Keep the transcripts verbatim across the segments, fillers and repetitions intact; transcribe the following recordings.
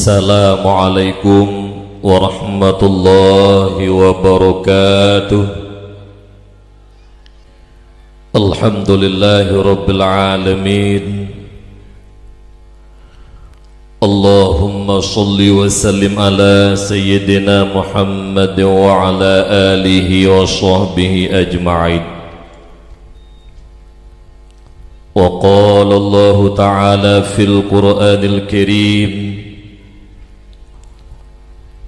Assalamualaikum warahmatullahi wabarakatuh. Alhamdulillahirabbil alamin. Allahumma shalli wa sallim ala sayyidina Muhammad wa ala alihi wa sahbihi ajma'in. Wa qala Allahu ta'ala fil Qur'anil Karim,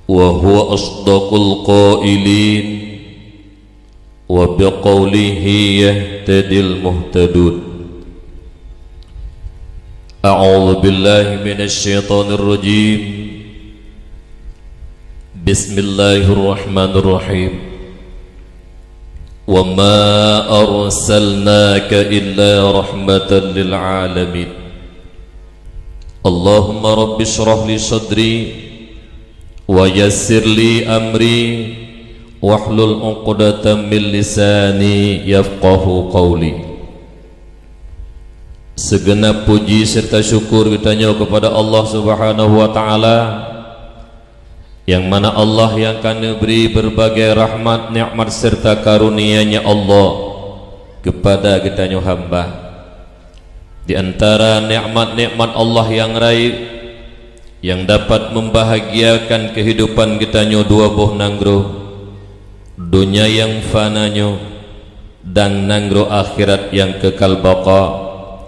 wa huwa asdaqul qailin, wa biqaulihi yahtadil muhtadun. A'udzu billahi minasy syaithanir rajim. Bismillahirrahmanirrahim. Wa ma arsalnaka illa rahmatan lil alamin. Allahumma rabbi shrah li sadri wa yassir li amri wahlul 'uqdatam min lisani yafqahu qauli. Segenap puji serta syukur geutanyoe kepada Allah Subhanahu wa Ta'ala, nyang mana Allah nyang ka neubri berbagai rahmat, nikmat serta karunia-Nya Allah kepada geutanyoe hamba. Di antara nikmat-nikmat Allah nyang rayeuk, nyang dapat membahagiakan kehidupan geutanyoe dua boh nanggroe, donya nyang fana nyoe dan nanggroe akhirat nyang kekal baqa,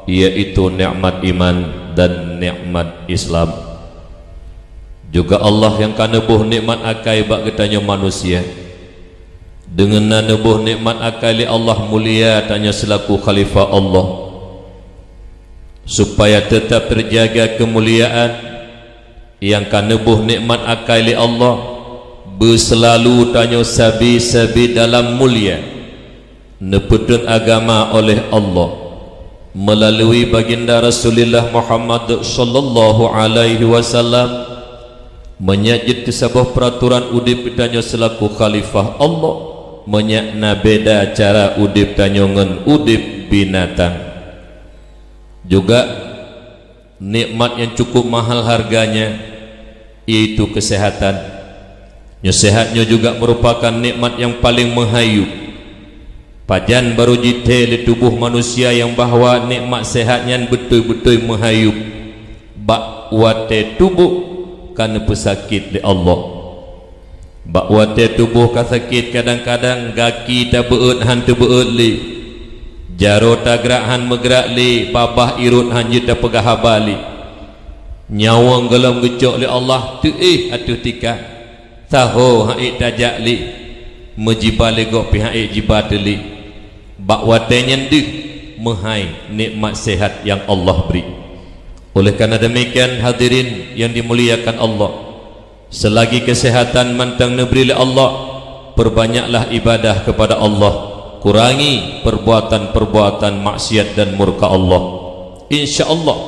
yaitu nikmat iman dan nikmat Islam. Juga Allah nyang ka neuboh nikmat akai bak geutanyoe manusia. Deungon na neuboh nikmat akai lé Allah, mulia tanyoe seulaku khalifah Allah. Supaya teutap teujaga keumuliaan nyang ka neuboh nikmat akai lé Allah, beuseulalu tanyoe sabe-sabe dalam mulia, neupeutrön agama oleh Allah meulalu Baginda Rasulullah Muhammad sallallahu alaihi wasallam. Meunyoe jeuet keu saboh peuratoran udeb geutanyoe seulaku khalifah Allah, meunyoe na beda cara udeb tanyoe ngon udeb binatang. Juga nikmat nyang cukup mahal harganya, yaitu keuseuhatan. Nyoe seuhat nyoe juga meurupakan nikmat nyang paleng meuhayub. Pajan barô jithèe lé tuboh manusia nyang bahwa nikmat seuhat nyan beutôi-beutôi meuhayub bak watèe tuboh ka neupeusakét lé Allah. Bak watèe tuboh ka sakét, kadang-kadang gaki tabeuet hán teubeuet lé, jaroe tagrak hán meugrak lé, babah irot hán jeuet tapeugah haba lé. Nyawöng gohlom geucok lé Allah teuéh ateueh tika, saho han ék tajak lé, meujiba lé gob pih han ék jiba teulé. Bak watèe nyan deuh meuhai nikmat seuhat nyang Allah bri. Oleh karena demikian, hadirin yang dimuliakan Allah, selagi kesehatan mantong neubri lé Allah, perbanyaklah ibadah kepada Allah, kurangi perbuatan-perbuatan maksiat dan murka Allah. Insya Allah,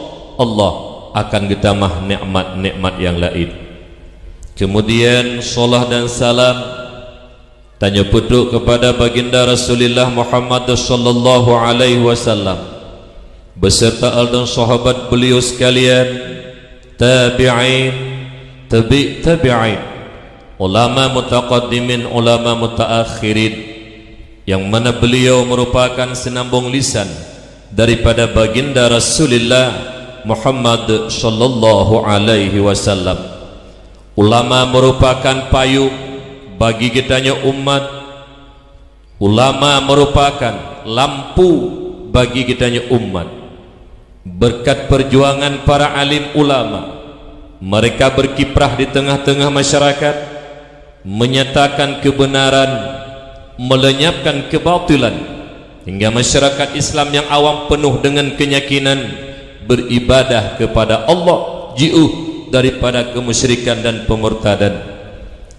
Allah akan geutamah nikmat-nikmat nyang laén. Kemudian, salat dan salam tanyoe peutrok kepada Baginda Rasulullah Muhammad sallallahu alaihi wasallam beserta al dan sahabat beliau sekalian, tabi'in, tabi' tabi'in, ulama mutaqaddimin, ulama mutaakhirin, yang mana beliau merupakan senambung lisan daripada Baginda Rasulullah Muhammad sallallahu alaihi wasallam. Ulama merupakan payung bagi geutanyoe umat. Ulama merupakan lampu bagi geutanyoe umat. Berkat perjuangan para alim ulama, mereka berkiprah di tengah-tengah masyarakat, menyatakan kebenaran, melenyapkan kebatilan, hingga masyarakat Islam yang awam penuh dengan keyakinan beribadah kepada Allah, jiôh daripada kemusyrikan dan pemurtadan.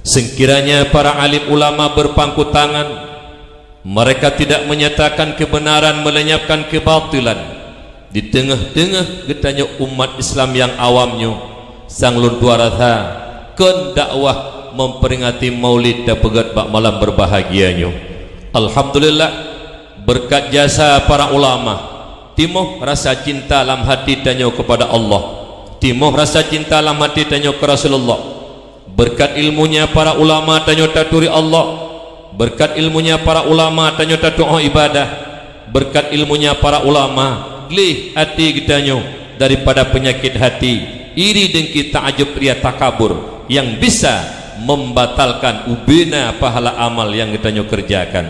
Sekiranya para alim ulama berpangku tangan, mereka tidak menyatakan kebenaran, melenyapkan kebatilan di tengah-tengah geutanyoe umat Islam nyang awam nyoe, sang lôn tuan rasa kon dakwah memperingati Maulid tapeugét bak malam berbahagia nyoe. Alhamdulillah, berkat jasa para ulama, timoh rasa cinta lam hati tanyoe kepada Allah. Timoh rasa cinta lam até tanyoe keu Rasulullah. Beureukat ilmunya para ulama tanyoe taturi Allah. Beureukat ilmunya para ulama tanyoe tatu'oh ibadah. Beureukat ilmunya para ulama, gleh até geutanyoe daripada peunyakét hati, iri, dengki, ta'ajub, ria, takabur nyang bisa membatalkan ubena pahala amal nyang geutanyoe keureujakan.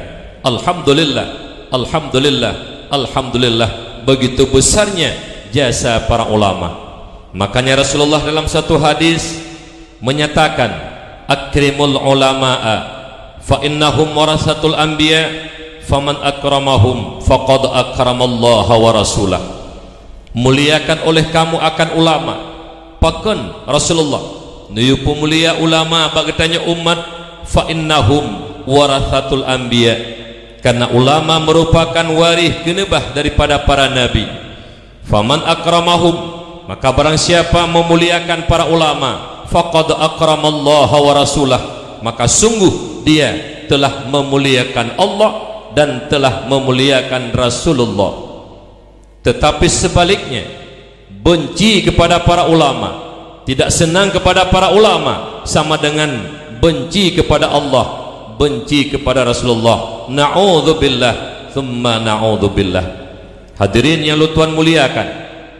Alhamdulillah, alhamdulillah, alhamdulillah, begitu besarnya jasa para ulama. Makanya Rasulullah dalam satu hadis menyatakan, "Akrimul ulama'a fa innahum warasatul anbiya, faman akramahum faqad akramallaha wa rasulah." Muliakan oleh kamu akan ulama. Pakon Rasulullah neuyue peumulia ulama bak geutanyoe umat, "Fa innahum warasatul anbiya," karena ulama merupakan waréh geuneubah daripada para nabi. "Faman akramahum," maka barang siapa memuliakan para ulama, "faqad akramallaha wa rasulah," maka sungguh dia telah memuliakan Allah dan telah memuliakan Rasulullah. Tetapi sebaliknya, benci kepada para ulama, tidak senang kepada para ulama, sama dengan benci kepada Allah, benci kepada Rasulullah. Na'udzubillah, tsumma na'udzubillah. Hadirin nyang lôn tuan muliakan,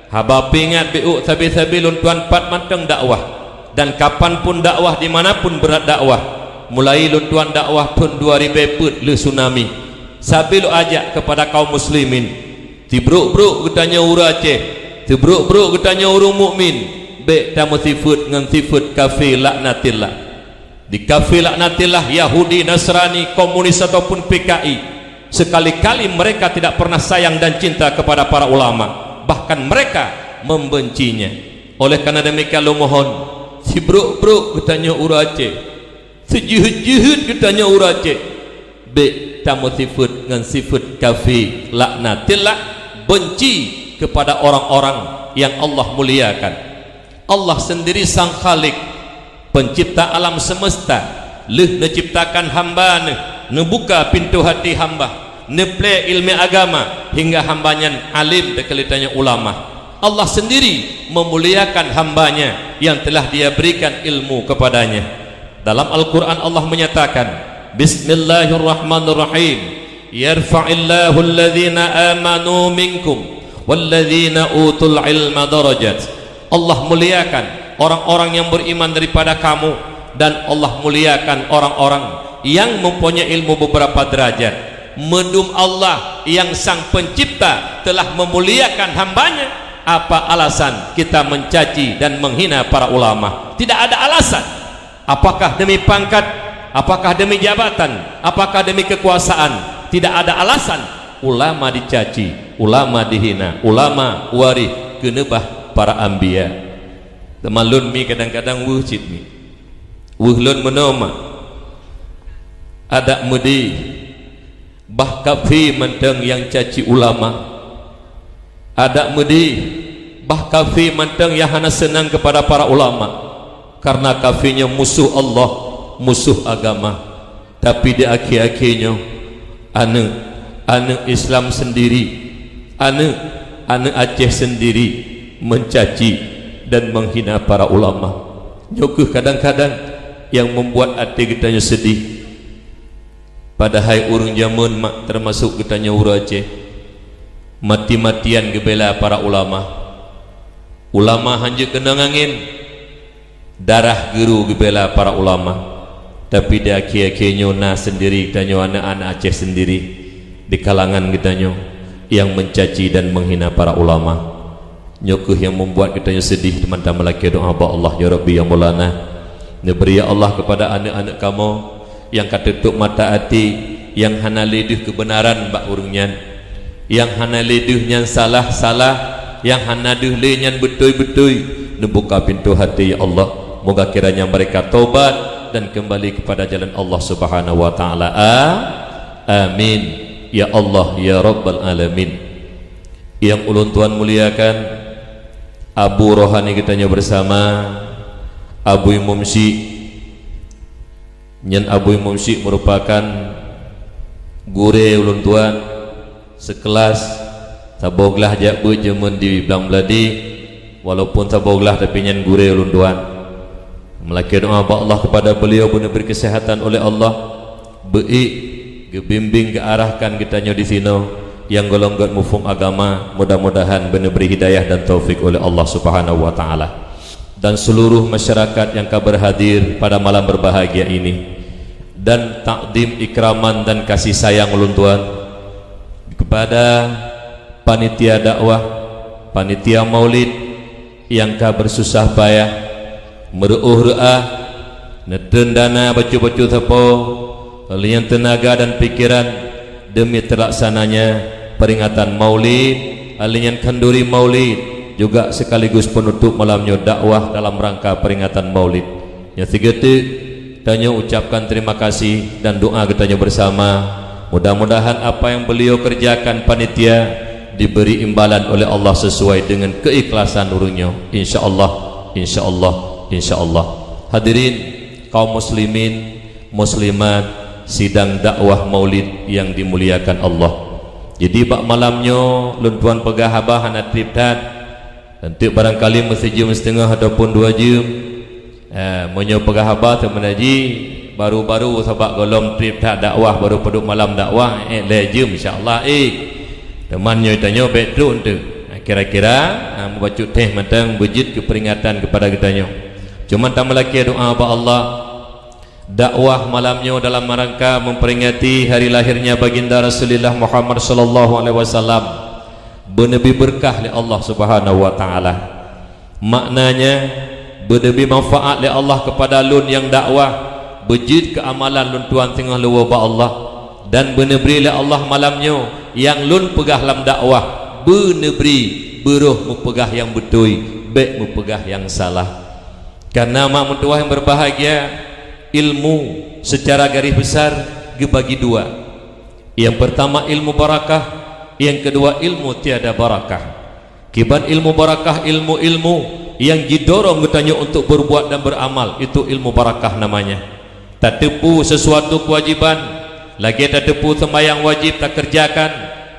haba peuingat beuh sabe-sabe lôn tuan pat mantong dakwah, dan kapan pun dakwah, di mana pun brat dakwah. Mulai lôn tuan dakwah thon dua ribèe peuet lheueh tsunami, sabe lôn ajak kepada kaum muslimin, sibrôk-brôk geutanyoe ureuëng Aceh, sibrôk-brôk geutanyoe ureuëng mukmin, bèk tameusifeuet ngon sifeuet kafé laknatillah. Di kafé laknatillah, Yahudi, Nasrani, komunis ataupun P K I, sekali-kali mereka tidak pernah sayang dan cinta kepada para ulama, bahkan mereka membencinya. Oleh karena demikian, lôn mohon, sibrôk-brôk geutanyoe ureuëng Aceh, sijeuhet-jeuhet geutanyoe ureuëng Aceh, bèk tameusifeuet ngon sifeuet kafé laknatillah, benci kepada orang-orang yang Allah muliakan. Allah sendiri Sang Khalik, pencipta alam semesta, lheueh neuciptakan hamba Neuh, neubuka pintoe hati hamba, neuplé iéleumé agama hingga hamba nyan alim, teukeulitanya ulama. Allah sendiri memuliakan hamba-Nya yang telah Dia berikan ilmu kepadanya. Dalam Al-Quran Allah menyatakan, "Bismillahirrahmanirrahim. Yarfa'illahu alladhina amanu minkum walladhina utul ilma darajat." Allah muliakan orang-orang yang beriman daripada kamu, dan Allah muliakan orang-orang yang mempunyai ilmu beberapa derajat. Meudum Allah yang Sang Pencipta telah memuliakan hamba-Nya, apa alasan kita mencaci dan menghina para ulama? Tidak ada alasan. Apakah demi pangkat? Apakah demi jabatan? Apakah demi kekuasaan? Tidak ada alasan ulama dicaci, ulama dihina, ulama waréh keuneubah para anbiya. Teuma lôn mi kadang-kadang weueh cit mi. Weueh lôn meunoe mak. Adak meudeh, bah kafé mantong nyang caci ulama. Adak meudeh, bah kafé mantong nyang hana seunang keupada para ulama. Kareuna kafé nyoe musoh Allah, musoh agama. Tapi di akhé-akhé nyoe, aneuëk, aneuëk Islam sendiri, aneuëk, aneuëk Aceh sendiri mencaci dan menghina para ulama. Nyoe kheueh kadang-kadang nyang membuat até geutanyoe seudeh. Padahai ureuëng jameun mak, teumasok geutanyoe ureuëng Aceh, mati-matian geubela para ulama. Ulama hanjeuet keunong angén, darah geuru geubela para ulama. Tapi di akhé-akhé nyoe na sendiri geutanyoe aneuëk-aneuëk Aceh sendiri di kalangan geutanyoe nyang mencaci dan menghina para ulama. Nyoe kheueh nyang membuat geutanyoe seudeh, teuma tameulakée doá bak Allah, "Ya Rabbi, ya Maulana, neubri ya Allah keupada aneuëk-aneuëk kamoe nyang ka teutup mata até, nyang hana lé deuh keubeunaran bak ureuëng nyan, nyang hana lé deuh nyan salah-salah, nyang hana deuh lé nyan beutôi-beutôi. Neubuka pintoe até, ya Allah. Moga kiranya mereka tobat dan kembali kepada jalan Allah Subhanahu wa Taala. A-, amin, ya Allah, ya Rabbal Alamin." Nyang ulôn tuan muliakan, abu rohani geutanyoe bersama, Abu Imum Syik. Nyan Abu Imum Syik merupakan gurée ulôn tuan, sekelas, saboh glah jak beuet jameun di Blang Meuladi. Walaupun saboh glah, tapi nyan gurée ulôn tuan. Meulakée doá bak Allah kepada beliau, beuneubri kesehatan oleh Allah, beuék, geubimbing, geuarahkan geutanyoe di sinoe nyang golom gét muphom agama, mudah-mudahan beuneubri hidayah dan taufik oleh Allah Subhanahu wa Taala. Dan seluruh masyarakat yang ka berhadir pada malam berbahagia ini, dan takdim ikraman dan kasih sayang ulôn tuan kepada panitia dakwah, panitia maulid nyang ka bersusah payah, meureuôh reuah, neutreun dana bacut-bacut sapo, lheuh nyan teunaga dan pikiran demi terlaksananya peringatan maulid, lheuh nyan khanduri maulid, juga sekaligus penutup malam nyoe dakwah dalam rangka peringatan maulid. Nyang sigeuteuek, tanyoe ucapkan terima kasih dan doa geutanyoe bersama. Mudah-mudahan apa yang beliau kerjakan panitia diberi imbalan oleh Allah sesuai dengan keikhlasan ureuëng nyoe. Insya Allah, insya Allah, insya Allah. Hadirin kaum muslimin, muslimat, sidang dakwah maulid yang dimuliakan Allah. Jadi bak malam nyoe lôn tuan peugah haba hana treb that. Eunteuk barangkali meusi jeuem siteungoh ataupun dua jeuem. Eh, meunyoe peugah haba seumeuna jih baru-baru sabab golom treb that dakwah, baru padub malam dakwah, eh, lhée jeuem insya Allah, eh. Teuma nyoe tanyoe bék trok eunteuk. Nah, kira-kira, nah, meubacut teh mantong beujeuet keu peringatan kepada geutanyoe. Cuma tameulakée doá bak Allah. Dakwah malam nyoe dalam rangka memperingati hari lahirnya Baginda Rasulullah Muhammad sallallahu alaihi wasallam beuneubri beurkah lé Allah Subhanahu wa Taala. Maknanya, beuneubri manfaat lé Allah kepada lôn nyang dakwah, beujeuet keu amalan lôn tuan singoh leuwoe bak Allah, dan beuneubri lé Allah malam nyoe nyang lôn peugah lam dakwah, beuneubri beuroh meupeugah nyang beutôi, bék meupeugah nyang salah. Karena mak meutuwah yang berbahagia, ilmu secara garis besar geubagi dua. Yang pertama ilmu barakah, yang kedua ilmu tiada barakah. Kiban ilmu barakah, ilmu-ilmu yang jidorong geutanyoe untuk berbuat dan beramal, itu ilmu barakah namanya. Tateupeue sesuatu kewajiban, lagée tateupeue seumayang wajib takeureujakan,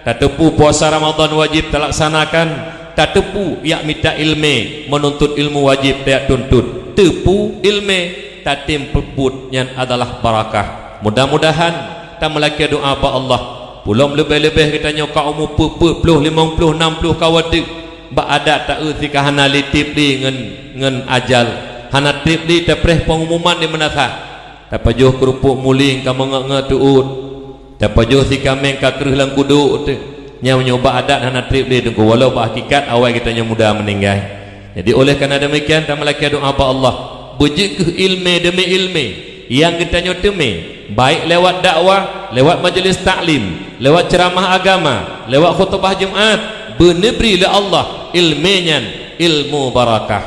tateupeue puasa Ramadan wajib talaksanakan, tateupeue jak mita ileumé, meununtut ilmu wajib tajak tuntut. Teupeue ileumé, tatem peubuet, nyan adalah barakah. Mudah-mudahan tameulakée doá bak Allah, pulom leubeh-leubeh geutanyoe ka umu peuet-peuet ploh, limong ploh, nam ploh ka watée, bak adat taeu si ka hana lé treb lé ngon, ngon ajal, hana treb lé tapreh pengumuman di meunasah. Tapajoh keurupuk muling ka meungeut-ngeut teuôt. Tapajoh si kaméng ka kreueh lam kudok teuh. Nyang nyoe bak adat hana treb lé Teungku, walau bak hakikat awai geutanyoe muda meuninggai. Jadi oleh karena demikian tameulakée doá bak Allah, beujeuet keuh ileumé demi ileumé nyang geutanyoe teumé, baik lewat dakwah, lewat majlis taklim, lewat ceramah agama, lewat khutbah Jumat, beuneubri lé Allah ileumé nyan ilmu barakah.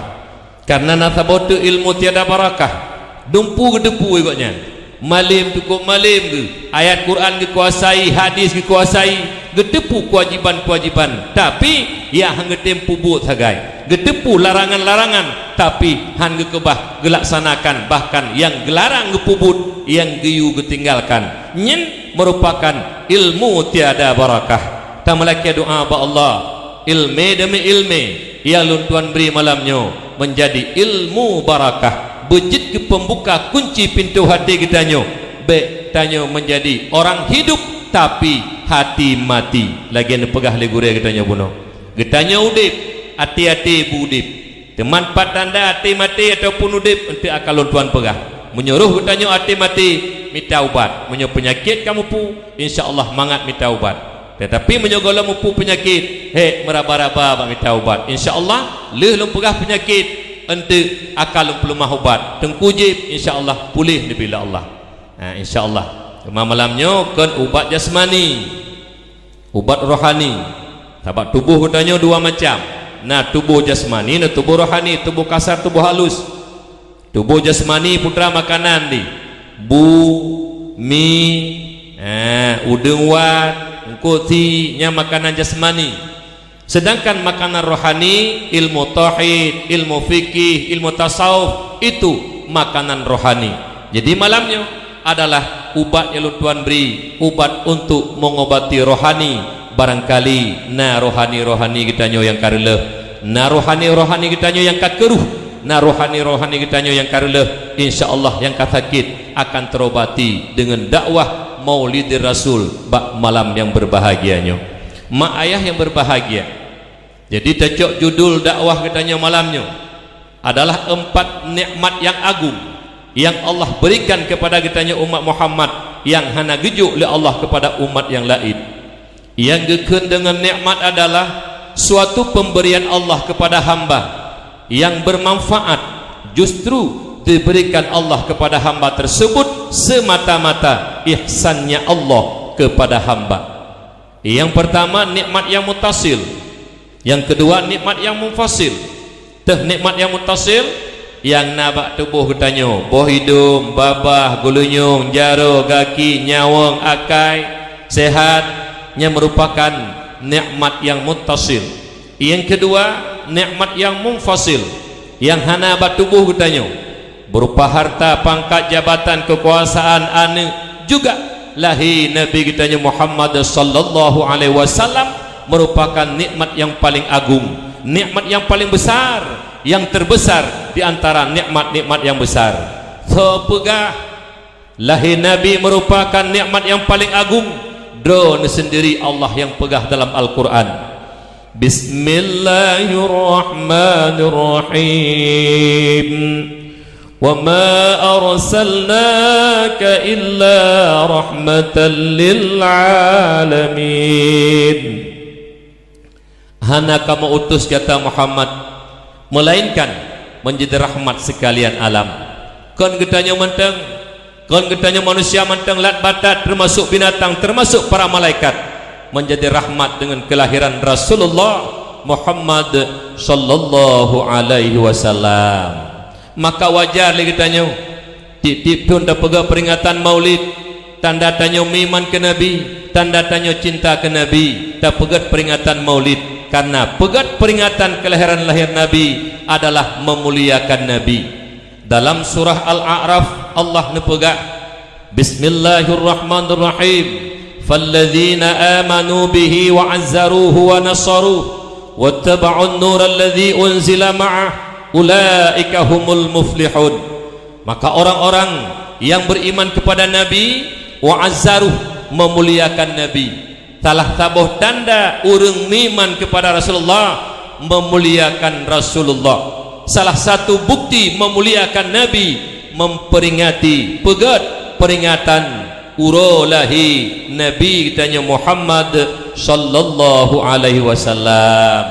Karena na saboh teuk ilmu tiada barakah. Dumpu geuteupeue gobnyan. Malém teukup malém geuh, ayat Quran geukuasai, hadis geukuasai, geuteupeue kewajiban-kewajiban, tapi ia hana geutem peubuet sagai. Geuteupeue larangan-larangan, tapi hana geukeubah geulaksanakan, bahkan nyang geularang geupeubuet, nyang geuyue geutinggalkan. Nyan merupakan ilmu tiada barakah. Tameulakée doá bak Allah, ileumé demi ileumé nyang lôn tuan bri malam nyoe meunjadi ilmu barakah, beujeuet keu peumbuka kunci pintoe até geutanyoe. Bék tanyoe meunjadi orang hidup tapi hati mati, lagée neupeugah lé gurée geutanyoe bunoe. Geutanyoe udeb, até-até beuudeb. Teuma pat tanda até maté ataupun udeb, eunteuk akan lôn tuan peugah. Meunyoe roh geutanyoe até maté, mita ubat. Meunyoe peunyakét ka mupu, insya Allah mangat mita ubat. Tetapi meunyoe gohlom mupu peunyakét, hék meuraba-raba bak mita ubat. Insya Allah, lheueh lôn peugah peunyakét, eunteuk akan lôn peuleumah ubat. Teungku jieb, insya Allah puléh neubila Allah. Ha, insya Allah. Teuma malam nyoe kon ubat jasmani. Ubat rohani. Sabab tuboh geutanyoe dua macam. Na tuboh jasmani, na tuboh rohani, tuboh kasar, tuboh halus. Tuboh jasmani putra makanan di bu, mi, eh, udeueng wat, eungkôt sie, nyan makanan jasmani. Sedangkan makanan rohani, ilmu tauhid, ilmu fikih, ilmu tasawuf, itu makanan rohani. Jadi malam nyoe, adalah ubat nyang lôn tuan bri, ubat untuk mengobati rohani. Barangkali na rohani-rohani geutanyoe nyang ka reuloh, Na rohani-rohani geutanyoe nyang ka keuruh, na rohani-rohani geutanyoe nyang ka reuloh, insya Allah nyang ka sakét akan teurobati deungon dakwah Maulidir Rasul bak malam nyang berbahagia nyoe. Mak ayah nyang berbahagia, jadi tacok judul dakwah geutanyoe malam nyoe adalah empat nikmat nyang agung nyang Allah berikan kepada geutanyoe umat Muhammad nyang hana geujok lé Allah kepada umat nyang laén. Nyang geukheun deungon nikmat adalah suatu pemberian Allah kepada hamba nyang bermanfaat, justru diberikan Allah kepada hamba tersebut semata-mata ihsannya Allah kepada hamba. Nyang pertama, nikmat nyang mutasil. Nyang keudua, nikmat nyang munfasil. Teuh nikmat nyang mutasil, nyang na bak tuboh geutanyoe, boh idong, babah, geulinyueng, jaroe, gaki, nyawöng, akai, sehat, nyan meurupakan nikmat nyang mutasil. Nyang keudua, nikmat nyang munfasil, nyang hana bak tuboh geutanyoe, berupa harta, pangkat, jabatan, keukuasaan, aneuëk, juga lahé Nabi geutanyoe Muhammad sallallahu alaihi wasallam meurupakan nikmat nyang paleng agung, nikmat nyang paleng besar, nyang terbesar di antara nikmat-nikmat nyang besar. Soe peugah lahé Nabi meurupakan nikmat nyang paleng agung? Droeneuh sendiri Allah nyang peugah dalam Al-Quran. Bismillahirrahmanirrahim. Wa ma arsalnaka illa rahmatan lil alamin. Hana kamoe utus gata Muhammad, melainkan menjadi rahmat sekalian alam. Kon geutanyoe mantong, kon geutanyoe manusia mantong lat batat, termasuk binatang, termasuk para malaikat, menjadi rahmat dengan kelahiran Rasulullah Muhammad sallallahu alaihi wasallam. Maka wajar lé geutanyoe tiep-tiep thon tapeugah peringatan Maulid, tanda tanyoe meuiman keu Nabi, tanda tanyoe cinta keu Nabi, tapeugét peringatan Maulid, karena peugét peringatan kelahiran lahir Nabi adalah memuliakan Nabi. Dalam surah Al-A'raf, Allah neupeugah, Bismillahirrahmanirrahim. Falladzina amanu bihi wa azzaruhu wa nasaruh wattaba'un nural ladzi unzila ma'ah ulaika humul muflihun. Maka orang-orang yang beriman kepada Nabi, wa azzaruh, memuliakan Nabi. Salah saboh tanda ureuëng meuiman kepada Rasulullah, memuliakan Rasulullah. Salah satu bukti memuliakan Nabi, memperingati, peugét peringatan uroe lahé Nabi geutanyoe Muhammad sallallahu alaihi wasallam.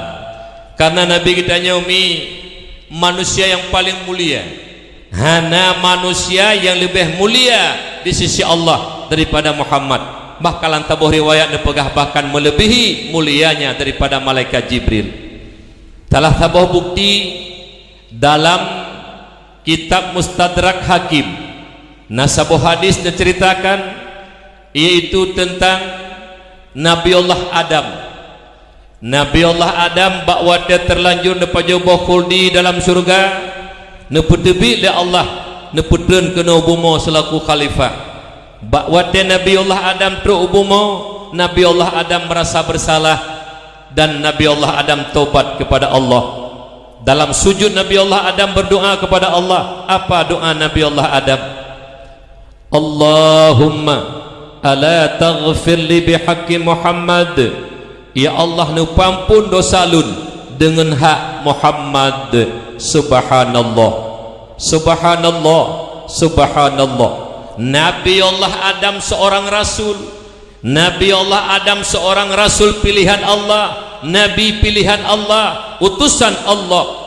Karena Nabi geutanyoe mi manusia nyang paleng mulia. Hana manusia nyang leubeh mulia di sisi Allah daripada Muhammad. Bahkan lam saboh riwayat neupeugah bahkan meuleubèhi mulianya daripada malaikat Jibril. Salah saboh bukti dalam kitab Mustadrak Hakim, na saboh hadis neuceuritakan, yaitu teuntang Nabi Allah Adam. Nabi Allah Adam bak watée teulanjur neupajoh boh khuldi dalam syeuruga, neupeuteubiet lé Allah, neupeutrön keunoe u bumoe seulaku khalifah. Bak watée Nabi Allah Adam trok u bumoe, Nabi Allah Adam meurasa beursalah dan Nabi Allah Adam tobat keupada Allah. Dalam sujud Nabi Allah Adam beurdoa keupada Allah. Apa doa Nabi Allah Adam? Allahumma ala taghfir li bihaqqi Muhammad. Ya Allah, neupeuampon dosa lôn deungon hak Muhammad. Subhanallah. Subhanallah. Subhanallah. Nabi Allah Adam seorang rasul. Nabi Allah Adam seorang rasul pilihan Allah, nabi pilihan Allah, utusan Allah.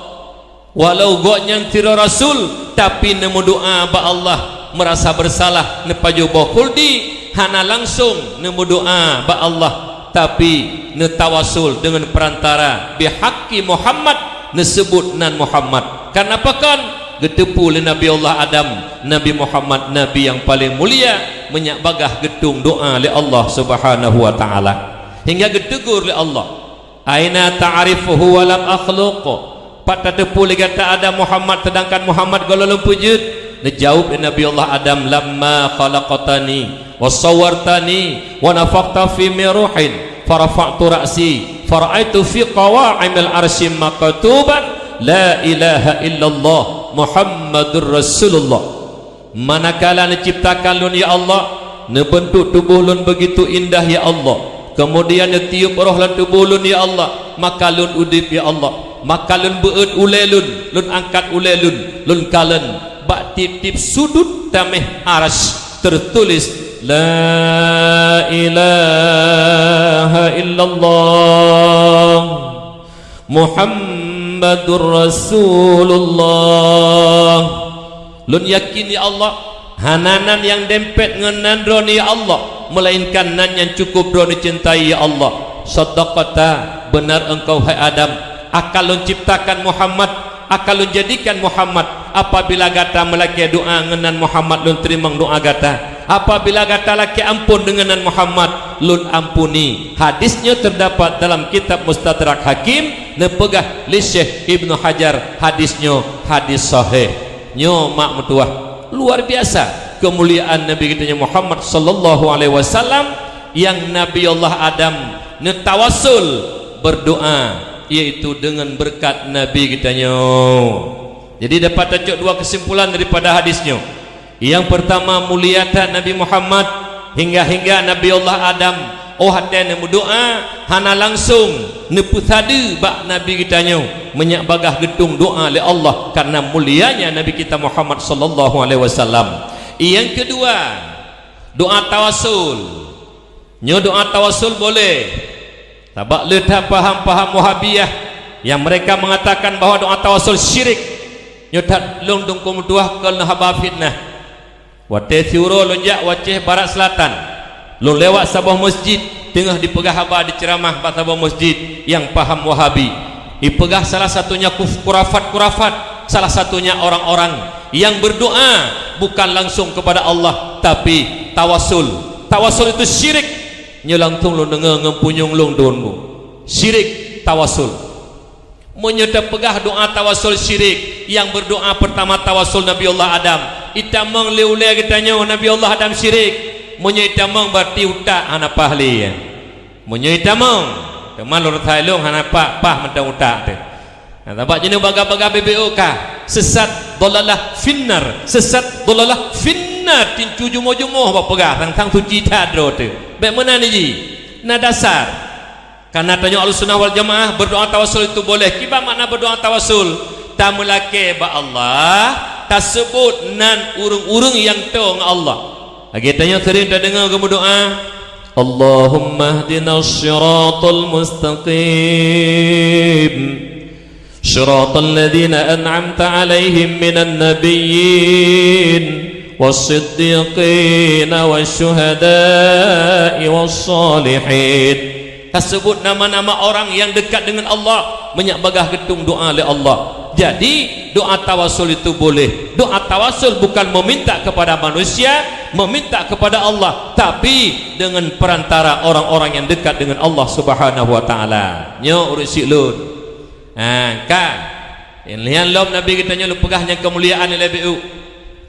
Walau gobnyan sidroe rasul, tapi neumeudoa bak Allah, meurasa beursalah, neupajoh boh khuldi, hana langsong neumeudoa bak Allah, tapi neutawasul deungon peurantara bihaqqi Muhammad, neuseubut nan Muhammad. Karena pakon? Geuteupeue lé Nabi Allah Adam, Nabi Muhammad, Nabi nyang paleng mulia, meunyak bagaih geutueng doa lé Allah Subhanahu wa Ta'ala. Hingga geutegur lé Allah, "Aina ta'rifuhu wa lam akhluq?" Pat tateupeue lé gata Adam Muhammad, seudangkan Muhammad gohlom lôn peujeuet? Neujaweueb lé Nabi Allah Adam, "Lamma khalaqtani wa sawwartani wa nafakhta fi min ruhin, fa rafa'tu ra'si, Fara'aitu fi qawa'imil arsy maktuban, la ilaha illallah Muhammadur Rasulullah. Manakala neuciptakan lôn, ya Allah, neubeuntuk tuboh lôn beugitu indah, ya Allah, keumudian neutiup roh lam tuboh lôn, ya Allah, maka lôn udeb, ya Allah, maka lôn beuet ulée lôn, lôn angkat ulée lôn, lôn kalon bak tieb-tieb sudut taméh Arsy teutuléh, "La ilaha illallah." Muhammadur Rasulullah. Lôn yakin, ya Allah, hana nan nyang dempet ngon nan Droeneuh, ya Allah, meulainkan nan nyang cukup Droeneuh cintai, ya Allah. Shadaqta, beunar Engkau, hai Adam. Akan lôn ciptakan Muhammad, akan lôn jadikan Muhammad. Apabila gata meulakée doá ngon nan Muhammad, lôn teurimong doá gata. Apabila gata lakée amphon deungon nan Muhammad, lôn ampuni. Hadis nyoe teudapat dalam kitab Mustadrak Hakim, neupeugah lé Syekh Ibnu Hajar, hadis nyoe hadis sahih. Nyoe mak meutuwah, luar biasa keumuliaan Nabi geutanyoe Muhammad sallallahu alaihi wasallam, nyang Nabi Allah Adam neutawassul beudoá, yaitu deungon beureukat Nabi geutanyoe. Jadi dapat tacok dua keusimpulan daripada hadis nyoe. Nyang peurtama, mulia that Nabi Muhammad, hingga-hingga Nabi Allah Adam, óh watée neumeudoá, hana langsong neupeusadeue bak Nabi geutanyoe, meunyak bagaih geutueng doá lé Allah karna mulianya Nabi kita Muhammad sallallahu alaihi wasallam. Nyang keudua, doá tawassul. Nyoe doá tawassul boleh. Sabab le that paham-paham Wahabiyah nyang mereka mengatakan bahwa doá tawassul syirik. Nyoe that lôn dongkom tuah kon haba fitnah. Watée siuroe lôn jak u Aceh Barat Selatan, lôn lewat saboh masjid, teungoh dipeugah haba diceuramah bak saboh masjid nyang paham Wahabi. Dipeugah salah satunya kuf-, kurafat-kurafat, salah satunya orang-orang yang berdoa bukan langsung kepada Allah, tapi tawassul. Tawassul itu syirik. Nyoe langsung lôn deungoe ngon punyueng lôn dôn bu. Syirik tawassul. Meunyoe tapeugah doá tawassul syirik, nyang berdoa pertama tawassul Nabi Allah Adam. Itamong lé ulée geutanyoe Nabi Allah Adam syirik. Meunyoe itamong berarti utak hana paih lé. Meunyoe itamong, teuma lôn rasa ilong hana pa-, paih mantong utak teuh. Nah, sabab jinoe baga-baga B B O ka, sesat dhalalah finnar, sesat dhalalah finnar, tincu jumoh-jumoh bak peugah, sang-sang suci that droe teuh. Bék meunan jih. Na dasar. Karena tanyoe Ahlussunnah wal Jamaah, berdoa tawassul itu boleh. Kiban makna berdoa tawassul? Tameulakée bak Allah, taseubut nan ureuëng-ureuëng nyang toe ngon Allah. Lagée tanyoe sering tadeungoe geumeudoá, "Allahumma hdina shiratal mustaqim. Shiratal ladzina an'amta 'alaihim minan nabiyyin, was siddiqin, was syuhada'i, was salihin." Taseubut nama-nama orang nyang dekat deungon Allah, meunyak bagaih geutueng doá lé Allah. Jadi, doá tawassul itu boleh. Doá tawassul bukan meminta kepada manusia, meminta kepada Allah, tapi dengan perantara orang-orang yang dekat dengan Allah Subhanahu wa Taala. Nyoe ureuëng syik lôn. Ha, ka. Nyan lom Nabi geutanyoe lôn peugah nyang keumuliaan lé B U.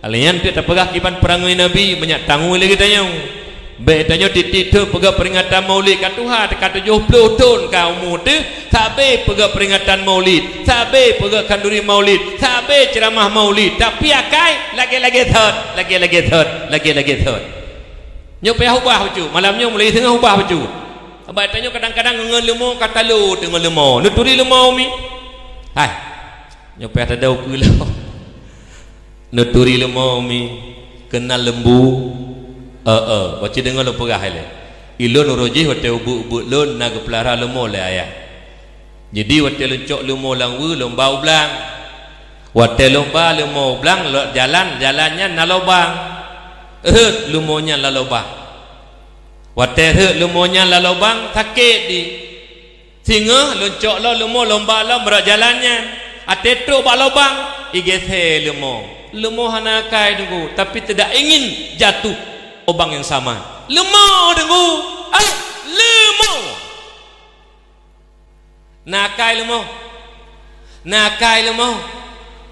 Lé nyan pih tapeugah kiban peurangui Nabi, meunyak tangui lé geutanyoe. Bék tanyoe tieb-tieb thon peugah peuringatan Maulid ka tuha, ka tujoh ploh thon ka umu teuh, sabé peugah peuringatan Maulid, sabé peugah khanduri Maulid, sabé ceuramah Maulid, tapi akai lagée-lagée thon, lagée-lagée thon, lagée-lagée thon. Nyoe payah ubah bacut, malam nyoe mulai teungoh ubah bacut. Sabab tanyoe kadang-kadang ngon leumo ka talo teungoh leumo. Neuturi leumo mi. Hai. Nyoe payah tadau keu lom. Neuturi leumo mi, keunal lembu. Eh, eh, bacut deungoe lôn peugah ilée. Ilôn uroe jih watée ubeut-ubeut lôn na geupeulara leumo lé ayah. Jadi watée lôn cok leumo lam weue lôn ba u blang. Watée lôn ba leumo u blang, lom jalan, jalan nyan na lobang. Rhot leumo nyan lam lobang. Watée rhot leumo nyan lam lobang, sakét di. Singoh lôn cok lom leumo lôn ba lom rot jalan nyan. Watée trok bak lobang, igeuseue leumo. Leumo hana akai Teungku, tapi tidak ingin jatuh lubang yang sama. Leumo Teungku, ah, leumo. Na akai leumo? Na akai leumo?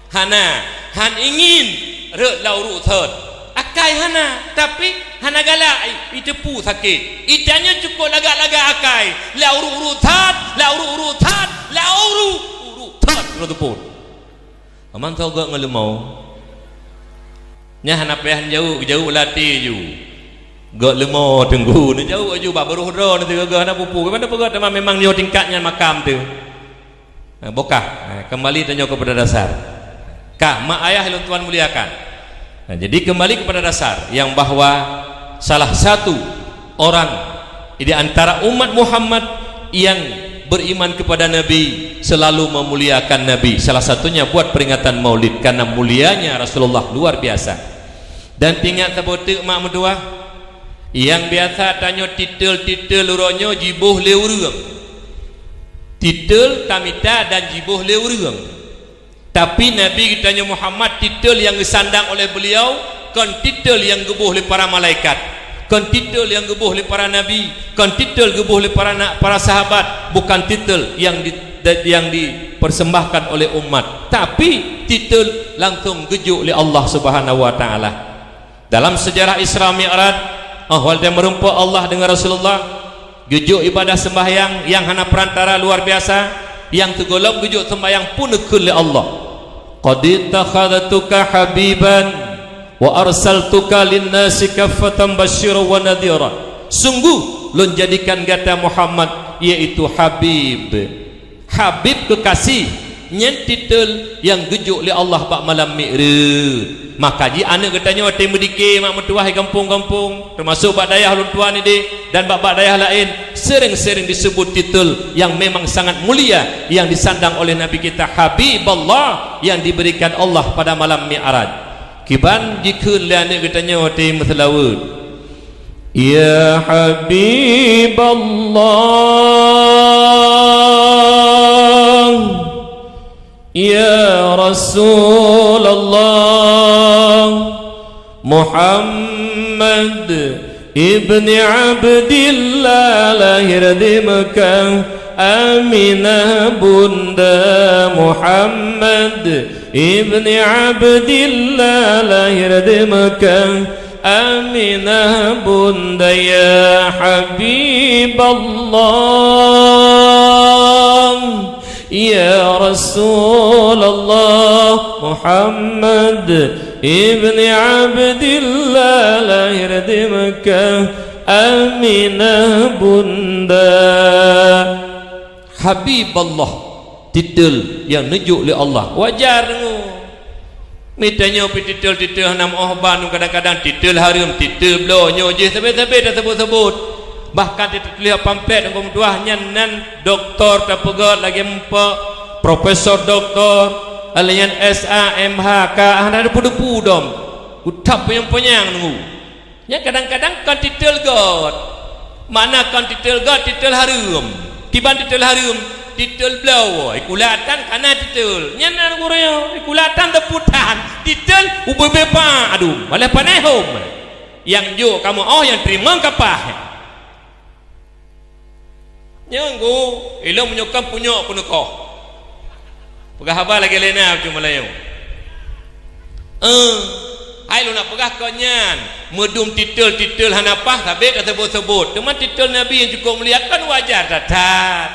Hana, han ingin rhot lam uruek thon. Akai Akai hana, tapi hana galak, i-, iteupu sakét. Itanyoe cukôp lagak-lagak akai. La uru-uru that, la uru-uru that, la uru-uru that, uroe teupon. Aman tho gok ngon leumo. Nyan hana payah neujaweueb, geujaweueb latée ju. Gok leumo teunggu, neujaweueb aju bak baroh droe neuteuga hana pupu. Gimana peugah teuma memang nyoe tingkat nyan makam teuh. Nah, bukah. Nah, kembali tanyoe kepada dasar. Kah, mak ayah lôn tuan muliakan. Nah, jadi kembali kepada dasar yang bahwa salah satu orang di antara umat Muhammad yang beriman kepada Nabi selalu memuliakan Nabi. Salah satunya buat peringatan Maulid karena mulianya Rasulullah luar biasa. Dan ingat saboh teuk mak meutuah, nyang biasa tanyoe titel-titel uroe nyoe jiboh lé ureuëng. Titel tamita dan jiboh lé ureuëng. Tapi Nabi geutanyoe Muhammad, titel nyang geusandang oleh beliau kon titel nyang geuboh lé para malaikat, kon titel nyang geuboh lé para nabi, kon titel geuboh lé para na-, para sahabat, bukan titel nyang di-, nyang dipersembahkan oleh umat, tapi titel langsung geujok lé Allah Subhanahu wa Taala. Dalam sejarah Isra Mi'raj, oh, watée meurumpok Allah dengan Rasulullah, geujok ibadah sembahyang nyang hana perantara luar biasa, nyang sigohlom geujok sembahyang pun neukheun lé Allah. "Qad ittakhadtuka habiban wa arsaltuka lin-nasi kaffatan basyiran wa nadhira." Sungguh lôn jadikan gata Muhammad, yaitu Habib. Habib keukaséh, nyan titel nyang geujok lé Allah bak malam Mi'raj. Maka jih aneuëk geutanyoe watée meudike mak meutuah di gampông-gampông, teumasok bak dayah lôn tuan ideh dan bak-bak dayah laén, sering-sering disebut titel nyang memang sangat mulia nyang disandang oleh Nabi kita Habiballah nyang diberikan Allah pada malam Mi'raj. Kiban jikheun lé aneuëk geutanyoe watée meuseulaweuet. Ya Habiballah, ya Rasulullah, Muhammad ibni Abdillah lahir di Mekah, Aminah bunda. Muhammad ibni Abdillah lahir di Mekah, Aminah bunda. Ya Habiballah, ya Rasulullah, Muhammad ibni Abdillah lahir di Mekah, Aminah bunda. Habiballah, titel nyang neujok lé Allah. Wajar deungoe. Mita nyoe pih titel-titel hana meuoh ban, kadang-kadang titel hareuem, titel bloe, nyoe jih sabe-sabe tasebut-sebut. Bahkan titel tuléh pamflet nyang meutuah nyan nan doktor tapeugét lagée muphom, profesor doktor, alian S A, M H, K, hana depu-depu dom. Utab panyang-panyang nunggu. Nyan kadang-kadang kon titel gét. Makna kon titel gét, titel hareuem. Kiban titel hareuem, titel bloe, ikulatan kana titel. Nyan na gurée, ikulatan teputan, titel ubé-bé pa, aduh, malah panai hom. Nyang jok kamoe oh, nyang teurimong kapah. Nyan gu, ilong meunyoe kon punyok peuneukah. Peugah haba lagée lena cuma layoe. Eh, hai lôn nak peugah kon nyan, meudum titel-titel hana paih sabé tasebut-sebut. Teuma titel Nabi nyang cukôp mulia kan wajar that-that.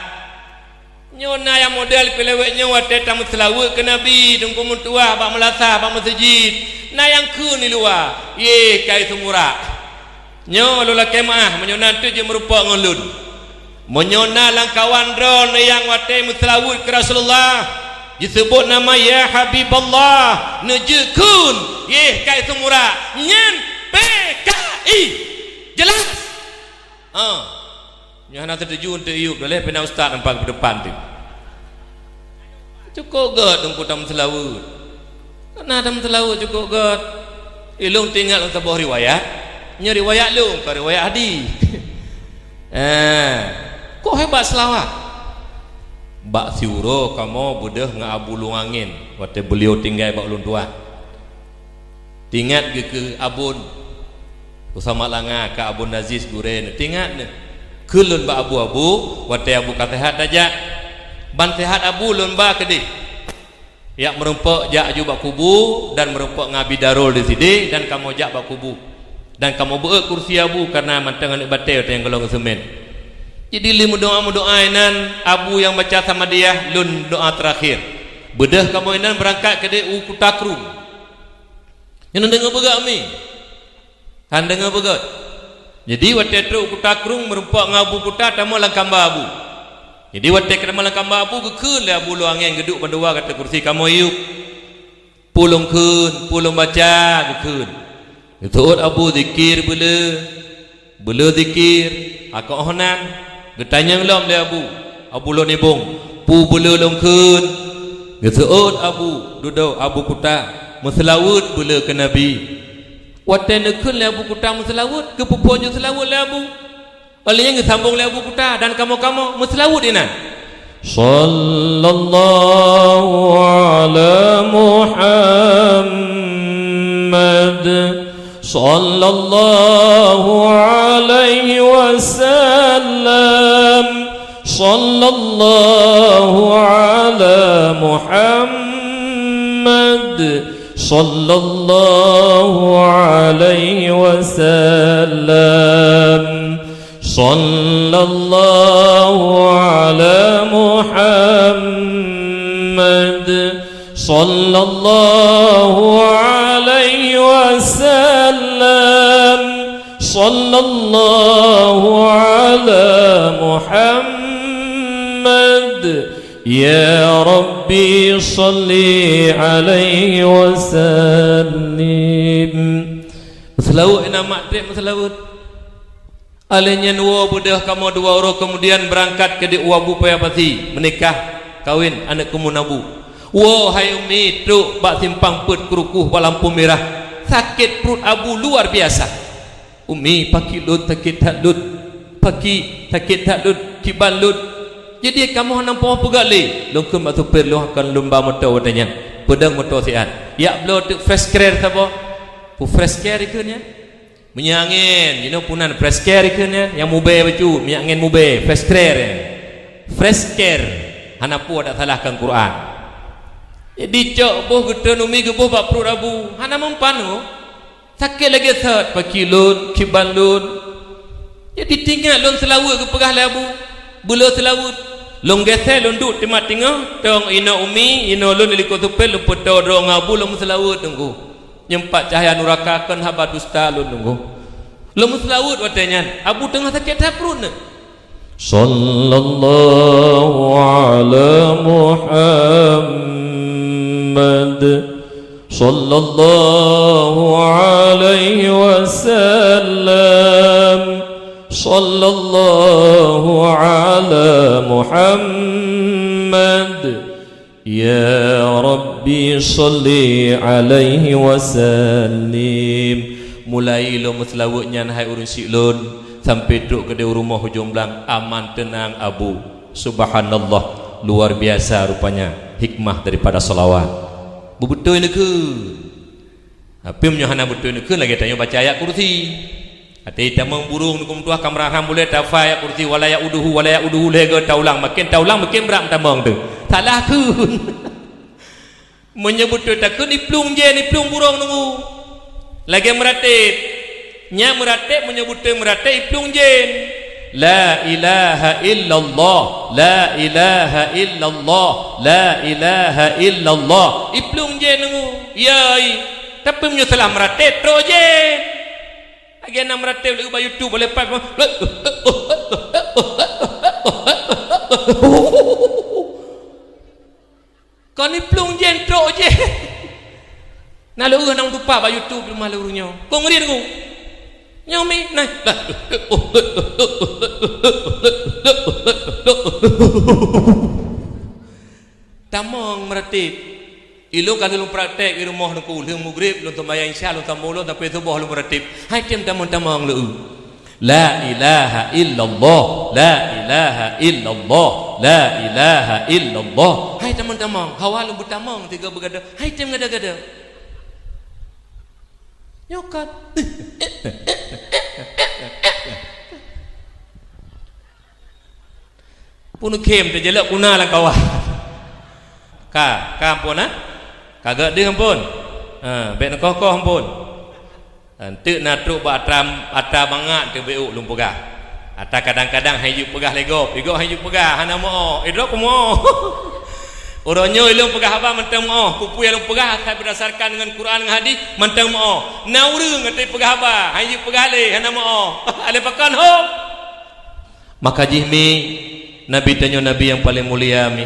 Nyoe na nyang model peulawét nyoe watée tameuseulaweuet keu Nabi, teungku meutuah bak meulasah bak meuseujid. Na nyang kheun di luwa, yeh kai seumurak. Nyoe lôn lakée meuáh meunyoe na teuk jeuet meurumpok ngon lôn. Meunyoe na lamkawan droeneuh nyang watée meuseulaweuet keu Rasulullah, jiseubot nama ya Habiballah, neujeuet kheun, yeh kai seumurak, nyan P K I. Jelas? Ha. Nyoe hana teutuju eunteuk iyup, daleh pih na ustaz nampak keu depan teuh. Cukôp gét teungku tameuseulaweuet. Kana tameuseulaweuet cukôp gét. Ilong teuingat lam saboh riwayat. Nyoe riwayat lôn, kon riwayat hadih. Eh, kok hebat seulaweuet? Bak siuroe kamoe beudôh ngon Abu Lueng Angén, watée beuliau tinggai bak ulôn tuan. Tingat geukeue abon, Usama Langa ka Abon Aziz gurée nyoe. Tingat nyoe. Kheun lôn bak abu-abu, watée abu ka seuhat tajak. Ban seuhat abu lôn ba keudeh. Jak meurumpok, jak aju bak kubu, dan meurumpok ngon Abi Darul di sideh, dan kamoe jak bak kubu. Dan kamoe beuet kursi Abu, kareuna mantong aneuk batée watée nyang golom seumén. Jadi, lé meudoá-meudoá inan, Abu nyang baca Samadiyah, lôn doá teurakhir. Beudôh kamoe inan beurangkat keudeh u Kuta Krueng. Nyan deungoe beugöt mi. Han deungoe beugöt. Jadi, watée trok u Kuta Krueng meurumpok ngon Abu Kuta, tamong lam kamba Abu. Jadi, watée ka tamong lam kamba Abu, geukheun lé Abu lôn angén geuduek bandua ateueh kursi kamoe yub. Peue lôn kheun, peue lôn baca, geukheun. Geuseuôt Abu zikir beuleu. Beuleu zikir, akoh nan, geutanyong lom lé Abu. Abu lôn ibong, peue beuleu lôn kheun? Geuseuôt Abu, dudoe Abu Kuta, meuseulaweuet beuleu keu Nabi. Watée neukheun lé Abu Kuta meuseulaweuet, geupeuphon ju seulaweuet lé Abu. Óh lheueh nyan geusambong lé Abu Kuta dan kamoe-kamoe meuseulaweuet inan. Sallallahu ala Muhammad. Sallallahu alaihi wasallam. Sallallahu ala Muhammad. Sallallahu alaihi wasallam. Sallallahu ala Muhammad. Sallallahu alaihi wasallam. Sallallahu ala Muhammad. Ya Rabbi, salli alaihi wasallim. Meuseulaweuet inan mak trép meuseulaweuet. Óh lheueh nyan woe beudôh kamoe dua uroe keumudian beurangkat keudeh u Abu Paya Pasi, meunikah, kawén aneuk keumun Abu. Woe hai Umi, trok bak simpang peuet keu rukoh bak lampôh mirah. Sakét pruet Abu luar biasa. Umi, pakri lôn sakét that lôn. Pakri sakét that lôn, kiban lôn. Jadi kamoe hana meupeugah lé. Lôn kheun bak supir lôn akan lôn ba moto watée nyan. Peudong moto siat. Jak bloe teuk fresh care saboh. Peue fresh care ikheun nyan? Minyeuk angén, jinoe punan fresh care ikheun nyan, nyang mubée bacut, minyeuk angén mubée, fresh care. Fresh care, hana peue dak salahkan Quran. Jadi cok boh geutreun Umi geuboh bak pruet Abu, hana mempan oh. Sakét lagée sot, pakri lôn, kiban lôn. Jadi tingat lôn seulaweuet geupeugah lé Abu, beuleu seulaweuet. Lôn geusée lôn duek timat teungoh, tong inoe Umi, inoe lôn di likot supir, lôn peutoe droe ngon Abu lôn meuseulaweuet teungku. Nyoe pat cahya nuraka kon haba dusta lôn deungoe. Lôn meuseulaweuet watée nyan, Abu teungoh sakét that pruet nyan. Sallallahu ala Muhammad. Sallallahu alaihi wasallam. Sallallahu ala Muhammad. Ya Rabbi, salli alaihi wasallim. Mulai lôn meuseulaweuet nyan hai ureuëng syiek lôn, sampai trok keudeh u rumoh ujong blang, aman teunang Abu. Subhanallah, luar biasa rupanya hikmah daripada salawat. Beubeutôi neukheun. Tapi meunyoe hana beutôi neukheun, lagée tanyoe baca ayat kursi. Até tamong burông neukheun meutuah ka meuraham bulée tafa ayat kursi, wala yauduhu, wala yauduhu, lhée goe taulang, maken taulang maken brat meutamong teuh. Salah kheun. Meunyoe beutôi takheun iplueng jén, iplueng burông nunggu. Lagée meuratéb. Nyan meuratéb, meunyoe beutôi meuratéb iplueng jén. La ilaha illallah, la ilaha illallah, la ilaha illallah. Iplueng jén nunggu. Yai. Tapi meunyoe salah meuratéb, trok jén. Lagée na meuratéb lé bak YouTube boleh pat. Kon iplueng jén trok jén. Na leueh nang tupa bak YouTube di rumoh lé ureuëng nyoe. Kong rin ku. Nyoe mi nah. Tamong meuratéb. Ilôn ka lôn praktek di rumoh nungku, lheueh mugrib lôn seumayang isya lôn sambong lôn sampai suboh lôn meuratéb. Hai tem tamong-tamong leueu. La ilaha illallah, la ilaha illallah, la ilaha illallah. Hai tamong-tamong, hawa lôn beutamong tiga beugada. Hai tem gada-gada. Nyokat. Pun khem teujelek kuna lam kawah. Ka, ka amphon, ha? Ka gét deuh amphon. Ha, bék neukoh-koh amphon. Enteuk na trok bak atra, atra mangat teuh bék lôn peugah. Atra kadang-kadang han jeuet peugah lé gob. Igob han jeuet peugah, hana meu'oh. Idroe ku meu'oh. Uroe nyoe lôn peugah haba mantong meu'oh. Peue-peue nyang lôn peugah asai beurdasarkan ngon Quran ngon hadis mantong meu'oh. Na ureuëng até peugah haba, han jeuet peugah lé, hana meu'oh. Alé pakon hom? Maka jih mi, Nabi tanyoe Nabi nyang paleng mulia mi.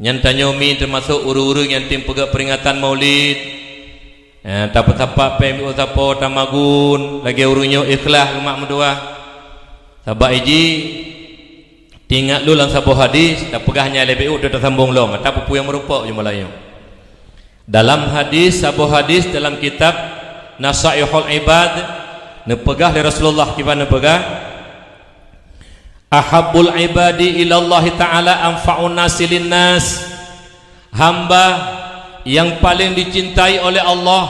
Nyan tanyoe mi teumasok ureuëng-ureuëng nyang tem peugét peuringatan Maulid. Eh, tapeusapat péng biôh sapo tamagun, lagée ureuëng nyoe ikhlas geumat meudoá. Sabab iji, teuingat lôn lam saboh hadis, tapeugah nyan lé biôh tasambong lom, ata peue-peue nyang meurumpok jumlah nyoe. Dalam hadis, saboh hadis dalam kitab Nasaihul Ibad, neupeugah lé Rasulullah kiban neupeugah, "Ahabbul ibadi ilallahi ta'ala anfa'un nasi linnas." Hamba yang paling dicintai oleh Allah,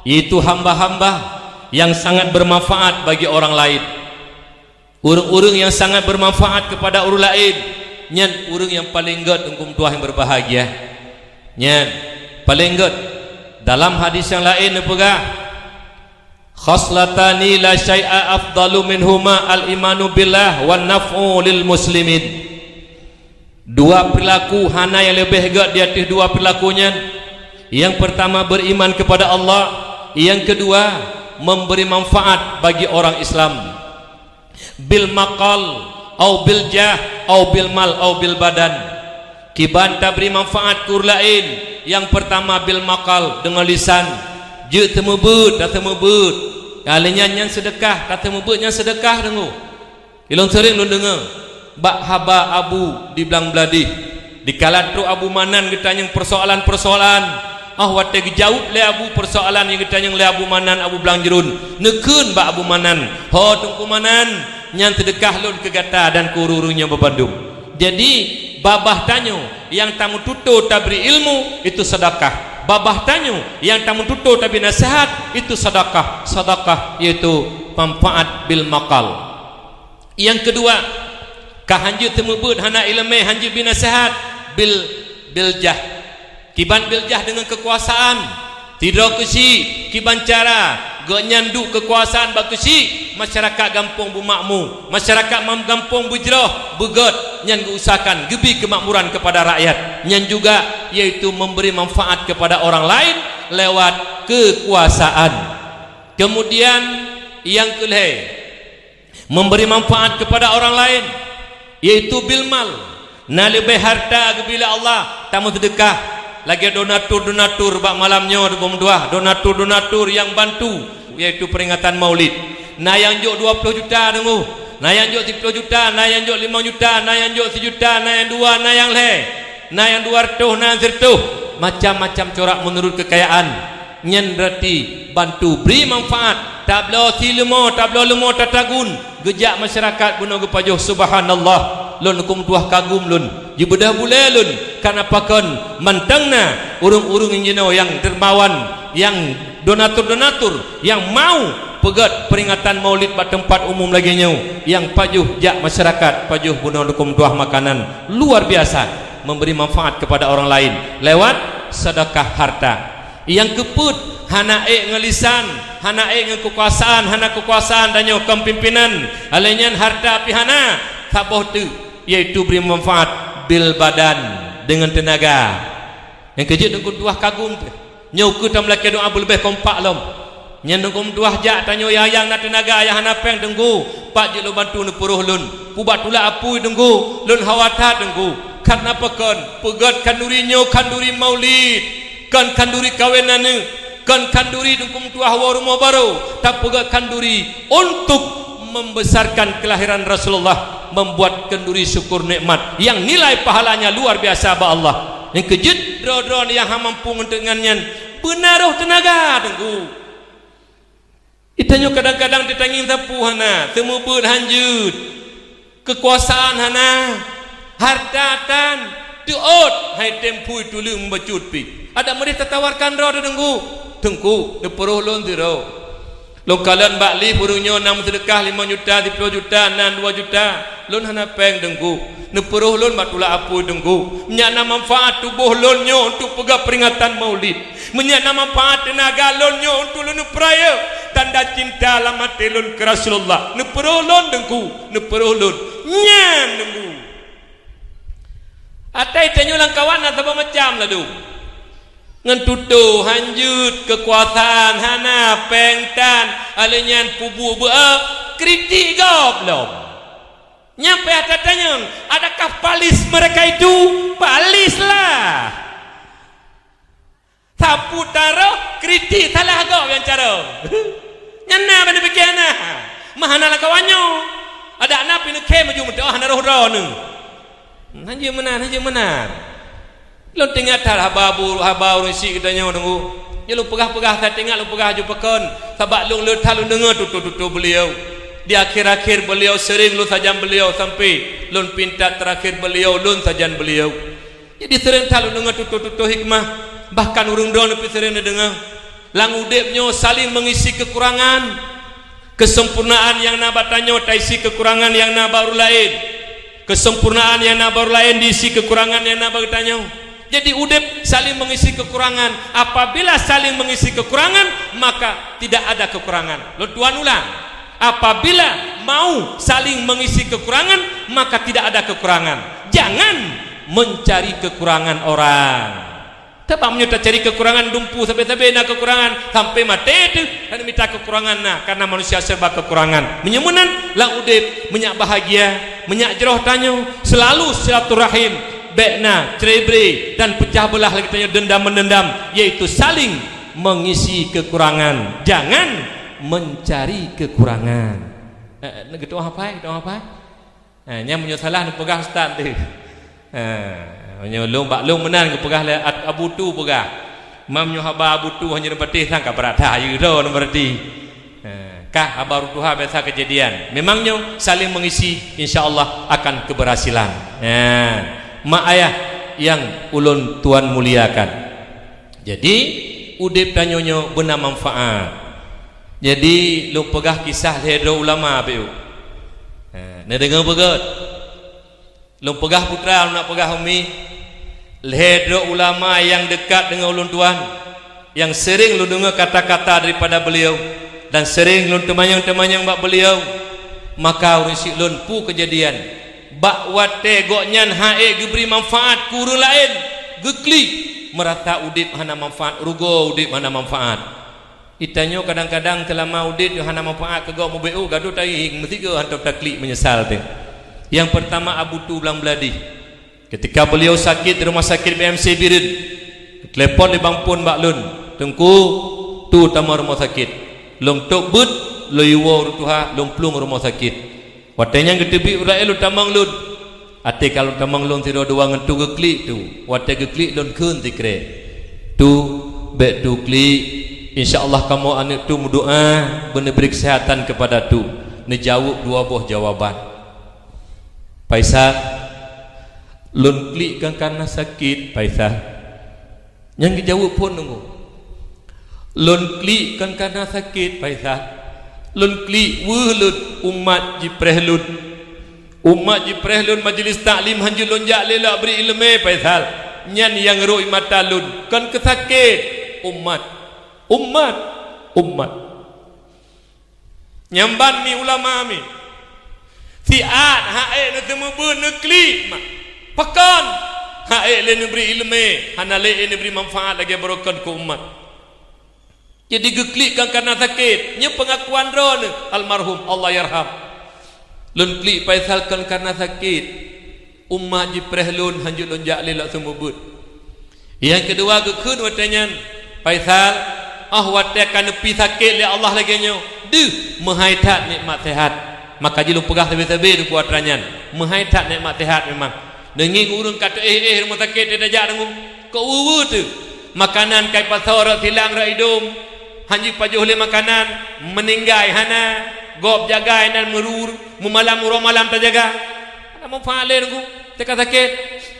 yaitu hamba-hamba yang sangat bermanfaat bagi orang lain. Ureuëng-ureuëng nyang sangat bermanfaat kepada ureuëng laén, nyan ureuëng nyang paleng gét huköm tuah nyang berbahagia. Nyan, paleng gét. Dalam hadis nyang laén neupeugah, "Khaslatani la syai'a afdalu minhuma al-imanu billah wan naf'u lil muslimin." Dua perilaku hana nyang leubeh gét di ateueh dua perilaku nyan. Yang pertama beriman kepada Allah, yang kedua memberi manfaat bagi orang Islam. Bil maqal, au bil jah, au bil mal, au bil badan. Kiban tabri manfaat keu ureuëng laén, nyang pertama bil maqal, deungon lisan. Jeuet seumeubeuet, taseumeubeuet. Ka lheueh nyan, nyan seudeukah, taseumeubeuet nyan seudeukah deungoe. Ilôn seuring lôn deungoe bak haba abu di Blang Bladih. Dikala trok Abu Manan geutanyong peusoalan-peusoalan, óh watée geujaweueb lé abu peusoalan nyang geutanyong lé Abu Manan, Abu Blang Jruen, neukheun bak Abu Manan, "Ho Teungku Manan, nyan seudeukah lôn keu gata dan keu ureuëng-ureuëng nyoe bandum." Jadi, babah tanyoe nyang tameututoe tabri ilmu, itu seudeukah. Babah tanyoe nyang tameututoe tabri naseuhat, itu seudeukah. Seudeukah, yaitu manfaat bil maqal. Nyang keudua, ka han jeuet seumeubeuet hana iéleumé, han jeuet bri naseuhat, bil, bil jah. Kiban bil jah deungon keukuasaan. Sidroe keuchik, kiban cara, gobnyan duek keukuasaan bak keuchik, masyarakat gampông beumakmu, masyarakat mam-, gampông beujroh, beugét, nyan geuusahakan, geubri keumakmuran keupada rakyat. Nyan juga, yaitu memberi manfaat kepada orang lain lewat keukuasaan. Kemudian, nyang keulhée, memberi manfaat kepada orang lain, yaitu bil mal. Na leubeh harta geubri lé Allah, tameuseudeukah. Lagée donatur-donatur bak malam nyoe, Teungku meutuah, donatur-donatur nyang bantu, yaitu peuringatan Maulid. Na nyang jok dua ploh juta deungoe, na nyang jok siploh juta, na nyang jok limong juta, na nyang jok sijuta, na nyang dua, na nyang lhée, na nyang dua reutôh, na nyang sireutôh. Macam-macam corak meunurot keukayaan. Nyan beurati bantu bri manfaat, tabloe si leumo, tabloe leumo tatagun, geujak masyarakat bunoe geupajoh. Subhanallah, lôn Teungku meutuah kagum lôn, jibeudôh bulée lôn, kareuna pakon mantong na ureuëng-ureuëng jinoe nyang dermawan, nyang donatur-donatur, nyang mau peugét peuringatan Maulid bak teumpat umum lagée nyoe, nyang pajoh jak masyarakat, pajoh bunoe Teungku meutuah makanan, luar biasa, memberi manfaat kepada orang lain lewat sedekah harta. Nyang keupeuet, hana ék ngon lisan, hana ék ngon keukuasaan, hana keukuasaan tanyoe kon pimpinan, lheueh nyan harta pih hana, saboh teuk, yaitu bri manfaat bil badan, deungon teunaga. Nyang keujeuet Teungku meutuah kagum, nyoe keuh tameulakée doá beuleubeh kompak lom. Nyan Teungku meutuah jak tanyoe nyang na teunaga, nyang hana péng, Teungku, pat jeuet lôn bantu neupeurôh lôn. Peue bak tulak apui, Teungku, lôn hawa that, Teungku. Kareuna pakon, peugét khanduri nyoe khanduri Maulid, kon khanduri kawen aneuëk, kon khanduri Teungku meutuah woe rumoh barô, tapeugét khanduri untuk membesarkan kelahiran Rasulullah, membuat khanduri syukur nikmat yang nilai pahalanya luar biasa bak Allah. Nyang keujeuet droe-droe nyang hana mampu ngon teungan nyan, beuna roh teunaga, Teungku. Geutanyoe kadang-kadang teutangieng sapeue hana, seumeubeuet han jeuet, keukuasaan hana, harta tan, teuôt, hai tem phui tuleueng bacut pih. Adak meudeh tatawarkan droe, Teungku, Teungku, neupeurôh lôn sidroe. Lôn kalon bak lift ureuëng nyoe na meuseudeukah limong juta, siploh juta, na dua juta. Lôn hana péng, Teungku. Neupeurôh lôn bak tulak apui, Teungku. Meunyo na manfaat tuboh lôn nyoe untuk peugah peuringatan Maulid. Meunyo na manfaat teunaga lôn nyoe untuk lôn neupeurayeuk tanda cinta lam até lôn keu Rasulullah. Neupeurôh lôn, Teungku. Neupeurôh lôn. Nyan, Teungku. Até tanyoe lam kawan na saboh macam ladôm. Ngon tutoe hanjeuet, keukuasaan hana, péng tan, alèh nyan peubuet beu-, kritik gob lom. Nyan payah tatanyong, adakah palis mereka itu? Palislah! Sapeue taroh, kritik salah gob nyang carông. Nyan na bak neupiké na. Mah hana lam kawan nyoe. Adak na pih neukhém aju meudoá hana roh droeneuh. Hanjeuet meunan, hanjeuet meunan. Lôn teuingat that haba bu-, haba ureueng syiek geutanyoe, Teungku. Nyoe lôn peugah-peugah, that teuingat lôn peugah aju pakon. Sabab lôn le that lôn deungoe tutoe-tutoe beliau. Di akhir-akhir beliau sering lôn sajan beliau sampai lôn pinta terakhir beliau, lôn sajan beliau. Jadi sering that lôn deungoe tutoe-tutoe hikmah. Bahkan ureueng droeneuh pih sering neudeungoe. Lam udép nyoe saling mengisi kekurangan. Kesempurnaan nyang na bak tanyoe taisi kekurangan nyang na bak ureueng laén. Kesempurnaan nyang na bak ureueng laén diisi kekurangan nyang na bak geutanyoe. Jadi udép saling mengisi kekurangan. Apabila saling mengisi kekurangan, maka tidak ada kekurangan. Lôn tuan ulang. Apabila mau saling mengisi kekurangan, maka tidak ada kekurangan. Jangan mencari kekurangan orang. Sabab meunyoe tacari kekurangan dumpeue sabe-sabe na kekurangan, sampai maté teuh hana mita kekurangan na, karena manusia serba kekurangan. Meunyoe meunan lam udép, meunyak bahagia, meunyak jroh tanyoe, selalu silaturahim, bék na cerai-berai dan pecah belah lagèe tanyoe dendam-meundendam, yaitu saling mengisi kekurangan, jangan mencari kekurangan. Eh, eh, geutu'oh hafai, geutu'oh hafai. Ha, nyan meunyoe salah neupeugah ustaz teuh. Ha, meunyoe lôn bak lôn meunan geupeugah lé At-, Abu Tu peugah. Mam nyoe haba Abu Tu hana neupatéh sang ka brat that ayeue droe neumeureuti. Ha, kah haba ureueng tuha biasa keujadian. Memang nyoe saling mengisi, insya Allah akan keberhasilan. Ha, mak ayah nyang ulôn tuan muliakan. Jadi, udép tanyoe nyoe beuna manfaat. Jadi, lôn peugah kisah lhèe droe ulama beu. Ha, neudeungoe beugöt. Lôn peugah putra, lôn nak peugah umi. Lhèe droe ulama nyang dekat deungon ulôn tuan, nyang sering lôn deungoe kata-kata daripada beliau dan sering lôn teumanyong-teumanyong bak beliau. Maka ureueng syiek lôn peue keujadian? Bak watèe gobnyan han ék geubri manfaat keu ureueng laén, geuklik, meurasa udép hana manfaat, rugoe udép hana manfaat. Geutanyoe kadang-kadang seulama udép hana manfaat keu gob mubacut, gadôh tahieng meusigoe hantom taklik meunyeusal teuh. Nyang peurtama Abu Tu Blang Bladih. Keutika beuliau sakét di rumoh sakét B M C Bireuen, telepon lé Bang Pon bak lôn, "Teungku, Tu tamong rumoh sakét." Lôn tôb beuet, lôn yue woe ureueng tuha, lôn plueng rumoh sakét. Watèe nyan geuteubiet ureueng laén lôn tamong lôn. Até ka lôn tamong lôn sidroe dua ngon Tu geuklik Tu. Watèe geuklik lôn kheun sikrek, "Tu, bèk Tu klik. Insya Allah kamoe aneuk Tu meudoa beuneubri keuseuhatan keupada Tu." Neujaweueb dua boh jawaban. "Faisal, lôn klik kon kareuna sakét, Faisal." Nyang geujaweueb phôn Teungku. "Lôn klik kon kareuna sakét, Faisal. Lôn klik weueh lôn, umat jipreh lôn. Umat jipreh lôn, majlis taklim hanjeuet lôn jak lé lôn bri ileumèe, Faisal. Nyan nyang rhot mata lôn, kon keu sakét. Umat, umat, umat." Nyan ban mi ulama mi. Siat han ék neuseumeubeuet neuklik mak. Pakon? Han ék lé neubri ileumèe, hana lé ék neubri manfaat lagèe barokon keu umat. Jadi geuklik kon kareuna sakét. Nyoe peungakuan droeneuh, almarhum, Allah yarham. "Lôn klik Faisal kon kareuna sakét. Umat jipreh lôn, hanjeuet lôn jak lé lôn seumeubeuet." Nyang keudua geukheun watèe nyan, "Faisal, 'oh watèe ka neupi sakét lé Allah lagèe nyoe, deuh meuhai that nikmat seuhat." Maka jih lôn peugah sabe-sabe Teungku atra nyan, meuhai that nikmat seuhat memang. Neungieng ureueng ka teuéh-éh rumoh sakét tajak Teungku, keu weueh-weueh teuh. Makanan kai pasoe rot silang rot idong, hanjeuet pajoh lé makanan, meuninggai hana, gob jagai nan meurur, meumalam uroe malam tajaga. Hana manfaat lé Teungku, teuka sakét.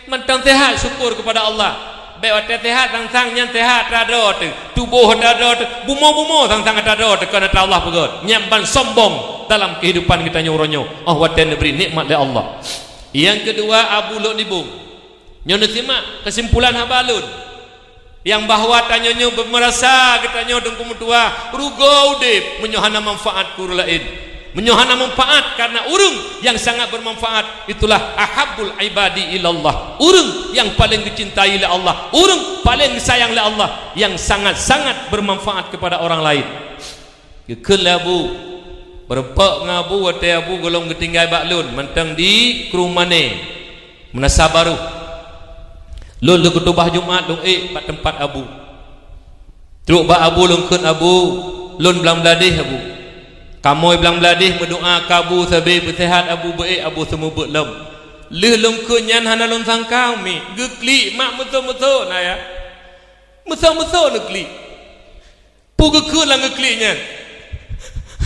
Mantong seuhat, syukur keupada Allah. Bèk watèe seuhat sang-sang nyan seuhat atra droe teuh, tuboh atra droe teuh, bumoe-bumoe sang-sang atra droe teuh, kon atra Allah peugöt. Nyan ban sombong. dalam kehidupan geutanyoe uroe nyoe, 'oh watée neubri nikmat lé Allah. Nyang keudua, Abu Lhok Libong. Nyoe neusimak keusimpulan haba lôn. Nyang bahwa tanyoe nyoe beumeurasa geutanyoe teungku meutuah rugoe udeb meunyoe hana manfaat keu ureuëng laén. Meunyoe hana manfaat karena ureuëng nyang sangat bermanfaat, itulah ahabbul ibadi ilallah. Ureuëng nyang paleng geucintai lé Allah, ureuëng paleng geusayang lé Allah, nyang sangat-sangat bermanfaat kepada orang lain. Geukheun lé Abu, beureumpok ngon Abu watée Abu gohlom geutinggai bak lôn mantong di Krueng Mane, Meunasah Barôh. Lôn leukeutubah Jumat lôn ék bak teumpat Abu. Trok bak Abu lôn kheun, "Abu, lôn blang bladeh Abu." Kamoe blang bladeh meudoá keu Abu sabe beuseuhat Abu beuék Abu seumeubeuet lom. Lheueh lôn kheun nyan hana lôn sangka, Umi, geuklik mak meuso-meuso na ya. Meuso-meuso neuklik. Peue geukheun lam geuklik nyan?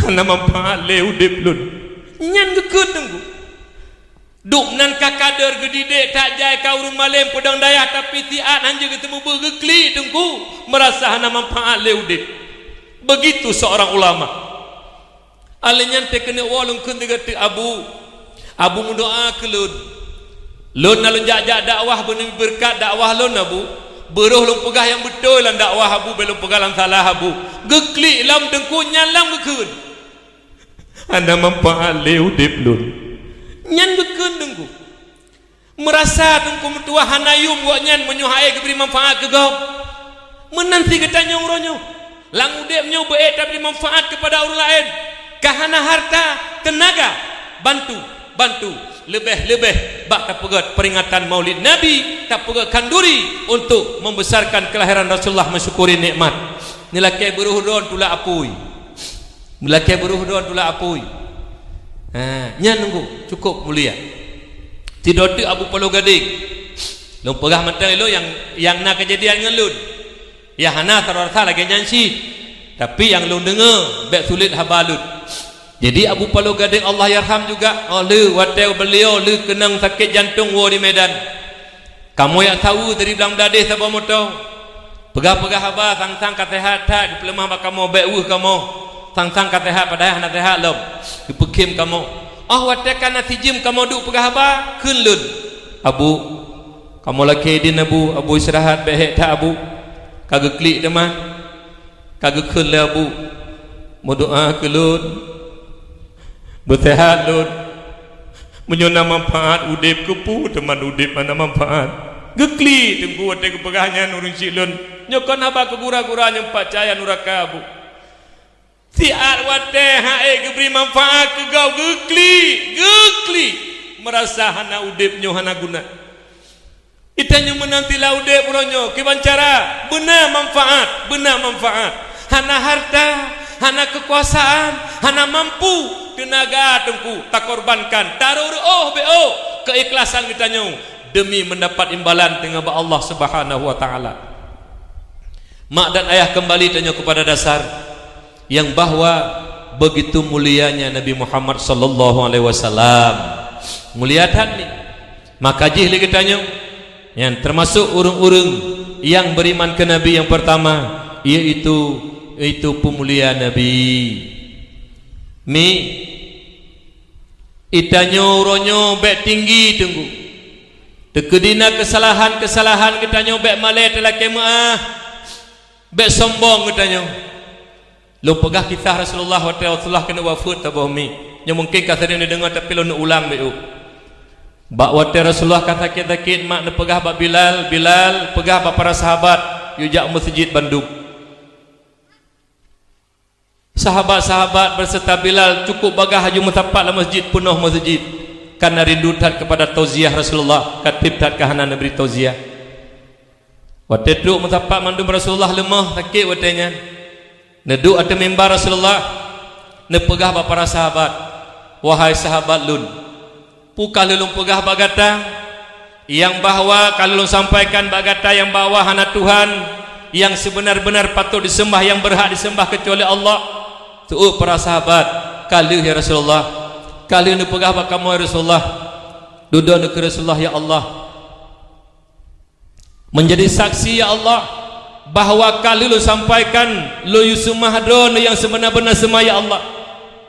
Hana manfaat lé udeb lôn. Nyan geukheun teungku. Duek nan ka kader geudidek that jai ka ureuëng malém peudong dayah tapi siat hanjeuet geuteumeubeuet geuklik teungku. Meurasa hana manfaat lé udeb. Begitu seorang ulama. Alheuh nyan teuh keuneuk woe lôn kheun teuga teuk Abu. Abu meudoá keu lôn. Lôn na lôn jak-jak dakwah beuneu beureukat dakwah lôn Abu. Beurôh lôn peugah nyang beutôi lam dakwah Abu, bék lôn peugah lam salah Abu. Geuklik lam teungku nyan lam geukheun. Hana manfaat lé udeb lôn. Nyan geukheun teungku. Meurasa teungku meutuah hana yum gobnyan meunyoe hana geubri manfaat keu gob. Meunan cit geutanyoe uroe nyoe. Lam udeb nyoe beuék tabri manfaat keupada ureuëng laén. Ka hana harta, teunaga, bantu, bantu. Leubeh-leubeh bak tapeugét peringatan Maulid Nabi, tapeugét khanduri untuk membesarkan kelahiran Rasulullah, mensyukuri nikmat. Neulakée beurôh droe tulak apui. Meulakée beurôh droe tulak apui. Ha, nyan nunggu, cukup mulia. Sidroe teuk Abu Paloh Gadeng. Lôn peugah mantong ilôn nyang, nyang na keujadian ngon lôn. Ya hana rasa lagée nyan cit. Tapi nyang lôn deungoe bék sulet haba lôn. Jadi Abu Paloh Gadeng Allahyarham juga, oh lheueh watée beuliau lheueh keunong sakét jantong woe di Medan. Kamoe jak saweue dari Blang Bladeh saboh moto. Peugah-peugah haba sang-sang ka seuhat that geupeuleumah bak kamoe bék weueh kamoe. Sang-sang ka seuhat padahai hana seuhat lom. Geupeukhém kamoe. Oh watée ka na sijeuem kamoe duek peugah haba, kheun lôn, "Abu, kamoe lakée idin Abu, Abu istirahat bék hék that Abu." Ka geuklik teuma. Ka geukheun lé Abu, "Meudoá keu lôn, beuseuhat lôn. Meunyoe na manfaat udeb, keupeue teuma udeb hana manfaat?" Geuklik teungku watée geupeugah nyan ureuëng chik lôn. Nyoe kon haba keu gura-gura nyang pat cahya nuraka Abu. Siat watée hana geubri manfaat keu gob geuklik, geuklik. Meurasa hana udeb nyoe hana guna. Geutanyoe meunan sila udeb uroe nyoe kiban cara beuna manfaat, beuna manfaat. Hana harta, hana keukuasaan, hana mampu, teunaga teungku takorbankan, tarôh reuôh bék keuikhlasan geutanyoe demi mendapat imbalan teungoh bak Allah Subhanahu wa Taala. Mak dan ayah, kembali tanyoe kepada dasar yang bahwa begitu mulianya Nabi Muhammad sallallahu alaihi wasallam. Mulia that ni. Maka jih lé geutanyoe, nyan termasuk ureuëng-ureuëng nyang beriman keu Nabi nyang pertama, yaitu, yaitu peumulia Nabi. Mi, geutanyoe uroe nyoe bék tinggi teungku. Teukeudi na keusalahan-keusalahan geutanyoe bék malée teulakée meuáh. Bék sombong geutanyoe. Lôn peugah kisah Rasulullah watée Rasulullah keuneuk wafeuet saboh mi. Nyoe mungken ka sering neudeungoe tapi lôn neuulang bacut. Bak watée Rasulullah ka sakét-sakét mak neupeugah bak Bilal, "Bilal, peugah bak para sahabat yue jak meuseujid bandum." Sahabat-sahabat beserta Bilal cukup bagaih laju meusapat lam meuseujid, peunoh meuseujid, karena rindu that kepada tauziah Rasulullah, ka tieb that ka hana neubri tauziah. Watée trok meusapat mandum Rasulullah leumoh sakét watée nyan. Neuduek ateueh mimbar Rasulullah, neupeugah bak para sahabat, "Wahai sahabat lôn, peue ka lheueh lôn peugah bak gata, nyang bahwa ka lheueh lôn sampaikan bak gata nyang bahwa hana Tuhan nyang seubeuna-beuna patôt diseumbah, nyang beurhak diseumbah keucuali Allah?" Seuôt para sahabat, "Ka lheueh, ya Rasulullah. Ka lheueh neupeugah bak kamoe, ya Rasulullah." Dudoe neukheun Rasulullah, "Ya Allah, menjadi saksi, ya Allah, bahwa ka lheueh lôn sampaikan lôn yue seumah Droeneuh nyang seubeuna-beuna seumah, ya Allah.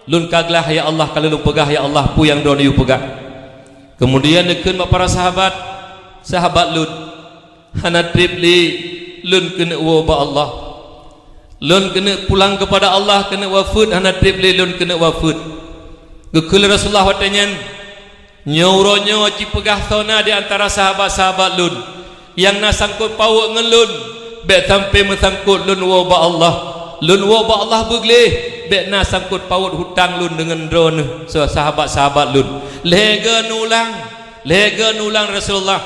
Lôn ka glah, ya Allah, ka lôn peugah, ya Allah, peue nyang droeneuh yue peugah. Keumudian neukheun bak para sahabat, sahabat lôn, hana treb lé lôn keuneuk woe bak Allah. Lôn keuneuk pulang keupada Allah, keuneuk wafeuet, hana treb lé lôn keuneuk wafeuet. Geukheun lé Rasulullah watée nyan, nyoe uroe nyoe jipeugah soe na di antara sahabat-sahabat lôn nyang na sangkot pawot ngon lôn, bék sampoe meusangkot lôn woe bak Allah. Lôn woe bak Allah beugleh, bék na sangkot pawot hutang lôn deungon droeneuh, sahabat-sahabat lôn. Lhée goe neulang, lhée goe neulang Rasulullah.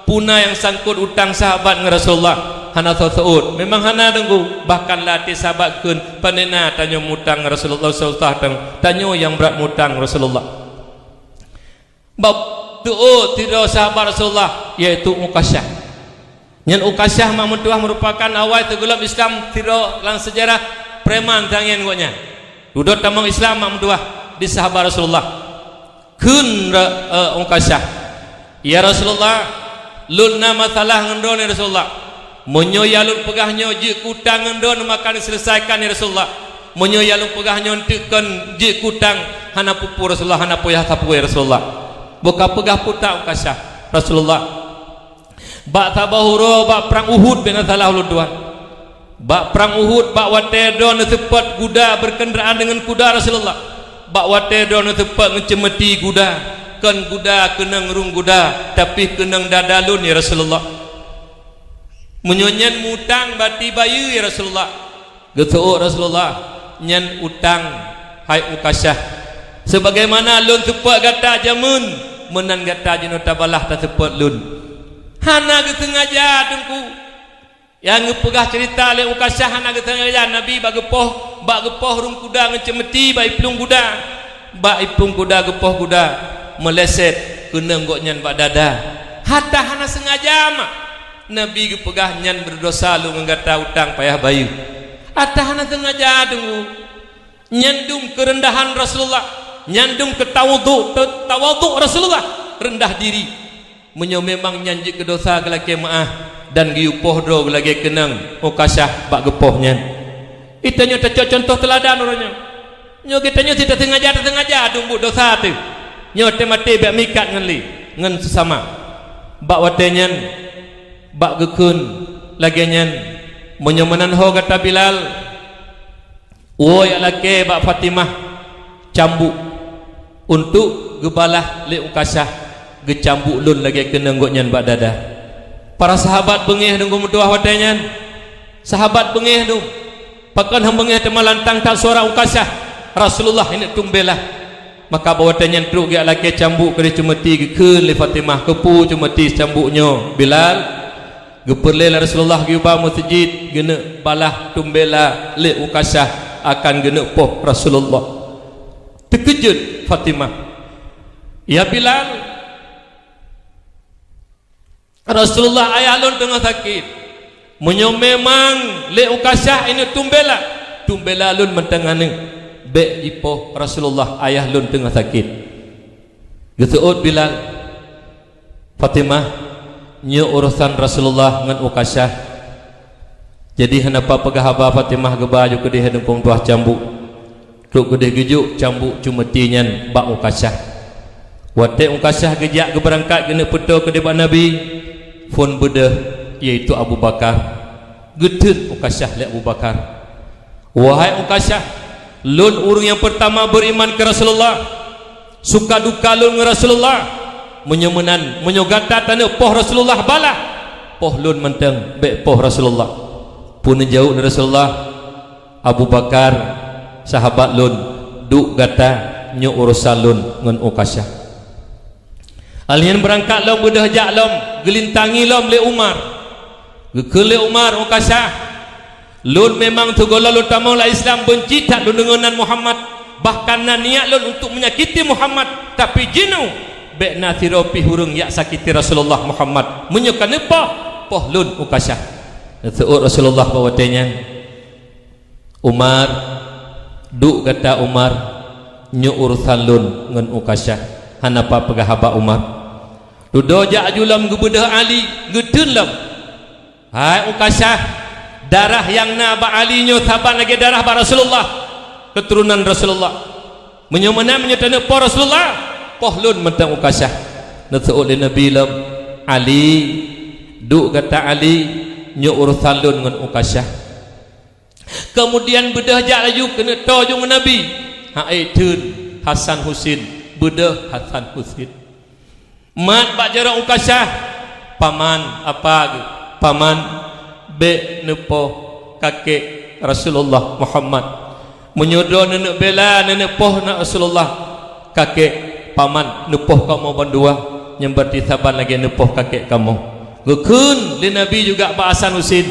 Peue na nyang sangkot utang sahabat ngon Rasulullah? Hana seuôt-seuôt. Memang hana, Teungku. Bahkan lam até sahabat kheun, "Pane na tanyoe mutang Rasulullah, Rasulullah, tanyoe nyang brat mutang Rasulullah." Bak teuôt sidroe sahabat Rasulullah, yaitu Ukasyah. Nyan Ukasyah mak meutuah meurupakan awai teugohlom Islam sidroe lam seujarah, preman tangieng gobnyan. Dudoe tamong Islam mak meutuah di sahabat Rasulullah. Kheun ra-, eh, Ukasyah, "Ya Rasulullah, lôn na masalah ngon droeneuh, ya Rasulullah. Meunyoe nyang lôn peugah nyoe jeuet keu utang ngon droeneuh, maka neuseuleusaikan, ya Rasulullah. Meunyoe nyang lôn peugah nyoe eunteuk kon jeuet keu utang, hana peue-peue, Rasulullah, hana payah sapeue, ya Rasulullah." Boh ka peugah peue that Ukasyah, "Rasulullah, bak saboh uroe bak prang Uhud, bék na salah ulôn tuan. Bak prang Uhud, bak watée droeneuh seupôt guda beukeundaraan deungon kuda Rasulullah. Bak watée droeneuh seupôt ngeuceumeuti guda, kon guda keunong rhueng guda, tapi keunong dada lôn, ya Rasulullah. Meunyoe nyan mutang bati bayeue, ya Rasulullah." Geuseuôt Rasulullah, "Nyan utang, hai Ukasyah. Sebagaimana lôn seupôt gata jameun, meunan gata jinoe tabalah taseupôt lôn." Hana geuseungaja, Teungku. Nyang geupeugah ceurita lé Ukasyah hana geuseungaja, Nabi bak geupoh, bak geupoh rhueng kuda ngeuceumeuti bak iplueng kuda. Bak iplueng kuda geupoh kuda, meuleset keunong gobnyan bak dada. Hata hana seungaja mak. Nabi geupeugah, "Nyan beudesya lôn ngon gata, utang payah bayeue." Hata hana seungaja, Teungku. Nyan dum keureundahan Rasulullah, nyan dum keutawadhu-, te-, tawadhu Rasulullah, reundah diri. Meunyoe memang nyan jeuet keu desya geulakée meuáh dan geuyue poh droe geulakée keunong Ukasyah bak geupoh nyan. Geutanyoe tacok cuntoh teuladan uroe nyoe. Nyoe geutanyoe si taseungaja-taseungaja dum buet desya teuh. Nyoe teuh maté bék meuikat ngon lé, ngon seusama. Bak watée nyan, bak geukheun lagée nyan, meunyoe meunan ho gata Bilal, woe jak lakée bak Fatimah cambuk, untuk geubalah lé Ukasyah geucambuk lôn lagée keunong gobnyan bak dada. Para sahabat beungéh dum geumeutuah watée nyan. Sahabat beungéh dum. Pakon han beungéh teuma lantang that suara Ukasyah, "Rasulullah, keuneuk tumbélah." Maka bak watée nyan trok geujak lakée cambuk keudeh ceumeuti, geukheun lé Fatimah, "Keupeue ceumeuti cambuk nyoe, Bilal?" Geupeureulée lé Rasulullah geuyue ba meuseujid, geuneuk balah tumbéla lé Ukasyah akan geuneuk poh Rasulullah. Teukeujot Fatimah, "Ya Bilal, Rasulullah ayah lôn teungoh sakét. Meunyoe memang lé Ukasyah ineuk tumbéla, tumbéla lôn mantong aneuk, bék jipoh Rasulullah ayah lôn teungoh sakét." Geuseuôt Bilal, "Fatimah, nyoe urosan Rasulullah ngon Ukasyah. Jadi hana peugah haba Fatimah geuba ju keudeh dum geumeutuah cambuk." Trok keudeh geujok cambuk ceumeuti nyan bak Ukasyah. Watée Ukasyah geujak geubeurangkat geuneuk peutoe keudeh bak Nabi, phon beudôh, yaitu Abu Bakar. Geutheun Ukasyah lé Abu Bakar, "Wahai Ukasyah, lôn ureuëng nyang peurtama beuriman keu Rasulullah. Suka duka lôn ngon Rasulullah. Meunyoe meunan, meunyoe gata taneuk poh Rasulullah, balah. Poh lôn mantong, bék poh Rasulullah." Peue neujaweueb lé Rasulullah? "Abu Bakar, sahabat lôn, duek gata, nyoe urosan lôn ngon Ukasyah." Alheuh nyan beurangkat lom beudôh jak lom, geulintangi lom lé Umar. Geukheun lé Umar, "Ukasyah, lôn memang sigohlom lôn tamong lam Islam beunci that lôn deungon nan Muhammad, bahkan na niet lôn untuk menyakiti Muhammad, tapi jinoe bék na sidroe pih ureuëng jak sakiti Rasulullah Muhammad. Meunyoe ka neupoh, poh lôn Ukasyah." Geuseuôt Rasulullah bak watée nyan, "Umar, duek gata Umar, nyoe urosan lôn ngon Ukasyah." Hana peugah haba Umar. Dudoe jak aju lom geubeudôh Ali, geutheun lom, "Hai Ukasyah, darah nyang na bak Ali nyoe saban lagée darah bak Rasulullah, keuturonan Rasulullah. Meunyoe meunan, meunyoe taneuk poh Rasulullah, poh lôn mantong Ukasyah. Neuseuôt lé Nabi lom, "Ali, duek gata Ali, nyoe urosan lôn ngon Ukasyah." Keumudian beudôh jak laju keuneuk toe ju ngon Nabi. Hai theun Hasan Husin, beudôh Hasan Husin. Mat bak jaroe Ukasyah, "Paman, apa geuh? Paman, bék neupoh kakek Rasulullah Muhammad. Meunyoe droeneuh neuk bela, neuneuk poh na Rasulullah kakek, paman neupoh kamoe bandua, nyang berarti saban lagée neupoh kakek kamoe." Geukheun lé Nabi juga bak Hasan Husin,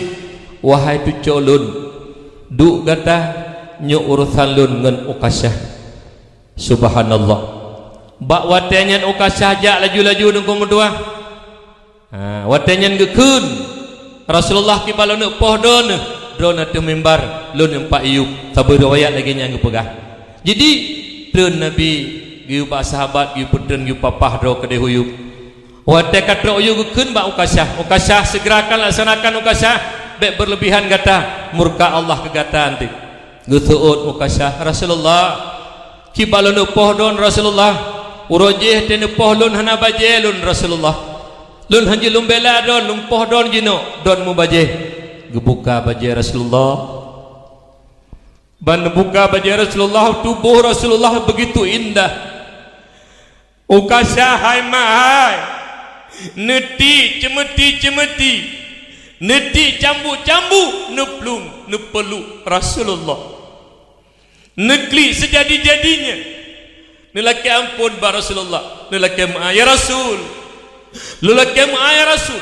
"Wahai cucoe lôn, duek gata, nyoe urosan lôn ngon Ukasyah." Subhanallah. Bak watée nyan Ukasyah jak laju-laju Teungku meutuah. Ha, watée nyan geukheun, "Rasulullah, kiban lôn neuk poh droeneuh, droeneuh ateueh mimbar, lôn nyang pat yub." Sabe riwayat lagée nyan geupeugah. Jadi, treun Nabi geuyue bak sahabat, geuyue peutreun, geuyue papah droe keudeh u yub. Watée ka trok u yub geukheun bak Ukasyah, "Ukasyah, segerakan laksanakan Ukasyah, bék berlebihan gata, murka Allah keu gata nanti." Geuseuôt Ukasyah, "Rasulullah, kiban lôn neuk poh droeneuh Rasulullah, uroe jéh teuh neupoh lôn hana bajée lôn Rasulullah. Lôn hana jeuet lôn bela droeneuh, lôn poh droeneuh jinoe, droeneuh mubajée." Geubuka bajée Rasulullah. Ban neubuka bajée Rasulullah, tuboh Rasulullah begitu indah. Ukasyah hai mak hai, neutik ceumeuti-ceumeuti, neutik cambuk-cambuk, neuplueng, neupeuluk Rasulullah. Neuklik seujadi-jadinya. Neulakée amphon bak Rasulullah, neulakée meu'ah, "Ya Rasul, lôn lakée meu'ah, ya Rasul.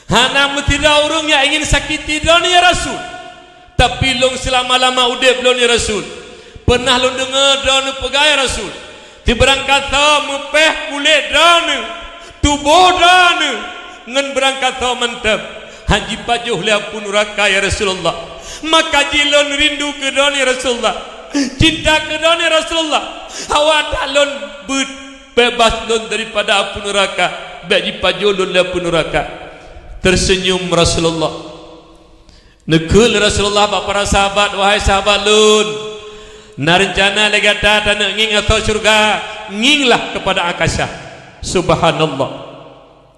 Hana meusidroe ureuëng nyang ingin sakiti droeneuh, ya Rasul. Tapi lôn seulama-lama udeb lôn, ya Rasul, pernah lôn deungoe droeneuh peugah, ya Rasul, sibeurangkasoe meupéh kulét droeneuh, tuboh droeneuh ngon beurangkasoe mantong, han jipajoh lé apui nuraka, ya Rasulullah. Maka jih lôn rindu keu droeneuh, ya Rasulullah. Cinta keu droeneuh, ya Rasulullah. Hawa that lôn beuet, beubaih lôn daripada apui nuraka, bék jipajoh lôn lé apui nuraka." Terseunyum Rasulullah. Neukheun Rasulullah bak para sahabat, "Wahai sahabat lôn, na reuncana lé gata taneuk ngieng ateueh syeuruga, ngienglah keupada Ukasyah." Subhanallah.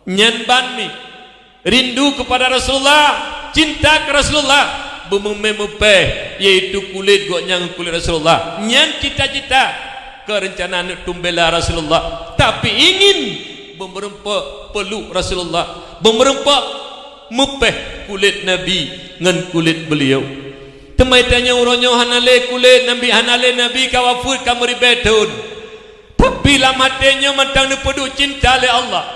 Nyan ban mi, rindu keupada Rasulullah, cinta keu Rasulullah, beumumé meupéh, yaitu kulét gobnyan ngon kulét Rasulullah. Nyan cita-cita, keu reuncana neuk tumbela Rasulullah, tapi ingin beumeurumpok peuluk Rasulullah, beumeurumpok meupéh kulét Nabi ngon kulét beuliau. Teuma tanyoe uroe nyoe hana lé kulét Nabi, hana lé Nabi ka wafeuet ka meuribée thon. Tapi lam até nyoe mantong neupeuduek cinta lé Allah.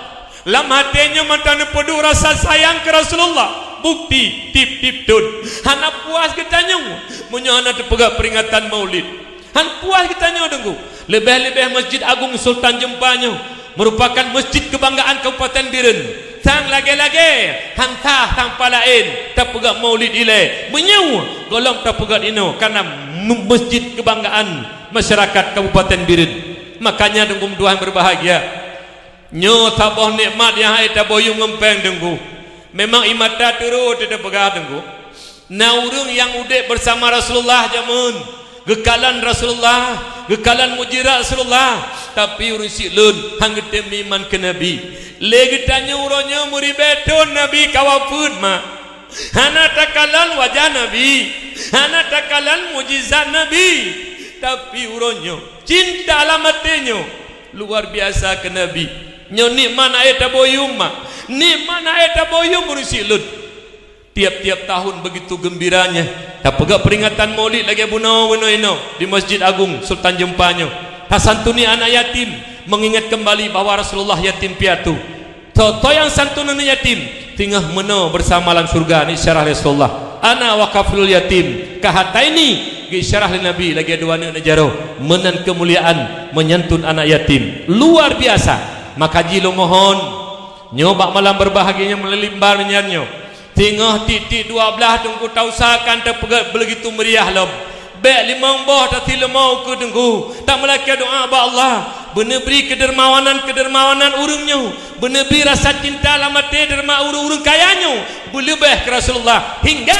Lam até nyoe mantong neupeuduek rasa sayang keu Rasulullah. Bukti, tieb-tieb thon hana puas geutanyoe meunyoe hana teupeugah peuringatan Maulid. Han puas geutanyoe Teungku. Leubeh-leubeh Masjid Agung Sultan Jeumpa nyoe meurupakan masjid keubanggaan Kabupaten Bireuen. Sang lagée-lagée han sah sampah laén tapeugah Maulid ilée. Meunyoe gohlom tapeugah inoe, kareuna m-, masjid keubanggaan masyarakat Kabupaten Bireuen. Makanya Teungku meutuah nyang berbahagia, nyoe saboh nikmat nyang han ék taboh yuem ngon péng Teungku. Memang ie mata turot teupeugah Teungku. Na ureuëng nyang udeb beusama Rasulullah jameun, geukalon Rasulullah, geukalon mukjizat Rasulullah, tapi ureuëng siklon han geutem meuiman keu Nabi. Lé geutanyoe uroe nyoe meuribée thon Nabi ka wafeuet ma. Hana takalon wajah Nabi, hana takalon mukjizat Nabi, tapi uroe nyoe cinta lam até nyoe luar biasa keu Nabi. Nyoe nikmat han ék taboh yuem ma, nikmat han ék taboh yuem ureuëng siklon. Tiap-tiap tahun begitu geumbiranya tapeugah peuringatan Maulid lagée bunoe-bunoe inoe di Masjid Agung Sultan Jeumpa nyoe. Tasantuni anak yatim, mengingat kembali bahwa Rasulullah yatim piatu. Soe-soe nyang santun aneuk yatim, singoh meunoe beusama lam syeuruga, neuisyarah lé Rasulullah. "Ana wa kafilul yatim kahataini," geuisyarah lé Nabi lagée dua aneuk jaroe. Meunan keumuliaan menyantun anak yatim. Luar biasa. Maka jih lôn mohon, nyoe bak malam berbahagia nyoe meulalu mimbar nyan nyoe, singoh tieb-tieb dua blaih Teungku tausahakan tapeugét beugitu meuriah lom. Bék limong boh tasileumo ukeue Teungku, tameulakée doá bak Allah, beuneubri keudermawanan-keudermawanan ureuëng nyoe, beuneubri rasa cinta lam até deurma ureuëng-ureuëng kaya nyoe, beuleubeh keu Rasulullah, hingga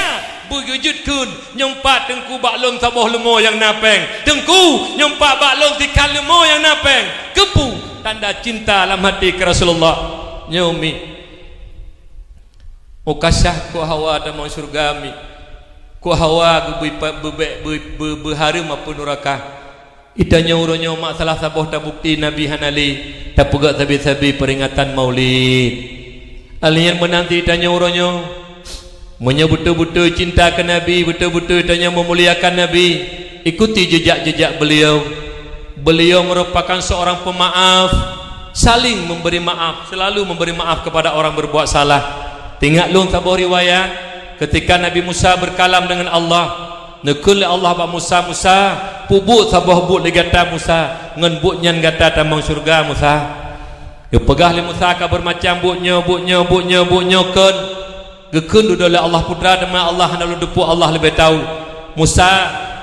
Peue geujeuet kheun, nyoe pat Teungku bak lôn saboh leumo nyang na péng. Teungku, nyoe pat bak lôn sikhan leumo nyang na péng. Keupeue? Tanda cinta lam hati keu Rasulullah. Nyoe mi. Ukasyah keu hawa tamong syeuruga mi. Keu hawa geubri pa-, beubek, be-, be-, beuhareuem apui nuraka. Geutanyoe uroe nyoe mak salah saboh tabukti Nabi hana lé, tapeugah sabe-sabe peuringatan Maulid. Alèh nyan meunan cit geutanyoe uroe nyoe, meunyoe beutôi-beutôi cinta keu Nabi, beutôi-beutôi geutanyoe meumuliakan Nabi, ikuti jejak-jejak beliau. Beliau merupakan seorang pemaaf, saling memberi maaf, selalu memberi maaf kepada orang berbuat salah. Teuingat lôn saboh riwayat, ketika Nabi Musa berkalam dengan Allah, neukheun lé Allah bak Musa, "Musa, peubuet saboh buet lé gata, Musa, ngon buet nyan gata tamong syeuruga, Musa." Geupeugah lé Musa ka beumacam buet nyoe, buet nyoe, buet nyoe, buet nyoe kheun. Geukheun dudoe lé Allah Putra, teuma Allah hana lôn teupeu, Allah leubeh tau. "Musa,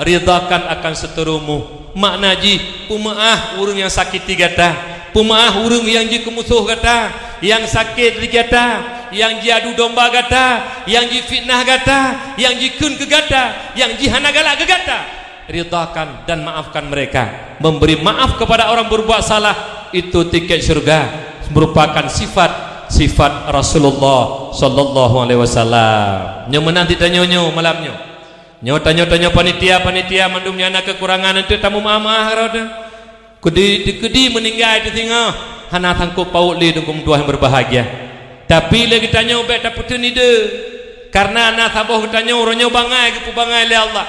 ridhakan akan seuturumu." Makna jih, peumeu'ah ureuëng nyang sakiti gata, peumeu'ah ureuëng nyang jikeumusoh gata, nyang sakét di gata, nyang jiadu domba gata, nyang jifitnah gata, nyang jikheun keu gata, nyang jihana galak keu gata. Ridhakan dan maafkan mereka. Memberi maaf kepada orang berbuat salah, itu tiket syurga, merupakan sifat-sifat Rasulullah sallallahu alaihi wasallam. Nyoe meunan cit tanyoe nyoe malam nyoe. Nyoe tanyoe-tanyoe panitia-panitia mandum nyang na keukurangan, eunteuk tameumaah-maah rot. Keudi, keudi meuninggai teuh singoh, hana sangkot paôt lé dukung tuah nyang berbahagia. Tapi lé geutanyoe bék tapeuteun ide, kareuna na saboh geutanyoe uroe nyoe bangai geupeubangai lé Allah.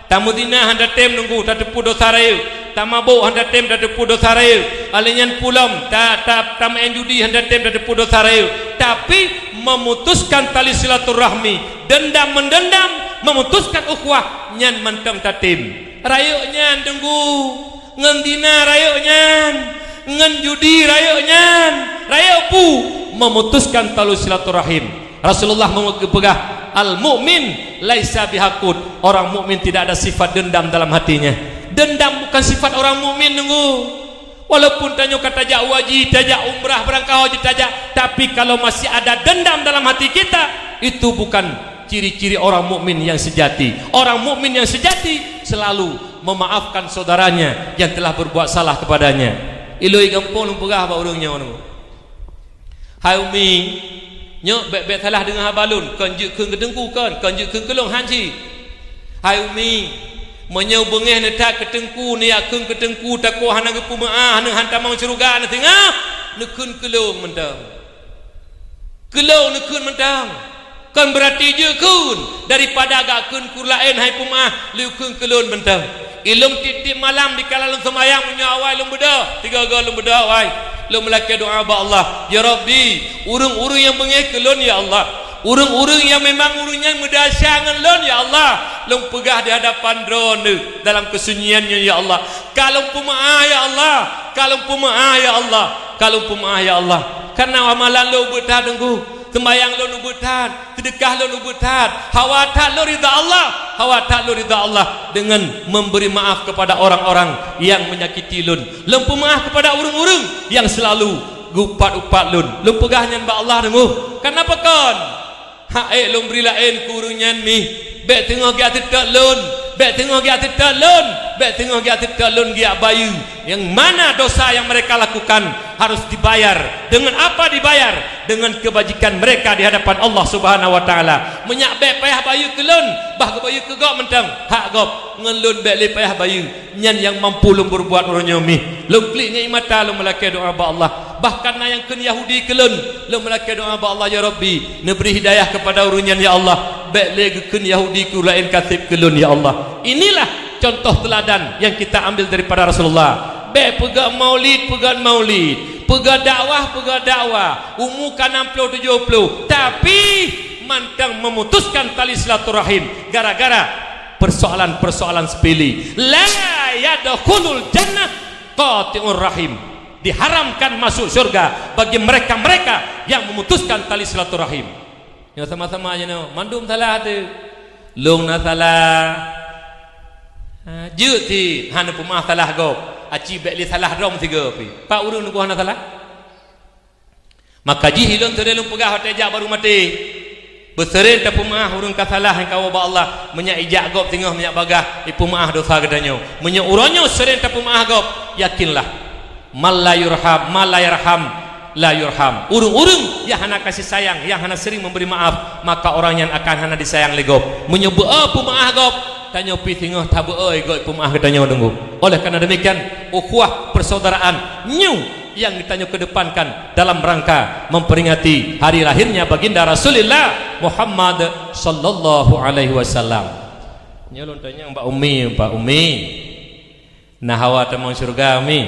Tameuzina hana tem nunggu tateupeue dosa rayeuk, tamabôk hana tem tateupeue dosa rayeuk, alèh nyan pulom ta, ta, tameu'en judi hana tem tateupeue dosa rayeuk. Tapi memutuskan tali silaturahmi, dendam mendendam, memutuskan ukhuwah, nyan mantong tatem. Rayeuk nyan teungku, ngon zina rayeuk nyan, ngon judi rayeuk nyan, rayeuk peue? Memutuskan tali silaturahim. Rasulullah geupeugah, "Al-mu'min laisa bihaqud." Orang mukmin tidak ada sifat dendam dalam hatinya. Dendam bukan sifat orang mukmin teungku. Walaupun tanyoe ka tajak haji, tajak umrah, barangkaho jih tajak, tapi kalau masih ada dendam dalam hati kita, itu bukan ciri-ciri orang mukmin yang sejati. Orang mukmin yang sejati selalu memaafkan saudaranya yang telah berbuat salah kepadanya. Iloi gampông lôn peugah bak ureuëng nyoe. Hai umi, nyoe bék-bék salah deungoe haba lôn, kon jeuet kheun keu teungku kon, kon jeuet kheun keu lôn, han cit. Hai umi, meunyoe beungéh neuthat keu teungku, neujak kheun keu teungku, takot hana geupeumeu'ah, hana han tamong syeuruga na singoh, neukheun keu lôn mantong. Keu lôn neukheun mantong. Kon beurati jeuet kheun, daripada gak kheun keu ureuëng laén hai peumeu'ah, lheuh kheun keu lôn mantong. Ilôn tieb-tieb malam dikala lôn seumayang, meunyoe awai lôn beudôh, tiga goe lôn beudôh awai. Lôn meulakée doá bak Allah, "Ya Rabbi, ureuëng-ureuëng nyang beungéh keu lôn, ya Allah. Ureuëng-ureuëng nyang memang ureuëng nyan meudesya ngon lôn, ya Allah. Lôn peugah di hadapan Droeneuh dalam keusunyian nyoe, ya Allah. Ka lôn peumeu'ah, ya Allah. Ka lôn peumeu'ah, ya Allah. Ka lôn peumeu'ah, ya Allah." Kareuna amalan lôn ubeuet that teungku, seumayang lôn ubeuet that, seudeukah lôn ubeuet that, hawa that lôn ridha Allah, hawa that lôn ridha Allah dengan memberi maaf kepada orang-orang yang menyakiti lôn. Lôn peumeu'ah kepada ureuëng-ureuëng yang selalu geupat-upat lôn. Lôn peugah nyan bak Allah teungku. Kareuna pakon? Hak ék lôn bri laén keu ureuëng nyan mi. Bék teungoh geujak teutot lôn, bék teungoh geujak teutot lôn, bék teungoh geujak teutot lôn geujak bayeue. Yang mana dosa yang mereka lakukan harus dibayar. Dengan apa dibayar? Dengan kebajikan mereka di hadapan Allah Subhanahu wa Taala. Meunyak bék payah bayeue keu lôn, bah geubayeue keu gob mantong, hak gob, ngon lôn bék lé payah bayeue. Nyan nyang mampu lôn peubuet uroe nyoe mi. Lôn klik ngon ié mata lôn meulakée doá bak Allah. Bahkan na nyang kheun Yahudi keu lôn, lôn meulakée doá bak Allah, "Ya Rabbi, neubri hidayah kepada ureuëng nyan, ya Allah. Bék lé geukheun Yahudi keu ureuëng laén ka seb keu lôn, ya Allah." Inilah contoh teladan yang kita ambil daripada Rasulullah. Bék peugah maulid, peugah maulid. Peugah dakwah, peugah dakwah. Umu ka enam puluh tujuh puluh. Tapi mantong memutuskan tali silaturahim gara-gara persoalan-persoalan sepele. "La yadkhulul jannah qati'ur rahim." Diharamkan masuk syurga bagi mereka-mereka yang memutuskan tali silaturahim. Nyoe sama-sama je nyoe, mandum salah tu. Lôn na salah. Ha, jeuet cit hana peumeu'ah salah gob. Aci bék lé salah droe sigoe pi. Pat ureuëng teungku hana salah? Maka jih ilôn seudeh lôn peugah watée jak barô maté. Beuseuréng tapeumaáh ureuëng ka salah nyang kawoe bak Allah, meunyoe ijak gob singoh meunyoe bagaih, ipeumaáh dosa geutanyoe. Meunyoe uroe nyoe seuréng tapeumaáh gob, yakinlah, man la yurham, man la yarham, la yurham. Ureuëng-ureuëng nyang hana kasih sayang, nyang hana seuring memberi maaf, maka orang nyan akan hana disayang lé gob. Meunyoe beu-o peumaáh gob, tanyoe pih singoh tabeu-o gob peumaáh geutanyoe deungoe. Oleh karena demikian, ukhuwah persaudaraan nyoe nyang geutanyoe kedepankan dalam rangka memperingati hari lahirnya Baginda Rasulullah Muhammad sallallahu alaihi wasallam. Nyoe lôn tanyong bak Umi, bak Umi. Na hawa tamong syeuruga, Umi?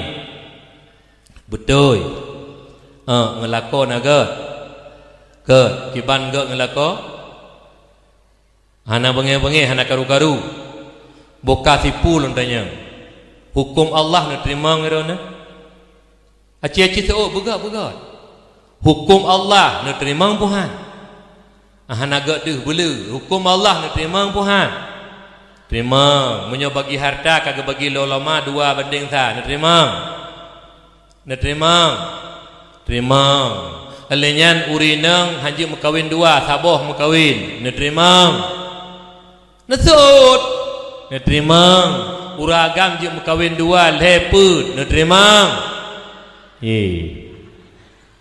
Beutôi. Eh, ngeulako na gét? Gét. Kiban gét ngeulako? Hana beungéh-beungéh, hana karu-karu. Boh ka sipu lôn tanyong. Huköm Allah neuteurimong droeneuh? Aci-aci seuôt, beugét-beugét. Huköm Allah neuteurimong peu han? Ah, hana gét deuh beuleu. Huköm Allah neuteurimong peu han? Teurimong. Meunyoe bagi harta ka geubagi lom lama dua bandéng sa, neuteurimong? Neuteurimong? Teurimong. Lheueh nyan ureuëng inong han jeuet meukawen dua, saboh meukawen, neuteurimong? Neuseuôt? Neuteurimong. Ureuëng agam jeuet meukawen dua, lhée peuet, neuteurimong? Ye.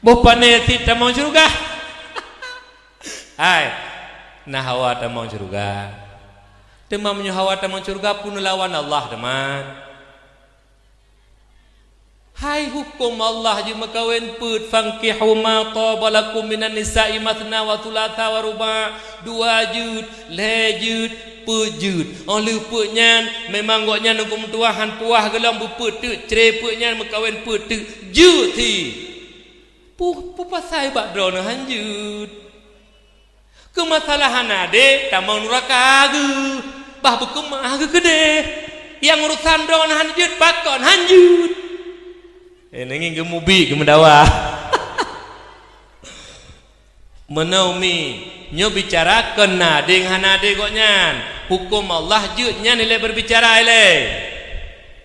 Boh pané cit tamong syeuruga? Hai, na hawa tamong syeuruga. Teuma meunyoe hawa tamong syeuruga, peue neulawan Allah, teuma? Hai, huköm Allah jeuet meukawen peuet, "Fankihu ma thaba lakum minan nisa'i matsna wa tsulatsa wa ruba'." Dua jeuet, lhée jeuet, peuet jeuet. Óh lheueh peuet nyan, memang gobnyan huköm tuha han puah geulom beupeuet teuk, cré peuet nyan meukawen peuet teuk, jeuet cit. Peue, peue pasai bak droeneuh han jeuet? Keu masalah hana adé, tamong nuraka geuh, bah beukeumaah geuh keudeh. Nyang urosan droeneuh han jeuet, pakon han jeuet? Eh, neungieng geumubiet geumeudawa. Meunoe mi, nyoe bicara kon na adé ngon hana adé gobnyan. Huköm Allah jeuet nyan ilée berbicara ilée.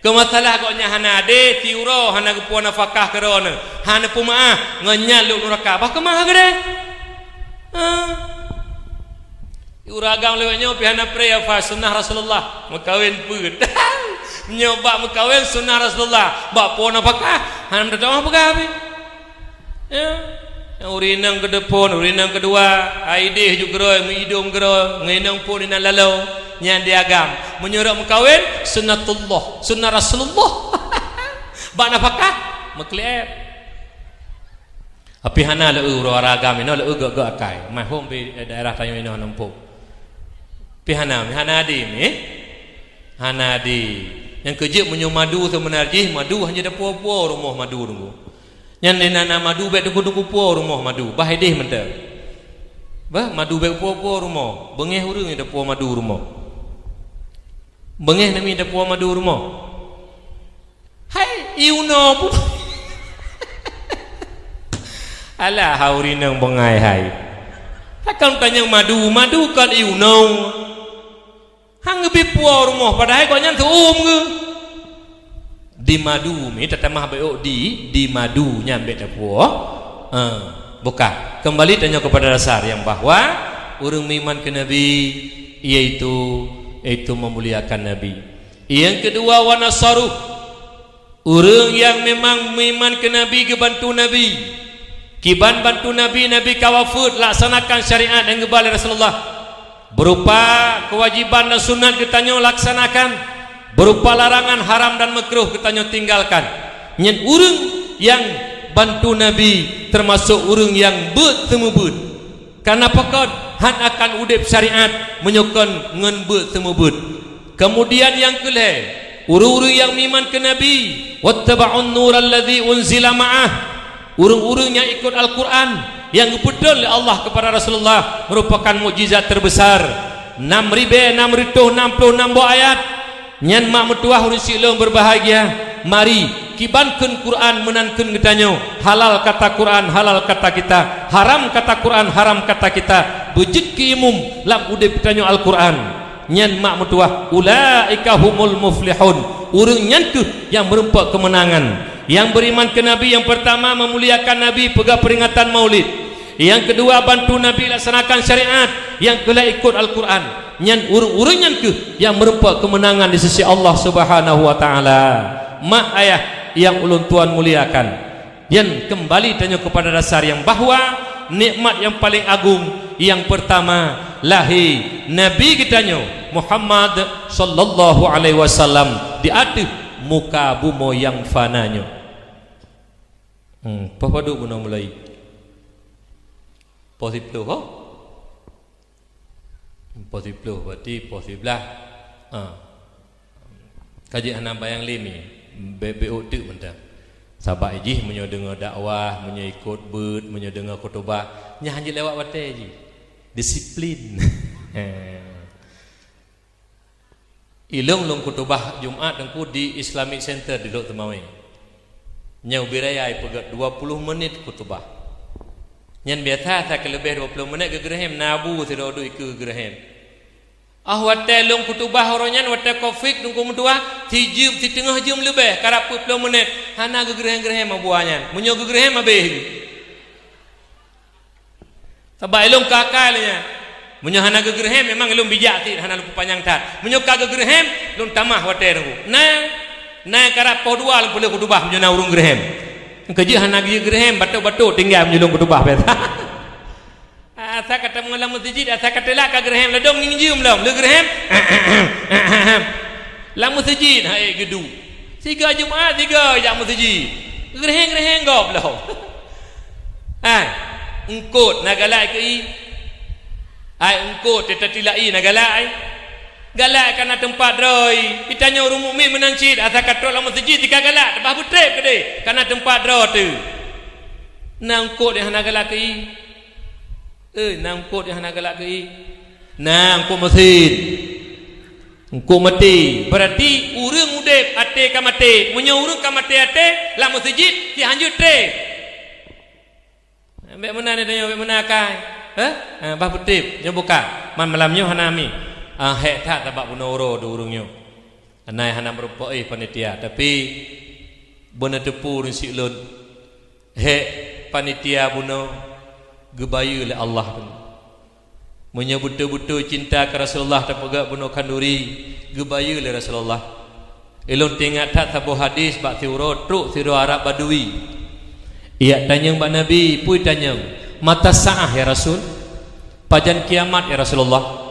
Keu masalah gobnyan hana adé, siuroe hana geupuwoe nafakah keu droeneuh, hana peumaáh, ngon nyan lôn nuraka, bah keumah keudeh? Ha? Ureuëng agam lewat nyoe pih hana pré apa sunnah Rasulullah, meukawen peuet. Nyoe bak meukawen sunnah Rasulullah, bak puwoe nafakah, hana meutatong peugah pih. Ya. Ureuëng inong keudeuphon, ureuëng inong keudua, ai ideh ju keudroe, meuidong keudroe, ngon inong phon inan laloe, nyan di agam. Meunyoe rot meukawen, sunnatullah, sunnah Rasulullah. Bak nafakah, meukleb. Tapi hana lé uroe ureuëng agam inoe lé gét-gét akai. Mahom pi daerah tanyoe inoe numpuk. Pi hana, hana adé mi, eh? Hana adé. Nyang keujeuet meunyoe madu seubeuna jih, madu hana tapuwoe-puwoe rumoh madu deungoe. Nyan lé na, na madu bék teungku-teungku puwoe rumoh madu, bah ideh mantong. Bah, madu bék puwoe-puwoe rumoh, beungéh ureuëng nyang tapuwoe madu rumoh. Beungéh nami tapuwoe madu rumoh. Hai, iunoe pu-, alah, hai ureuëng inong beungai hai. Takon tanyong madu, madu kon iunoe. Han geubi puwoe rumoh, padahai gobnyan teuuem geuh. Di madu, mi tatamah bék ôk di, di madu nyan bék tapuwoe. Ha, buka. Kembali tanyoe kepada dasar yang bahwa ureuëng meuiman keu Nabi, yaitu, yaitu memuliakan Nabi. Nyang keudua, wa nasaruh. Ureuëng nyang memang meuiman keu Nabi, geubantu Nabi. Kiban bantu Nabi, Nabi ka wafeuet, laksanakan syariat nyang geuba lé Rasulullah. Berupa keuwajiban dan sunat geutanyoe laksanakan, berupa larangan haram dan makruh geutanyoe tinggalkan. Nyan ureuëng nyang bantu Nabi, teumasok ureuëng nyang beuet seumeubeuet. Kareuna pakon han akan udeb syariat meunyoe kon ngon beuet seumeubeuet. Keumudian nyang keulhée, ureuëng-ureuëng nyang meuiman keu Nabi, "Wattaba'un nural ladzi unzila ma'ah." Ureuëng-ureuëng nyang ikot Al-Qur'an nyang geupeutron lé Allah keupada Rasulullah meurupakan mukjizat teubeusa. Nam ribée nam reutôh nam ploh nam boh ayat. Nyan mak meutuwah ureuëng sileung beubahgia. Mari, kiban kheun Qur'an meunan kheun geutanyoe, halal kata Qur'an, halal kata kita, haram kata Qur'an, haram kata kita. Beujeuet keu imum lam udeb geutanyoe Al-Qur'an. Nyan mak meutuwah, "Ulaika humul muflihun." Ureuëng nyan kheueh nyang meurumpok keumeunangan. Nyang beriman keu Nabi nyang peurtama meumuliakan Nabi peugah peuringatan Maulid. Nyang keudua, bantu Nabi laksanakan syariat, nyang keulhèe ikot Al-Quran. Nyan ureueng-ureueng nyan kheueh nyang meurumpok keumeunangan di sisi Allah Subhanahu wa Ta'ala. Mak ayah nyang ulôn tuan muliakan, nyan keumbali tanyoe keupada dasar nyang bahwa nikmat nyang paleng agong nyang peurtama lahé Nabi geutanyoe Muhammad sallallahu alaihi wasallam di ateueh muka bumoe nyang fana nyoe. Hmm, poh padub bunoe mulai? Poh siplôh, ho? Poh siplôh, berarti poh siblaih. Ha. Ka jeuet hana bayang lé mi, bèk-bèk ôk teuk mantong. Sabab jih meunyoe deungoe dakwah, meunyoe ikot beuet, meunyoe deungoe khutubah, nyan hana jeuet lewat watèe jih. Disiplin. Ilôn lôn khutubah Jumat Teungku di Islamic Center di Lhokseumawe. Nyoe ubé raya ipeugèt dua puluh menit khutubah. Nyan biasa asai keu leubeh dua puluh menit geugeureuhem, na bu sidroe duek ikeue geugeureuhem. Ah, watèe lôn khutubah uroe nyan, watèe covid Teungku meutuah, sijeuem, siteungoh jeuem leubeh, karab peuet ploh menit, hana geugeureuhem-geureuhem abu nyan. Meunyoe geugeureuhem, habéh. Sabab ilôn ka akai lé nyan. Meunyoe hana geugeureuhem, memang ilôn bijak cit, hana lôn peupanyang that. Meunyoe ka geugeureuhem, lôn tamah watèe Teungku. Na, na karab poh dua lôn peuleueh khutubah meunyoe na ureueng geureuhem. Keujeuet hana geujeuet geureuhem, batuk-batuk tinggai meunyoe lôn khutubah biasa. Asai ka tamong lam meuseujid, asai ka teulak ka geureuhem, ladôm ngieng jeuem lom, lheueh geureuhem. Lam meuseujid, hai geudu. Sigoe Jumat, sigoe jak meuseujid. Geureuhem-geureuhem gob lom. Hai, eungkôt na galak keu ié? Hai, eungkôt teutilak ié na galak, ai? Galak ka na teumpat droe ié. Geutanyoe ureueng mukmin meunan cit, asai ka trok lam meuseujid, ka galak, teubah beutrép keudéh, ka na teumpat droe teuh. Na eungkôt nyang hana galak keu ié? Eh, na eungkôt nyang hana galak keu ié? Na eungkôt meusit. Eungkôt maté. Berarti ureueng udép até ka maté. Meunyoe ureueng ka maté até, lam meuseujid, si hanjeuet trép. Bèk meunan tanyoe, bèk meunan akai. Hah? Ah, bah beutrép, nyoe buka. Man malam nyoe hana mi. Ah, hék that sabab bunoe uroe di ureueng nyoe. Anai hana meurumpok éh panitia, tapi beuneuteupeu ureueng siklon. Hék panitia bunoe geubayeue lé Allah. Meunyoe beutôi-beutôi cinta keu Rasulullah tapeugah bunoe khanduri, geubayeue lé Rasulullah. Ilôn teuingat that saboh hadis bak siuroe trok sidroe Arab Badui. Ijak tanyong bak Nabi, peue tanyong, "Mata sa'ah ya Rasul?" Pajan kiamat ya Rasulullah?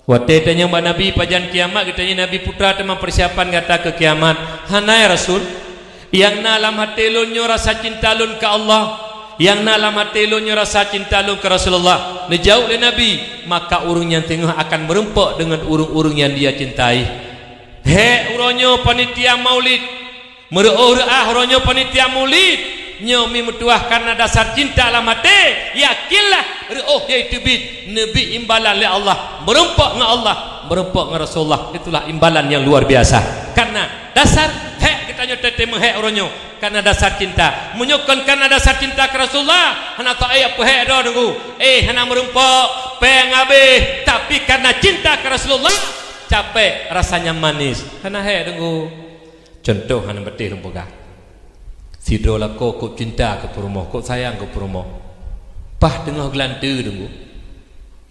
Watèe tanyong bak Nabi, "Pajan kiamat?" geutanyong Nabi, "Putra teuma persiapan gata keu kiamat." "Hana ya Rasul, nyang na lam até lôn nyoe rasa cinta lôn keu Allah, nyang na lam até lôn nyoe rasa cinta lôn keu Rasulullah." Neujaweueb lé Nabi, "Maka ureueng nyan teungoh akan meurumpok deungon ureueng-ureueng nyang dia cintai." Hék uroe nyoe panitia maulid, meureuôh reuah uroe nyoe panitia maulid, nyoe mi meutuah kareuna dasar cinta lam até, yakinlah reuôh jai teubiet, neubi imbalan lé Allah, meurumpok ngon Allah, meurumpok ngon Rasulullah, itulah imbalan nyang luar biasa. Kareuna dasar hék geutanyoe teuntèe meuhék uroe nyoe, kareuna dasar cinta. Meunyoe kon kareuna dasar cinta keu Rasulullah, hana taék peuhék droe Teungku. Eh, hana meurumpok, péng habéh, tapi kareuna cinta keu Rasulullah, capek rasanya manis. Hana hék Teungku. Cuntoh hana beuteh lôn peugah. Sidroe lakoe kôb cinta keu peurumoh, kôb sayang keu peurumoh. Paih teungoh geulanteue Teungku.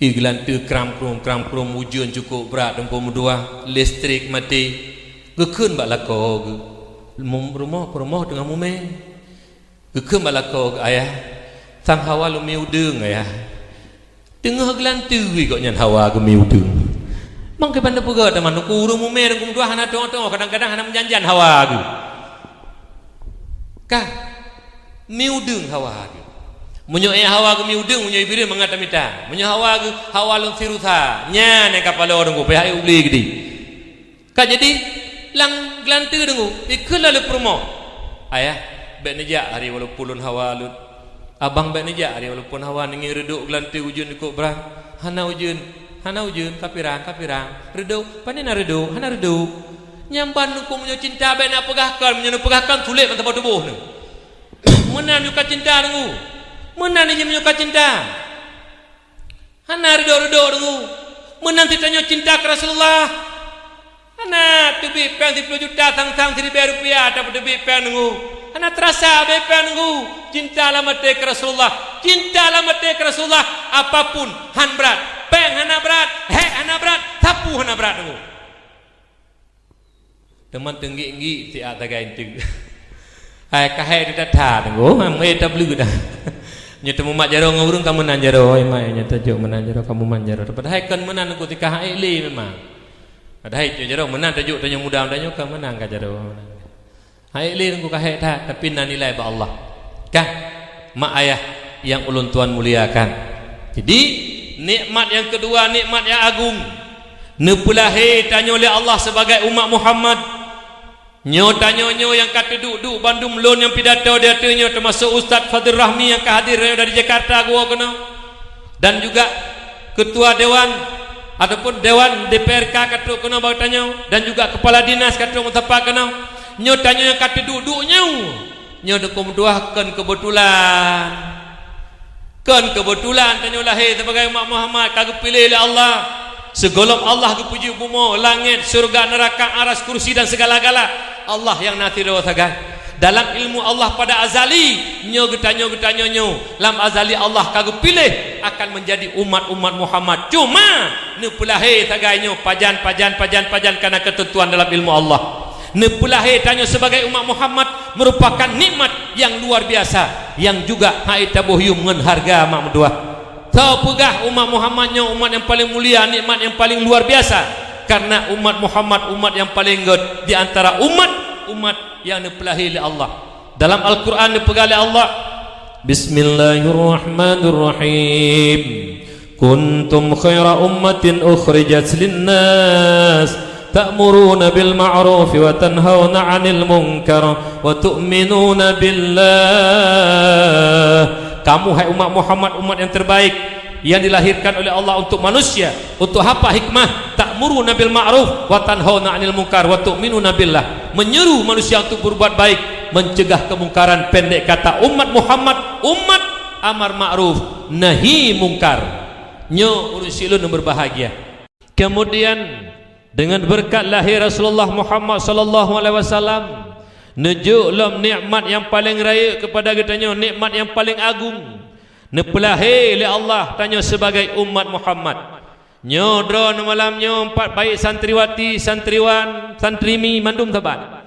Ih, geulanteue kram-krum, kram-krum, ujeuen cukôp brat Teungku meutuah, listrik maté. Geukheun bak lakoe geuh, mum-, rumoh peurumoh teungoh mumè. Geukheun bak lakoe geuh, "Ayah, sang hawa lôn mi udeueng, Ayah." Teungoh geulanteue gobnyan hawa geuh mi udeueng. Mang kiban neupeugah teuma Teungku ureueng mumè Teungku meutuah hana tueng-tueng, kadang-kadang hana meujan-jan hawa geuh. Ka mi udeueng hawa geuh. Meunyoe éh hawa geuh mi udeueng, meunyoe Iblih mangat tamita. Meunyoe hawa geuh, hawa lôn sirusa, nyan nyang ka paloe Teungku, pih hai ubli geudeh. Ka jadi lam geulanteue Teungku, ikheun lé peurumoh, "Ayah, bèk neujak hari walaupun lôn hawa lôn. Abang, bèk neujak hari walaupun hawa, neungieng reudôk geulanteue ujeuen cukôp brat." "Hana ujeuen, hana ujeuen, ka pirang, ka pirang. Reudôk, pane na reudôk, hana reudôk." Nyan ban Teungku meunyoe cinta bèk neupeugah kon, meunyoe neupeugah kon sulet ban saboh tuboh neuh. Meunan meunyoe ka cinta Teungku. Meunan jih meunyoe ka cinta. Hana reudôk-reudôk Teungku. Meunan cit tanyoe cinta keu Rasulullah. Hana teubiet péng siploh juta sang-sang siribèe rupiah tapeuteubiet péng Teungku. Hana teurasa habéh péng Teungku. Cinta lam até keu Rasulullah. Cinta lam até keu Rasulullah, apapun han brat. Péng hana brat, hék hana brat, sapu hana brat, Teungku. Teuma teunggik-nggik siat sagai eunteuk. Hai, ka hék that-that, Teungku, ha, meué tableue dah. Nyoe teumumat jaroe ngon ureueng ka meunan jaroe, hai, mai nyoe tajok meunan jaroe, ka mumat jaroe. Padahai kon meunan, Teungku, tika han ék lé memang. Padahai jaroe meunan tajok, tanyoe muda, tanyoe ka meunan ka jaroe. Hai lé, Teungku, ka hék that, tapi na nilai bak Allah. Kan? Mak ayah yang ulôn tuan muliakan. Jadi, nikmat nyang keudua, nikmat nyang agong. Neupeulahé tanyoe lé Allah sibagai umat Muhammad. Nyoe tanyoe nyoe nyang ka teuduek-duek bandum lôn nyang pidato di ateueh nyoe, teumasok Ustaz Fadil Rahmi nyang ka hadir dari Jakarta geuwoe keunoe. Dan juga ketua dewan ataupun dewan D P R K ka trok keunoe bak tanyoe, dan juga kepala dinas ka trok meusapa keunoe. Nyoe tanyoe nyang ka teuduek-duek nyoe, nyoe Teungku meutuah kon keubeutulan. Kon keubeutulan tanyoe lahé sibagai umat Muhammad ka geupiléh lé Allah. Sigohlom Allah geupeujeuet bumoe, langét, syeuruga, neuraka, aras, kursi dan segala-gala, Allah nyang na sidroe sagai. Dalam ilmu Allah pada azali, nyoe geutanyoe, geutanyoe nyoe, lam azali Allah ka geupiléh akan menjadi umat-umat Muhammad. Cuma, neupeulahé sagai nyoe pajan, pajan, pajan, pajan kana keuteuntuan dalam ilmu Allah. Neupeulahé tanyoe sibagai umat Muhammad merupakan nikmat nyang luar biasa, nyang juga han ék taboh yuem ngon hareuga mak meutuah. Soe peugah umat Muhammad nyoe umat nyang paleng mulia, nikmat nyang paleng luar biasa? Karena umat Muhammad umat nyang paleng gét di antara umat-umat nyang neupeulahé lé Allah. Dalam Al-Qur'an neupeugah lé Allah, Bismillahirrahmanirrahim. Kuntum khaira ummatin ukhrijat linnas, ta'muruna bil ma'ruf wa tanhauna 'anil munkar wa tu'minuna billah. Kamu, hai umat Muhammad, umat yang terbaik yang dilahirkan oleh Allah untuk manusia. Untuk apa hikmah? Ta'muruna bil ma'ruf wa tanhauna 'anil munkar wa tu'minuna billah. Menyeru manusia untuk berbuat baik, mencegah kemungkaran. Pendek kata, umat Muhammad, umat amar ma'ruf, nahi mungkar. Nyoe ureueng syik lôn nyang berbahagia. Kemudian, dengan berkat lahé Rasulullah Muhammad sallallahu alaihi wasallam, neujok lom nikmat nyang paleng rayeuk keupada geutanyoe, nikmat nyang paleng agong. Neupeulahé lé Allah tanyoe sibagai umat Muhammad. Nyoe droeneuh malam nyoe, pat baik santriwati, santriwan, santrimi, mandum saban.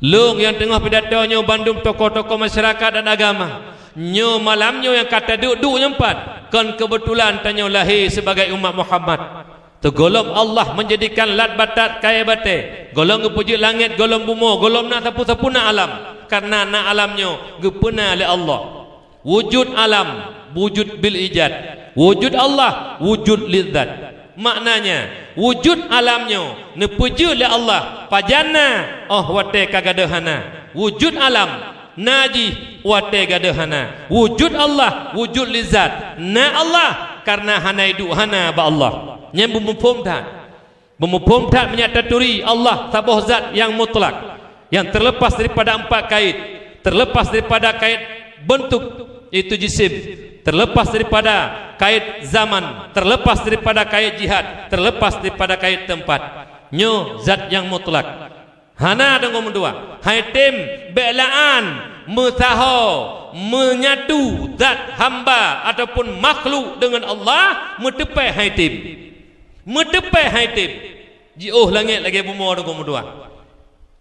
Lôn nyang teungoh pidato nyoe bandum tokoh-tokoh masyarakat dan agama. Nyoe malam nyoe nyang ka taduek-duek nyoe pat, kon keubeutulan tanyoe lahé sibagai umat Muhammad. Teugohlom Allah meunjadikan lat batat kayée batée, gohlom geupeujeuet langét, gohlom bumoe, gohlom na sapeue-sapeue na alam. Kareuna na alam nyoe geupeuna lé Allah. Wujud alam, wujud bil ijad. Wujud Allah, wujud lil zat. Maknanya, wujud alam nyoe neupeujeuet lé Allah, pajan na, óh watée ka gadôh hana. Wujud alam na jih watée gadôh hana. Wujud Allah, wujud lil zat. Na Allah, kareuna hana iduek hana bak Allah. Nyan beumuphom that. Beumuphom that meunyo taturi Allah saboh zat nyang mutlak, nyang terlepas daripada empat kait, terlepas daripada kait bentuk, yaitu jisim, terlepas daripada kait zaman, terlepas daripada kait jihad, terlepas daripada kait teumpat. Nyoe zat nyang mutlak. Hana deungon meudoá. Hai tem, bék la'an, meusaho, meunyatu zat hamba ataupun makhluk deungon Allah, meuteupée hai tem. Meuteupée hai tem, jiôh langét lagée bumoe deungon meudoá.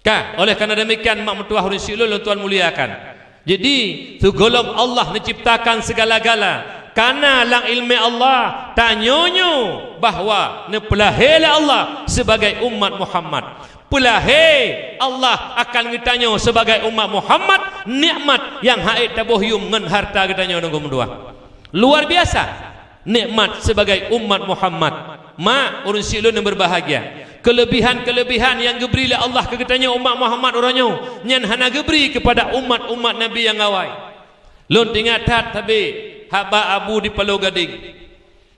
Ka, oleh karena demikian, mak meutuah ureuëng syik lôn, lôn tuan muliakan. Jadi, sigohlom Allah neuciptakan segala-gala, kana lam ileumé Allah, tanyoe nyoe bahwa neupeulahé lé Allah sibagai umat Muhammad. Peulahé Allah akan geutanyoe sibagai umat Muhammad, nikmat nyang han ék taboh yuem ngon hareuta geutanyoe deungon meudoá. Luar biasa nikmat sibagai umat Muhammad. Mak, ureuëng syik lôn nyang berbahagia, keulebihan-keulebihan nyang geubri lé Allah keu geutanyoe umat Muhammad uroe nyoe, nyan hana geubri keupada umat-umat Nabi nyang awai. Lôn teuingat that sabe haba Abu di Paloh Gadeng.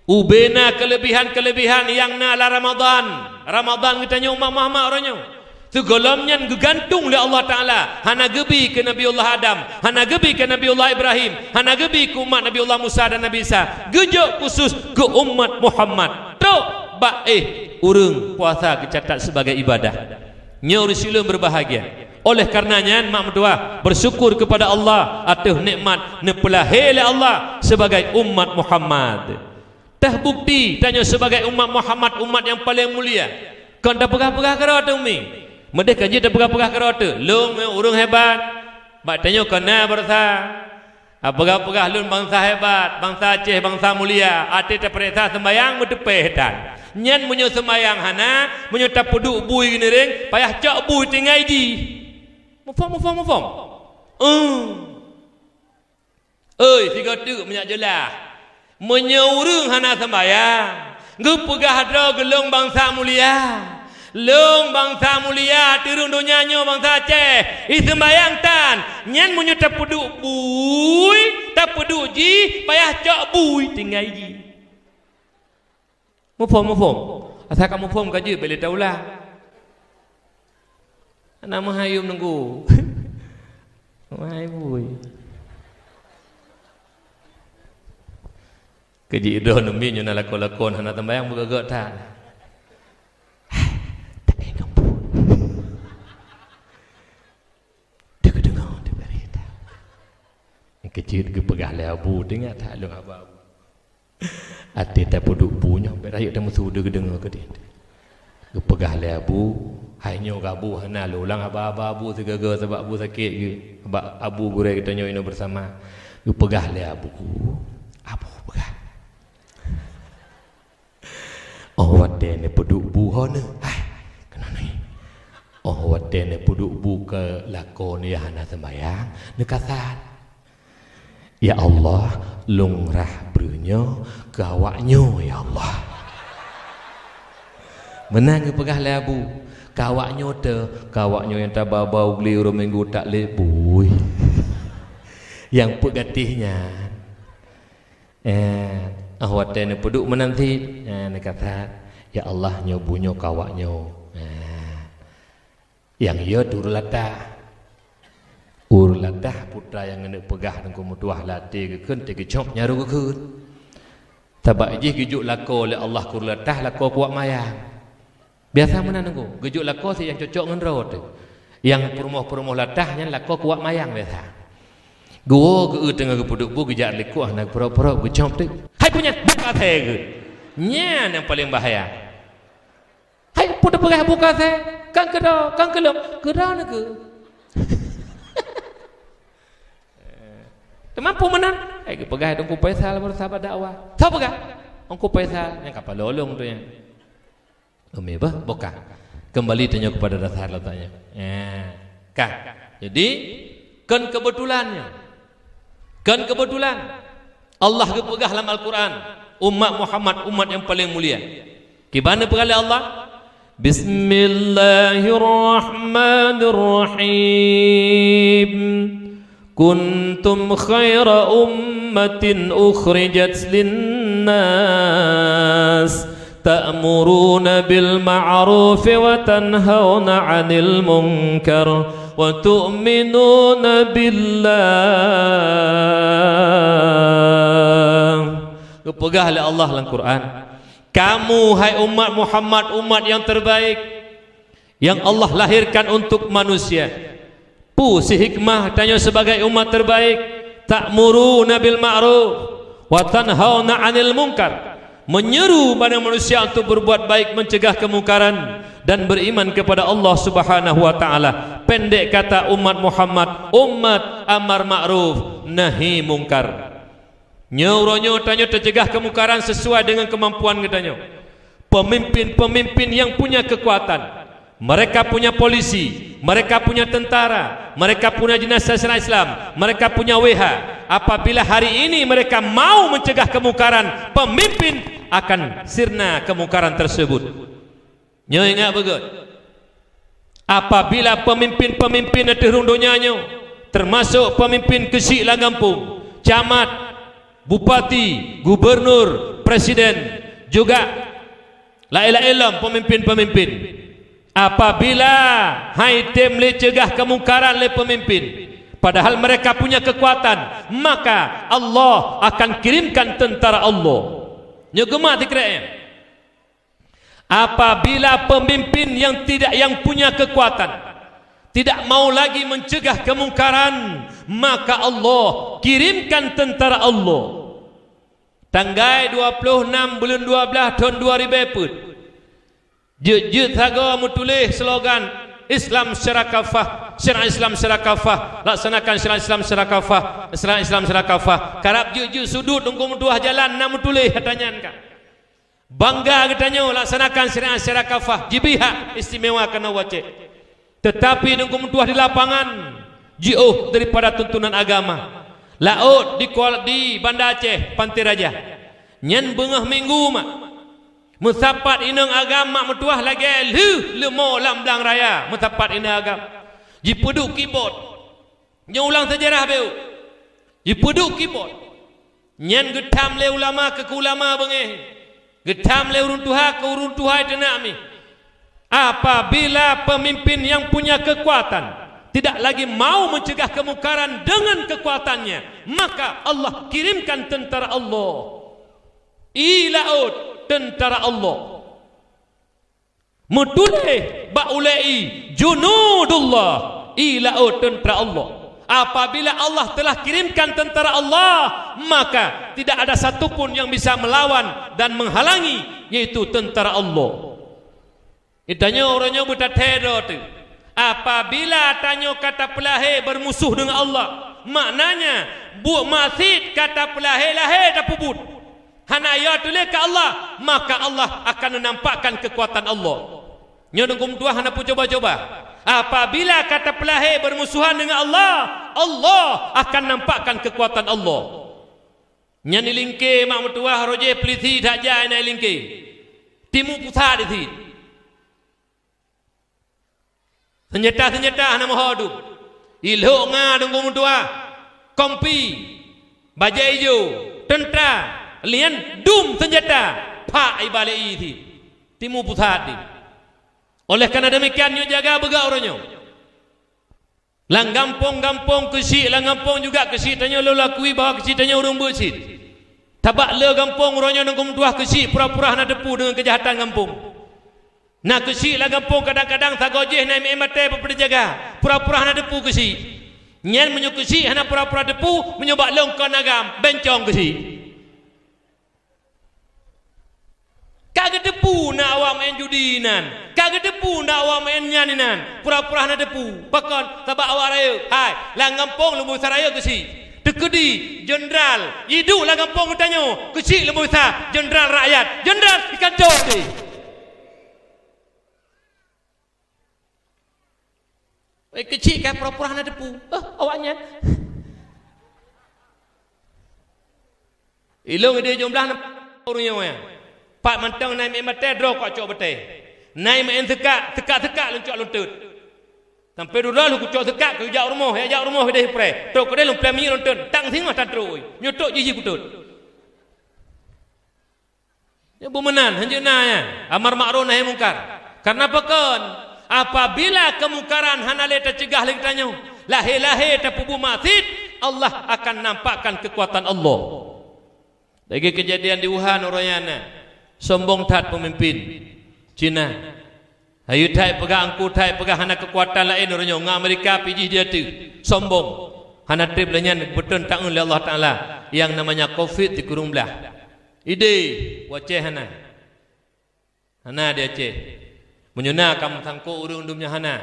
Ubena keulebihan-keulebihan nyang na lam Ramadhan. Ramadhan geutanyoe umat Muhammad uroe nyoe. Sigohlom nyan geugantung lé Allah Taala, hana geubi keu Nabiullah Adam, hana geubi keu Nabiullah Ibrahim, hana geubi keu umat Nabiullah Musa dan Nabi Isa. Geujok khusus keu umat Muhammad. Trok bak éh ureuëng puasa geucatat sibagai ibadah. Nyoe ureuëng syik lôn berbahagia. Oleh karena nyan, mak meutuah, bersyukur kepada Allah ateueh nikmat neupeulahé lé Allah sebagai umat Muhammad. Teubukti tanyoe sebagai umat Muhammad, umat nyang paleng mulia. Kon tapeugah-peugah keudroe teuh, umi. Meudeh kan jeuet tapeugah-peugah keudroe teuh, lôn ureuëng hebat. Bak tanyoe kon na beurasa. Tapeugah-peugah lôn bansa hebat, bansa Aceh, bansa mulia. Até tapeuriksa seumbahyang meuteupéh tan. Nyan meunyoe seumbahyang hana, meunyoe tapeuduek bui geuniréng, payah cok bui tinggai jih. Muphom, muphom, muphom? Eum. Oi, sigoe teuk meunyak jeulaih. Meunyoe ureuëng hana seumbahyang, geupeugah droe keu lôn bansa mulia. Lôn bansa mulia, ateueh rhueng donya nyoe bansa Aceh, i seumbahyang tan. Nyan meunyoe tapeuduek bui, tapeuduek jih, payah cok bui tinggai jih. Muphom, muphom? Asai ka muphom ka jeuet, bèk lé taulang. Hana meuhai yum nunggu. Meuhai bui. Keu jih droe neumiet nyoe na lakoe-lakoe hana seumbahyang beugöt-göt that. Hai, tak ingat pun. Dia kedengar, dia beri tahu. Nyang keu jeuet geupeugah lé abu, teuingat that lôn haba abu. Até tapeuduek bu nyoe, bèk rayeuk tameusu deuh geudeungoe keudeh. Geupeugah lé abu, hai nyoe geubu hana lôn ulang haba-haba abu sigoe-goe sabab abu sakét geuh. Sabab abu gurèe geutanyoe inoe beusama. Geupeugah lé abu, abu peugah. Óh watèe neupeuduek bu ho neuh, hai, keunoe neuh. Óh watèe neupeuduek bu keu lakoe neuh nyang hana seumbahyang, neukasat. Ya Allah, lôn rhah breuh nyoe keu awaknyoe, ya Allah. Meunan geupeugah lé abu, keu awaknyoe teuh, keu awaknyoe nyang tabau-bau glé uroe Minggu tak lé bui. Nyang peuet gatéh nyan. Eh, óh watèe neupeuduek meunan cit, eh, neukasat, ya Allah, nyoe bu nyoe keu awaknyoe. Eh. Nyang yö ureueng latah. Ureueng latah putra nyang keuneuk peugah teungku meutuah lam até geukheun, teuh geucok nyan rhot geukheun. Sabab jih geujok lakoe lé Allah keu ureueng latah, lakoe kuat mayang. Biasa meunan teungku, geujok lakoe sit nyang cocok ngon droe teuh. Nyang peurumoh-peurumoh latah nyan lakoe kuat mayang biasa. Geuwoe geu-eu teungoh geupeuduek bu, geujak likot hana geupeuruek-peuruek, geucok teuh. Hai peue nyan, bu ka asèe geuh. Nyan nyang paleng bahaya. Hai peue tapeugah bu ka asèe? Kan keu droe, kan keu lôn. Keu droe neuh keuh. Teuma peue meunan? Hai geupeugah Teungku Faisal baroesa bak dakwah. Soe peugah? Teungku Faisal, nyang ka paloe lôn teuh nyan. Umi bah, boh ka. Kembali tanyoe kepada dasar letaknya. Ya. Ka. Jadi, kon keubeutulan nyan. Kon keubeutulan. Allah geupeugah lam Al-Quran, umat Muhammad, umat nyang paleng mulia. Kiban neupeugah lé Allah, Bismillahirrahmanirrahim. Kuntum khaira ummatin ukhrijat linnas, ta'muruna bil ma'ruf wa tanhauna 'anil munkar, wa tu'minuna billah. Geupeugah lé Allah lam Quran, "Kamu, hai umat Muhammad, umat yang terbaik, yang Allah lahirkan untuk manusia." Peue sit hikmah tanyoe sebagai umat terbaik? Ta'muruna bil ma'ruf wa tanhauna 'anil munkar. Menyeru pada manusia untuk berbuat baik, mencegah kemungkaran, dan beriman kepada Allah Subhanahu wa Ta'ala. Pendek kata, umat Muhammad, umat amar ma'ruf nahi mungkar. Nyoe uroe nyoe tanyoe teuceugah keumungkaran sesuai deungon keumampuan geutanyoe. Pemimpin-pemimpin yang punya kekuatan, mereka punya polisi, mereka punya tentara, mereka punya dinas syariat Islam, mereka punya W H. Apabila hari ini mereka mau mencegah kemungkaran, pemimpin akan sirna kemungkaran tersebut. Nyoe ingat beugöt. Apabila pemimpin-pemimpin ateueh rhueng donya nyoe, teumasok pemimpin keuchik lam gampông, camat, bupati, gubernur, presiden, juga laén-laén lom pemimpin-pemimpin. Apabila han item lé ceugah keumungkaran lé pemimpin, padahal mereka punya kekuatan, maka Allah akan kirimkan tentara Allah. Nyoe geumat sikrek nyan. Apabila pemimpin yang tidak, yang punya kekuatan, tidak mau lagi mencegah kemungkaran, maka Allah kirimkan tentara Allah. Tanggai dua ploh nam buleuen dua blaih thon dua ribèe peuet, jeuet-jeuet sagoe meutuléh slogan, "Islam secara kafah, syariat Islam secara kafah, laksanakan syariat Islam secara kafah, syariat Islam secara kafah." Karab jeuet-jeuet sudut Teungku meutuah jalan na meutuléh ata nyan ka. Bangga geutanyoe laksanakan syariat secara kafah, jibri hak istimewa keunoe u Aceh. Teutapi Teungku meutuah di lapangan jiôh daripada tuntunan agama. Laôt di Kuala, di Banda Aceh, Pantai Raja. Nyan beungoh minggu mak. Meusapat inong agam mak meutuah lagèe lheueh leumo lam blang raya, meusapat inong agam. Jipeuduek kibot. Nyoe ulang seujarah beu. Jipeuduek kibot. Nyan geutham lé ulama keu ulama beungéh. Geutham lé ureueng tuha keu ureueng tuha teunak mi. Apabila pemimpin yang punya kekuatan tidak lagi mau mencegah kemungkaran dengan kekuatannya, maka Allah kirimkan tentara Allah. I laôt, tentara Allah. Meutuléh bak ulèe i, "Junudullah", i laôt, tentara Allah. Apabila Allah telah kirimkan tentara Allah, maka tidak ada satu pun yang bisa melawan dan menghalangi, yaitu tentara Allah. Geutanyoe uroe nyoe beutathèe droe teuh. Apabila tanyoe ka tapeulahé beurmusoh deungon Allah, maknanya buet maksiet ka tapeulahé-lahé tapeubuet, hana yo tuléh keu Allah, maka Allah akan menampakkan kekuatan Allah. Nyoe Teungku meutuah hana peucuba-cuba. Apabila ka tapeulahé beurmusohan deungon Allah, Allah akan nampakkan kekuatan Allah. Nyan i lingké mak meutuah roh jih peulisi that jai na i lingké. Timu pusat di sit. Seunjata-seunjata hana meuho dum. I lhok nga Teungku meutuah, kompi, bajèe ijo, teuntra, lian dum seunjata, phak i balèe i sit. Timu pusat di. Oleh karena demikian, nyoe jaga beugöt uroe nyoe. Lam gampông-gampông keuchik, lam gampông juga keuchik tanyoe lôn lakui bahwa keuchik tanyoe ureueng beuet cit. Sabab le gampông uroe nyoe Teungku meutuah keuchik pura-pura hana teupeu deungon keujahatan gampông. Na keuchik lam gampông kadang-kadang sagoe jih na meu'en batèe peuteujaga, pura-pura hana teupeu keuchik. Nyan meunyoe keuchik hana pura-pura teupeu, meunyoe bak lôn kon agam, bencong keuchik. Ka geuteupeue na awak meu'en judi inan, ka geuteupeue na awak meu'en nyan inan, pura-pura hana teupeu. Pakon? Sabab awak rayeuk. Hai, lam gampông leumo sa rayeuk keuchik. Teukeudi jeundral iduek lam gampông geutanyoe, keuchik leumo sa jeundral rakyat, jeundral ikan jok deh. Eh, keuchik ka pura-pura hana teupeu. Eh, awak nyan. Ilôn ideh jumlah ureueng nyoe. Pat mantong na meu'en batèe droe kujak cok batèe. Na meu'en seukak, seukak-seukak lôn cok lôn teut. Sampoe dudoe lôn kucok seukak kujak rumoh, ya jak rumoh ideh preh. Trok keudeh lôn preh minyeuk lôn teut. Tang singoh tan trok. Nyoe trok jih-jih kuteut. Nyoe beumeunan, hanjeuet na nyan, amar makruf nahi mungkar. Karena pakon? Apabila kemungkaran hana lé tacegah lé geutanyoe, lahé-lahé tapeubuet maksiet, Allah akan nampakkan kekuatan Allah. Lagèe keujadian di Wuhan uroe nyan na, sombong that peumimpin Cina. Hayeu that peugah, angku that peugah hana keukuatan laén uroe nyoe, ngon Amerika pih jih di ateueh, sombong. Hana treb lé nyan beutôi taeu lé Allah Taala nyang namanya covid sikureueng blah. Ideh, u Aceh hana. Hana di Aceh. Meunyoe na ka meusangkot ureueng dum nyan hana.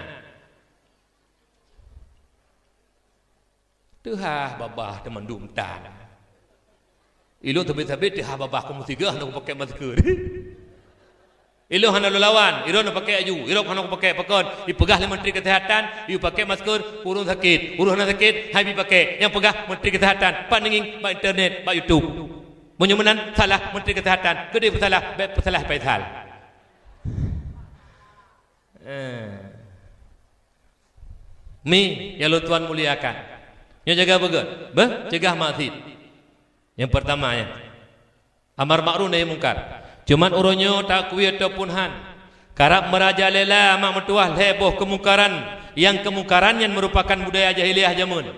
Teuhah babah teumandum tan. Ilôn sabé-sabé teuhah babah kamoe sigoe hana kupakèk masker. Ilôn hana lôn lawan, ilôn hana pakèk laju, ilôn hana kupakèk pakon. Ipeugah lé Menteri Kesehatan, ipakèk masker, ureueng sakét, ureueng hana sakét, hai bri pakèk. Nyang peugah Menteri Kesehatan, pat neungieng bak internet, bak YouTube. Meunyoe meunan salah Menteri Kesehatan, keudeh peusalah, bèk peusalah Faisal. Eh. Mi, nyang lôn tuan muliakan. Nyoe jaga beugöt, beuh, cegah maksiet. Nyang peurtama nyan. Amar makruf nahi mungkar. Cuman uroe nyoe taakui ataupun han, karab meurajalela mak meutuah lhèe boh keumungkaran, nyang keumungkaran nyan meurupakan budaya jahiliyah jameun.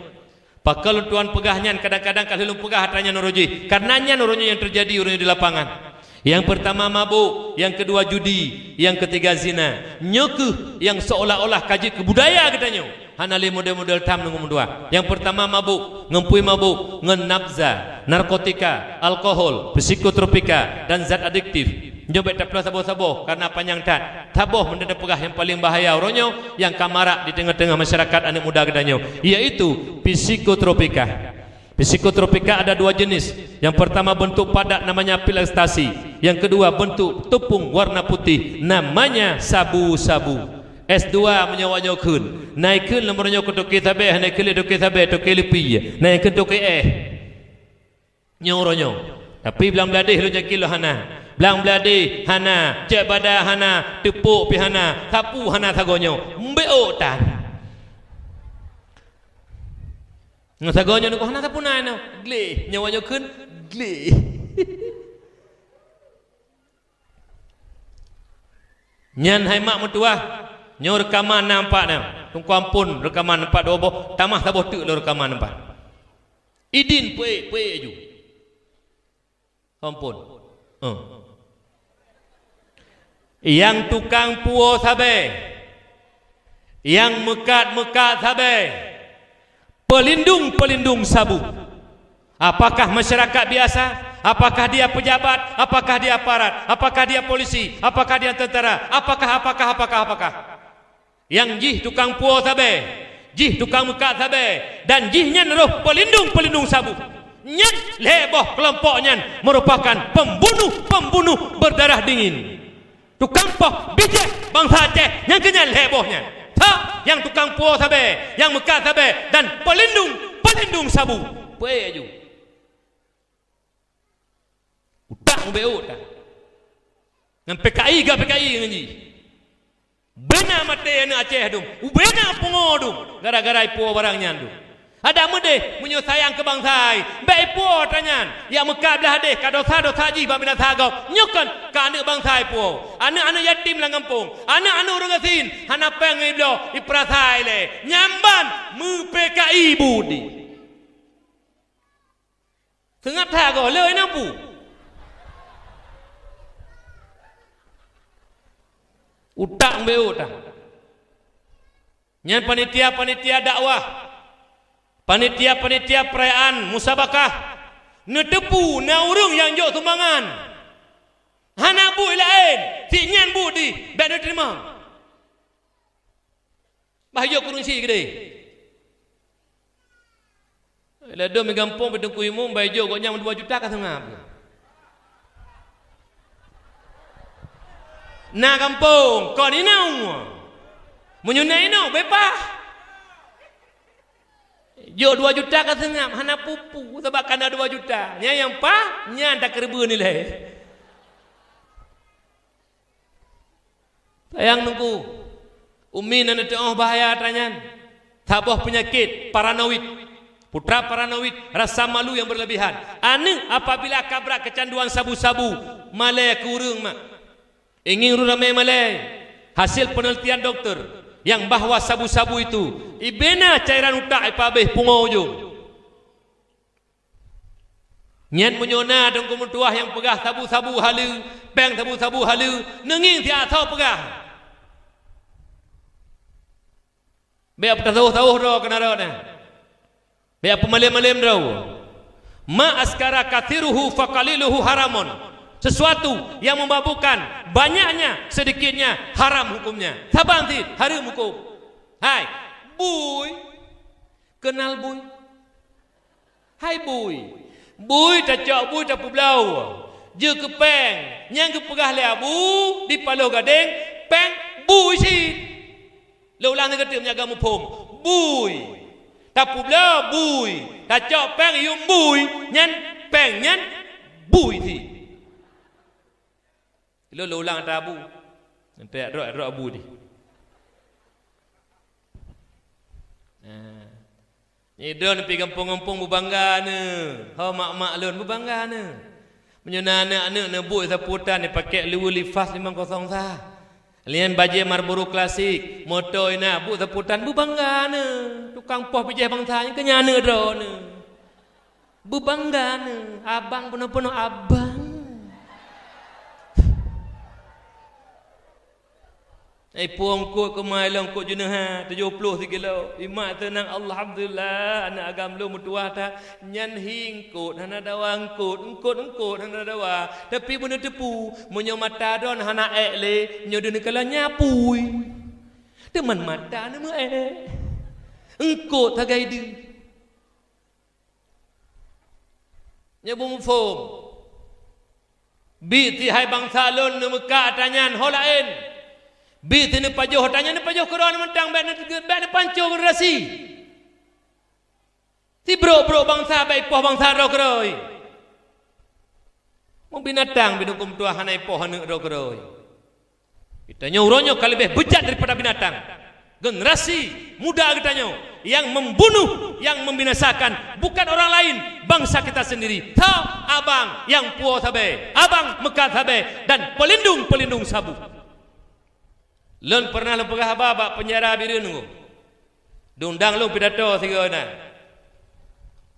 Pakon lôn tuan peugah nyan, kadang-kadang ka lheueh lôn peugah atra nyan uroe jih, kareuna nyan uroe nyoe nyang teujadi uroe nyoe di lapangan. Nyang peurtama mabök, nyang keudua judi, nyang keutiga zina. Nyoe kheueh nyang seolah-olah ka jeuet keu budaya geutanyoe. Hana lé model-model tham ngon meutuah. Nyang peurtama mabök, ngon peue mabök, ngon nafza, narkotika, alkohol, psikotropika, dan zat adiktif. Nyoe bék tapeuleueh saboh-saboh, kareuna panyang that. Saboh meunan tapeugah nyang paleng bahaya uroe nyoe nyang ka marak di teungoh-teungoh masyarakat aneuk muda geutanyoe, yaitu psikotropika. Psikotropika ada dua jenis. Yang pertama bentuk padat namanya pil ekstasi. Yang kedua bentuk tepung warna putih namanya sabu-sabu. S dua meunyoe awak nyoe kheun. Na nyang kheun lom uroe nyoe keu toke sabe, na nyang kheun lé toke sabe, toke leupie. Na nyang kheun toke éh. Nyoe uroe nyoe. Tapi blang bladeh lôn yakin lôn hana. Blang bladeh hana, cek bada hana, teupok pih hana, sapu hana sagoe nyoe. Mbek ôk tan. Ngon sagoe nyoe nungku hana sapeue na nyoe. Gleh, nyoe awak nyoe kheun gleh. Nyan hai mak meutuah, nyoe reukaman na empat nyoe. Teungku amphon reukaman empat dua boh, tamah saboh teuk lôn reukaman empat. Idin peuék, peuék aju. Amphon. Eh. Nyang tukang puwoe sabe, nyang meukat-meukat sabe, pelindung-pelindung sabu. Apakah masyarakat biasa? Apakah dia pejabat? Apakah dia aparat? Apakah dia polisi? Apakah dia tentara? Apakah, apakah, apakah, apakah? Nyang jih tukang puwoe sabe, jih tukang meukat sabe, dan jih nyan roh pelindung-pelindung sabu. Nyan lhée boh keulompok nyan meurupakan pembunuh-pembunuh berdarah dingin. Tukang poh bijéh bansa Aceh nyang keu nyan lhée boh nyan. Tha, nyang tukang puwoe sabe, nyang meukat sabe, dan pelindung-pelindung sabu. Peue aju? Utak ubé utak. Ngon P K I gak P K I ngon jih. Beuna maté aneuk Aceh dum. Ubé na pungo dum. Gara-gara ipuwoe barang nyan dum. Adak meudeh meunyoe sayang keu bansa, bék ipuwoe atra nyan. Nyang meukat blah deh ka dosa-dosa jih bak binasa gob. Nyoe kan ka aneuk bansa ipuwoe. Aneuk-aneuk yatim lam gampông. Aneuk-aneuk ureuëng gasien hana péng ibloe, ipeurasai lé. Nyan ban meu-P K I budi. Seungab that goh le na bu. Utak mbeu utak. Nyan panitia-panitia dakwah, panitia-panitia perayaan musabakah, neuteupeue na ureuëng nyang jok sumbangan. Hana buet laén, si nyan buet dih, bék neuteurimong. Bah jok kurunsi keudeh. Ladom di gampông pih Teungku Imum, bah jok gobnyan dua juta ka seungab. Na gampông, kon inong. Meunyoe na inong, beupaih. Jok dua juta ka seungab, hana peue-peue, sabab ka na dua juta. Nyan nyang paih, nyan takeureubeuen ilée. Sayang Teungku, umi na neuteuoh bahaya atra nyan. Saboh peunyakét paranoid. Putra paranoid, rasa malu yang berlebihan. Aneuk apabila ka brat keucanduan sabu-sabu, malée keu ureuëng mak. Ingin ureuëng ramé malée. Hasil penelitian dokter yang bahwa sabu-sabu itu ibena cairan utak ipabeh pungo ujong. Nyan meunyoe na Teungku meutuah nyang peugah sabu-sabu haleue, péng sabu-sabu haleue, neungieng siat asoe peugah. Bék peutasawôh-tasawôh droe keunan droe nyan. Bék peumalém-malém droe. Ma askara katsiruhu faqaliluhu haramun. Sesuatu yang memabukkan, banyaknya, sedikitnya, haram hukumnya. Saban cit, hareuem huköm. Hai, bui. Keunal bui? Hai bui. Bui tacok bui tapeubloe. Jeuet keu péng. Nyang geupeugah lé Abu di Paloh Gadeng, péng bui cit. Lôn ulang lé geutanyoe meunyoe muphom. Bui. Tapeubloe bui. Tacok péng yuem bui. Nyan péng nyan bui cit. Lôn, lôn ulang atra Abu. Nanti droe, droe Abu di. Nah. Nyoe droe pih gampông-gampông beubangga neuh. Ho mak-mak lôn beubangga neuh. Meunyoe na aneuk-aneuk neubuet sapu tan, pakék luweue Lifas limong kosong sa. Lian bajée Marlboro klasik, moto inan buet sapu tan beubangga neuh. Tukang poh bijéh bansa nyan keu nyan aneuk droeneuh. Beubangga neuh, abang peunoh-peunoh abang. Eh, pueng eungkôt keumah ilong eungkôt jeuneuha tujoh ploh sikilo. Imat seunang, alhamdulillah, aneuk agam lôn meutuwah that. Nyan hi eungkôt hana dawa, eungkôt, eungkôt, eungkôt hana dawa. Tapi beuneuteupeu, meunyoe mata droen hana ék lé, nyoe deuh neukalon nyan apui. Teuma mata neumeuék. Eungkôt sagai deuh. Nyoe beumuphom. Biet si hai bansa lôn neumeukat ata nyan ho laén. Biet si neupajoh ata nyan, neupajoh keudroe mantong, bék neu-, bék neupancô generasi. Sibrok-brok bansa bék ipoh bansa droe keudroe. Meubinatang bidungkung meutuwah hana ipoh aneuk droe keudroe. Geutanyoe uroe nyoe ka leubeh beujat daripada binatang. Generasi muda geutanyoe yang membunuh, yang membinasakan bukan orang lain, bangsa kita sendiri. Tho, abang nyang puwoe sabe, abang meukat sabe dan pelindung-pelindung sabu. Lôn pernah lôn peugah haba bak penjara Bireuen Teungku. Diundang lôn pidato sigoe na.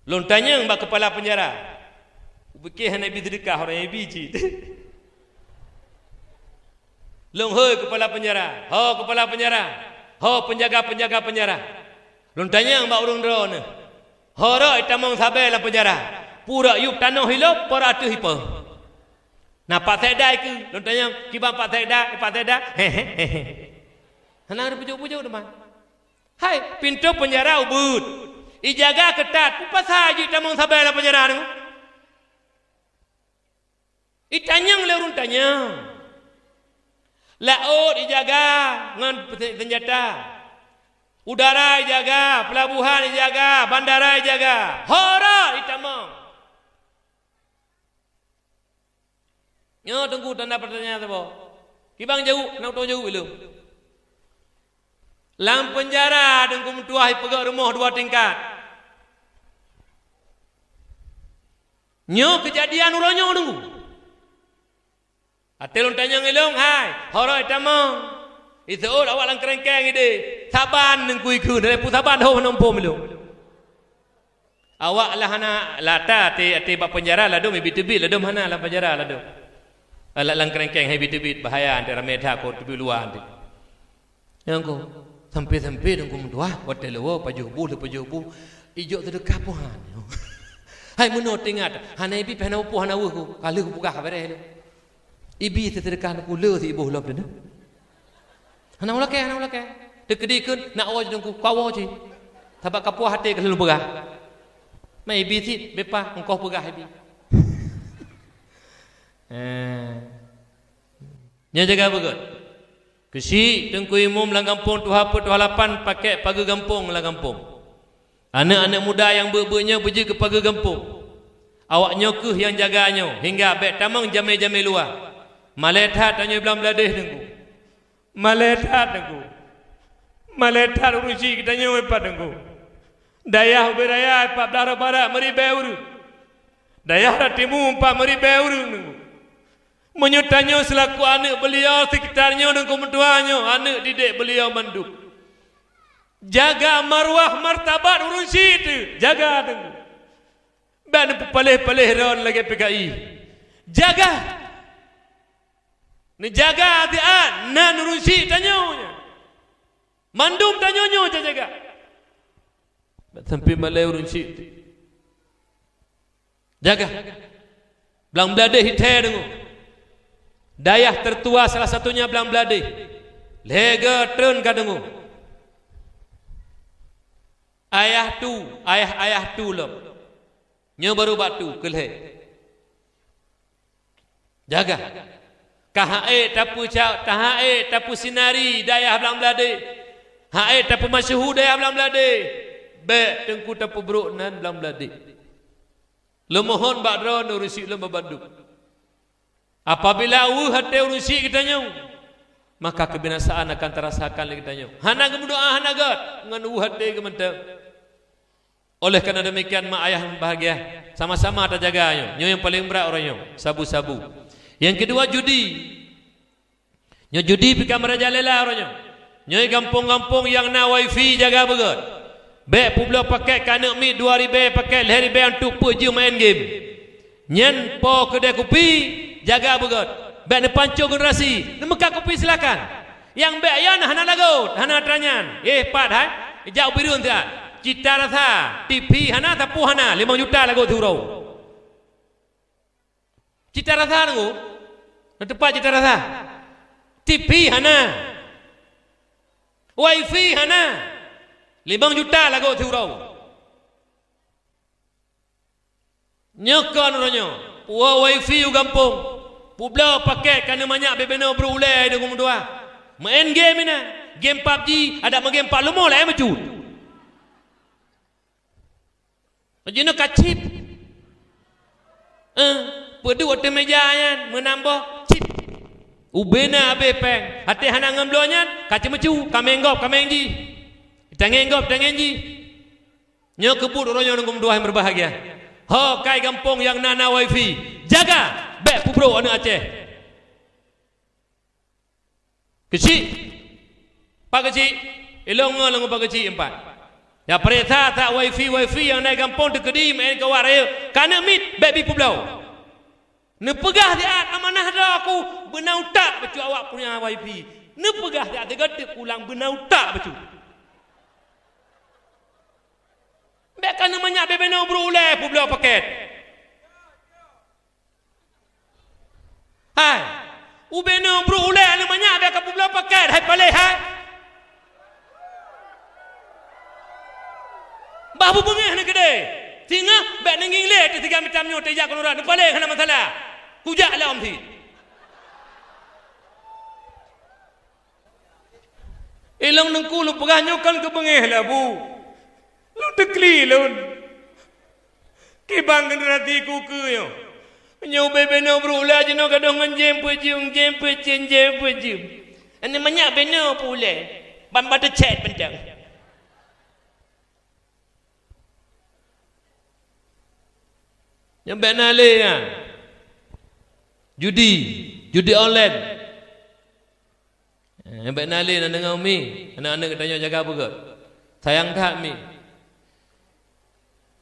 Lôn tanyong bak keupala penjara, "Upike hana ibi seudeukah, orang ibi cit?" Lôn hôi keupala penjara, "Ho keupala penjara, ho penjaga-penjaga penjara." Lôn tanyong bak ureuëng droeneuh, "Ho rot itamong sabe lam penjara, pura yub tanoh ilop, pura ateueh ipoh?" Na Pak Sekda ikeu, lôn tanyong, "Kiban Pak Sekda, Pak Sekda?" Hana geupujuk-pujuk teuma. Hai, pintoe penjara ubeuet. Ijaga keutat, peue pasai jeuet tamong sabe lam penjara nyoe? Itanyong lé ureuëng tanyong. Laôt ijaga ngon senjata. Udara ijaga, pelabuhan ijaga, bandara ijaga. Ho rot itamong. Nyoe Teungku tanda pertanyaan saboh. Kiban jaweueb, na utôh jaweueb ilôn. Lam penjara Teungku meutuwah ipeugöt rumoh dua tingkat. Nyoe keujadian uroe nyoe Teungku. Até lôn tanyong ilôn, "Hai, ho rot itamong?" Iseuôt awak lam keurengkeng ideh. "Saban Teungku ikheun, dan peue saban ho hana muphom ilôn." Awak lah hana lata até, até bak penjara ladôm ibi teubiet, ladôm hana lam penjara ladôm. Alat lam keurengkeng hai ibi teubiet bahaya, até ramé that kon teubiet luwa até. Nyang ko, sampai-sampai Teungku meutuwah, watée leuwoe pajoh bu, lheueh pajoh bu, ijok seudeukah pih han. Hai meunoe teuingat, hana ibi pih hana upoh hana weueh ku, ka lheueh kupeugah beureh lé. Ibi seudeukah Teungku le siboh lom teuh. Hana ulakée, hana ulakée. Teukeudi kheun nak woe Teungku, ka woe cit. Sabab ka puih até ka lheueh peugah. Ma ibi cit, beupah, engkoh peugah ibi. Eh. Nyan jaga beugöt. Keuchik Teungku Imum lam gampông tuha peuet tuha lapan pakèk pageue gampông lam gampông. Aneuk-aneuk muda nyang beuet-beuet nyoe beujeuet keu pageue gampông. Awak nyoe kheueh nyang jaga nyoe, hingga bék tamong jamé-jamé luwa. Malée that tanyoe blang bladeh Teungku. Malée that Teungku. Malée that ureuëng chik geutanyoe pat Teungku. Dayah ubé raya pat Dara Barat meuribée ureuëng. Dayah Ratimu pat meuribée ureuëng Teungku. Meunyoe tanyoe seulaku aneuk beuliau sekitar nyoe Teungku meutuwah nyoe, aneuk didik beuliau mandum. Jaga marwah martabat ureuëng chik teuh, jaga Teungku. Bék neupeupaléh-paléh droen lagée P K I. Jaga! Neujaga até-até nan ureuëng chik tanyoe nyan. Mandum tanyoe nyoe jaga. Bék sampoe malée ureuëng chik teuh. Jaga. Blang Bladeh hithée deungoe. Dayah tertua salah satunya Blang Bladeh. Lhée goe treun ka deungoe. Ayah tu, ayah-ayah tu lom. Nyoe baru bak tu, keu lhée. Jaga. Ka han ék tapeuca-, ka han ék tapeusinari dayah Blang Bladeh. Han ék tapeumasyeuhu dayah Blang Bladeh. Bék Teungku tapeubrok nan Blang Bladeh. Lôn mohon bak droeneuh ureuëng chik lôn banmandum. Apabila weueh até ureuëng chik geutanyoe, maka keubinasaan akan tarasakan lé geutanyoe. Hana geumeudoá hana gét ngon weueh até geuh mantong. Oleh karena demikian, mak ayah yang bahagia, sama-sama tajaga nyoe. Nyoe nyang paleng brat uroe nyoe, sabu-sabu. Nyang keudua, judi. Nyoe judi pih ka meurajalela uroe nyoe. Nyoe gampông-gampông nyang na wifi jaga beugét. Bék peubloe pakét keu aneuk miet dua ribée pakét lhée ribée untuk peue jeuet maén game. Nyan po keudée kupi jaga beugét. Bék neupancô generasi, neumeukat kupi silakan. Nyang bèk nyan hana lagot, hana atra nyan. Eh, pat hai? Jak u Bireuen siat. Cita Rasa, T V hana, sapu hana, limong juta lagot siuroe. Cita Rasa nunggu. Na teupat Cita Rasa. T V hana. Wifi hana. Limong juta lagot siuroe. Nyoe kon uroe nyoe, puwoe wifi u gampông, peubloe pakèt ka neumanyak bèk binoe brôk ulèe deungon meutuah. Meu'en game inan, game PUBG, adak meugame pat leumo laén meucut. Jinoe ka chip. Eh, peuduek ateueh meja nyan meunambah chip. Ubena abéh pèng, até hana ngon bloe nyan ka ceumeucue, ka meu'en gob, ka meu'en jih. Tangieng gob, tangieng jih. Nyoe keubuet uroe nyoe deungon meutuah nyang beubahgia. Ho kai gampông nyang na, na wifi, jaga bèk peubrôk aneuk Aceh. Keuchik, Pak Keuchik, ilôn ngon lôn Pak Keuchik empat. Ya, peuriksa that wifi-wifi nyang na gampông teukeudi meu'en keu awak rayeuk, ka neuk miet bèk bi peubloe. Neupeugah siat amanah droe ku beuna utak bacut awak punya wifi. Neupeugah siat sigoe teuk pulang beuna utak bacut. Bèk ka neumanyak bèk binoe brôk ulèe peubloe pakèt. Hai, ubena brôk ulèe aneuk manyak bèk ka peubloe pakèt, hai paléh hai. Bah bubeungéh neuh keudéh. Singoh bèk neungieng lé teuh siga mita meunyoe teuh jak keunoe uroe, neupaléh hana masalah. Kujak lom sit. Ilôn Teungku lôn peugah nyoe kon keu beungéh lé Abu. Lôn teukli lôn. Kiban generasi ku keu nyoe. Nyoe ubé-ubé nyoe brôk ulèe jinoe gadôh ngon jém peujeuem, jém peujeuem, jém peujeuem. Aneuk manyak binoe peuulèe. Ban ba teucèt beuntang. Nyoe bèk na lé nyan. Judi, judi online. Eh, bèk na lé na deungoe mi, aneuk-aneuk geutanyoe jaga beugöt. Sayang that mi.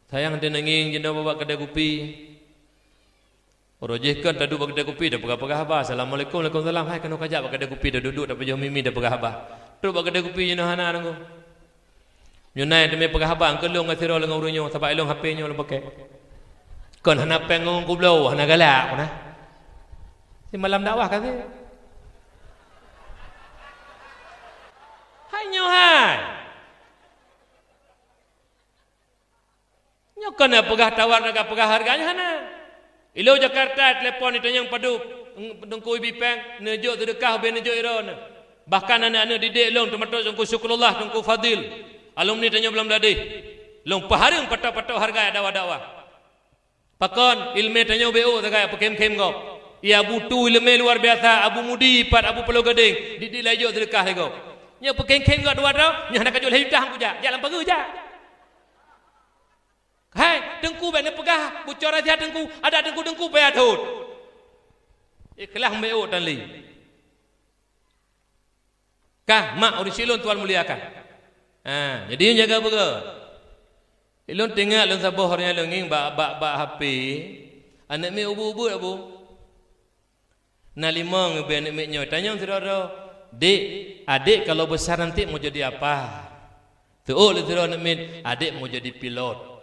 Sayang teuh neungieng jinoe bak keudè kupi. Uroe jih kon taduek bak keudè kupi, tapeugah-peugah haba, "Assalamualaikum, waalaikumsalam." Hai keunoe kajak bak keudè kupi, taduek-duek, tapajoh mi-mi, tapeugah haba. Trok bak keudè kupi jinoe hana deungoe. Nyoe na teumé peugah haba, keu lôn ngon sidroe lôn ngon ureueng nyoe, sabab ilôn H P nyoe lôn pakè. Kon hana péng ngon kubloe, hana galak kon na. Simalam dakwah ka sih. Hai nyoe hai. Nyoe kon na peugah tawar, na ka peugah hareuga nyoe hana. Ilôn Jakarta telepon itanyong padub, Teungku Ibi Péng, neujok seudeukah ubé neujok iroe neuh. Bahkan aneuk-aneuk didik lôn teumasok Teungku Syukurullah, Teungku Fadil, alumni tanyoe Blang Bladeh. Lôn peuhareueng patok-patok hareuga dakwah-dakwah. Pakon, ileumèe tanyoe ubé ôk sagai peukhém-khém gob. Iya Abu Tu ileumèe luar biasa, Abu Mudi pat, Abu Pulo Gadeng, didik laju seudeukah lé gob. Nyoe peukhém-khém gob dua droe, nyoe hana kajok lhèe juta han kujak, jak lam pageue jak. Hai, Teungku bèk neupeugah bucora sihat Teungku, adak Teungku-Teungku payah thôt. Ikhlaih ubé ôk tan lé. Kah, mak ureueng syik lôn tuan muliakan. Ha, jadi jaga beugöt. Ilôn teuingat lôn saboh ureueng nyang lôn ngieng bak, bak, bak H P, aneuk miet ubeuet-ubeuet, Abu. Na limong ubé aneuk miet nyoe, tanyong sidroe-droe, "Dek, adek kalau besar nanti mau jadi apa?" Teuôk lé sidroe aneuk miet, "Adek mau jadi pilot."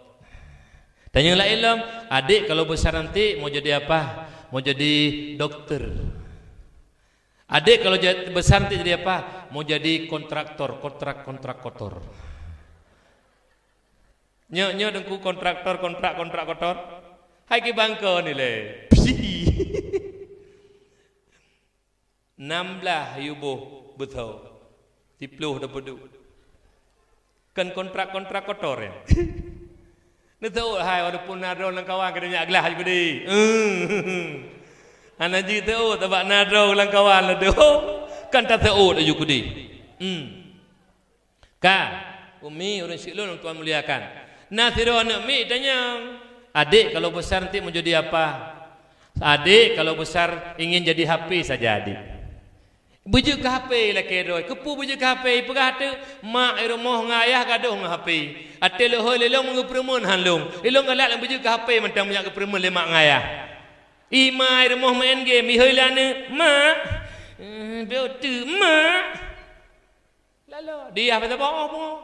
Tanyong laén lom, "Adek kalau besar nanti mau jadi apa?" "Mau jadi dokter." Adek kalau ja-, besar nanti jadi apa? Mau jadi kontraktor, kontrak, kontrak kotor. Nyoe, nyoe Teungku kontraktor, kontrak, kontrak kotor. Hai kibang kon ilèe. Psi. Nam blah yuboh beutho. Siploh dapeuduek. Kon kontrak-kontrak kotor, ya. Neuteuôt hai, walaupun na droe lam kawan keuneuk nyak glah ju keudeh. Hana jiteuôt, sabab na droe lam kawan ladôm. Kan tateuôt laju keudeh. Hmm. Ka, umi ureueng syik lôn tuan muliakan. Na sidroe aneuk miet tanyong, "Adik kalau besar nanti mau jadi apa?" "Adik kalau besar ingin jadi H P saja, Adik." Beujeuet keu H P lakèe droe. Keupeue beujeuet keu H P? Ipeugah teuk, mak i rumoh ngon ayah gadôh ngon H P. Até leuhôi lé lôn meugeupeureumeun han lôn. Ilôn galak lôn beujeuet keu H P mantong meunyo geupeureumeun lé mak ngon ayah. I ma i rumoh meu'en game, ihôi lé aneuk, "Mak, Eh, beutôi, mak. Lalo, dia apa saboh, oh, boh.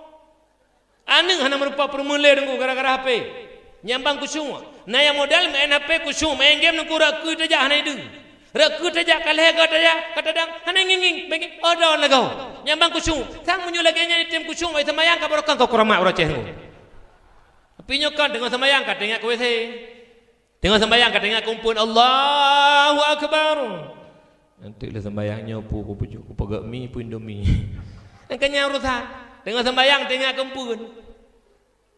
Aneuk hana meurupa peurumeun lé deungoe gara-gara H P. Nyang ban khusyuk. Na nyang model main H P khusyuk, main game deungoe rot keu tajak hana ideueng. Rot keu tajak ka lhèe goe tajak, ka tadang, hana ngieng-ngieng, main game, oh, daun lagoe. Nyang ban khusyuk. Sang meunyoe lagèe nyan item khusyuk, ai seumayang ka barokah keu kuramat uroe céh deungoe. Tapi nyoe kan teungoh seumayang ka teuingat keu W C. Teungoh seumayang ka teuingat keu umpeuen, Allahu Akbar. Nanti lé seumayang nyoe pu ku pucuk, ku pagak mi, pu Indomie. Kan nyan urusan. Teungoh seumayang teuingat keu umpeuen.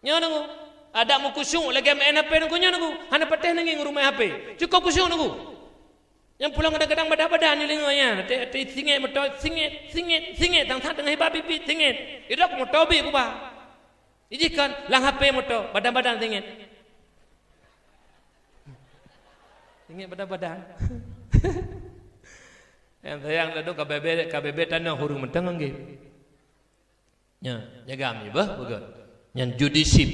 Nyoe nunggu. Adak meukusyuk lagèe main H P nunggu nyoe nunggu. Hana patéh nanging ureueng main H P. Cukôp kusyuk nunggu. Nyang pulang kadang-kadang badan-badan nyoe lingoe nyan. Até, até singét moto, singét, singét, singét. Tang-tang teungoh hiba bit-bit singét. Idok moto bit kuba. Ijih kon lam H P moto, badan-badan singét. Singét badan-badan. Nyang sayang ladôm ka bèe-bèe, ka bèe-bèe tanoh ureueng mantong ngon game. Nya, jaga mi bah, beugöt. Nyan judi chip.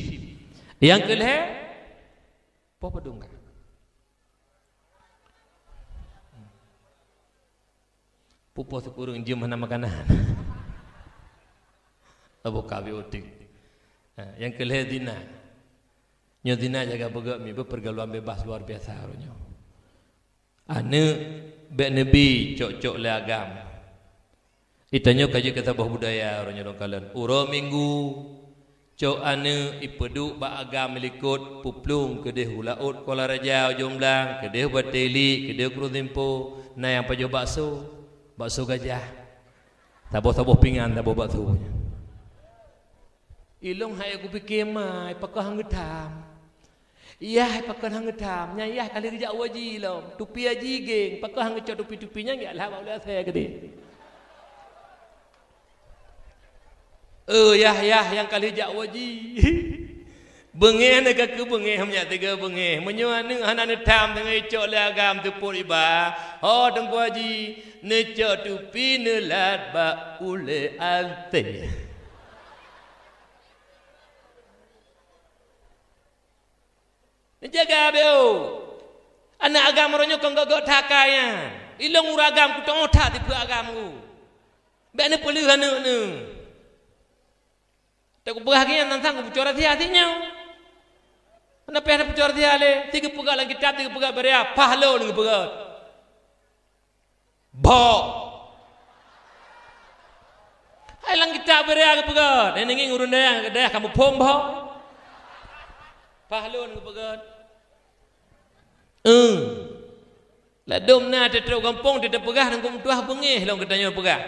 Nyang keu lhèe, poh padum ka. Pupoh sikureueng jeuem hana makanan. Labo ka habéh uteuk. Ha, nyang keu lhèe zina. Nyoe zina jaga beugöt mi, beupeurgaluan bebas luar biasa uroe nyoe. Aneuk bèk neubi cok-cok lé agam. Di tanyoe ka jeuet keu saboh budaya uroe nyoe lôn kalon. Uroe Minggu, cok aneuk ipeuduek bak agam likot, peuplueng keudeh u laôt Kuala Raja, u Jomblang, keudeh u Batèe Iliek, keudeh u Krueng Simpo, na nyang pajoh bakso, bakso gajah. Saboh-saboh pingan, saboh bakso. Ilôn hai kupike mai, pakon han geutam. Yah, pakon han geutam. Nyan yah ka lheueh geujak u haji lom. Tupi haji geng, pakon han geucok tupi-tupi nyan, geujak lhah bak ulèe asèe keudeh. Eh, yah, yah, nyang ka lheueh jak u haji. Beungéh na ka keu beungéh, meunyo teuga beungéh. Meunyoe aneuk hana neutam teungoh icok lé agam teupot iba, ho Teungku Haji, neucok tupi neulat bak ulèe asèe. Neujaga beu. Aneuk agam uroe nyoe kon gok-gok that kaya. Ilôn ureueng agam kutoh that tipeue agam ku. Bèk neupeuleueh aneuk neuh. Teuk kupeugah keu nyan tantang kupucok rahsia si nyoe. Hana payah neupucok rahsia lé, si geupeugah lam kitab, si geupeugah baraya, paih lôn geupeugah. Bhok. Hai lam kitab baraya geupeugah, nyan ngieng ureueng dayah, dayah kamoe phom bhok. Paih lôn geupeugah. Eh. Ladôm na teutrok gampông teupeugah teungku meutuah beungéh lôn geutanyoe peugah.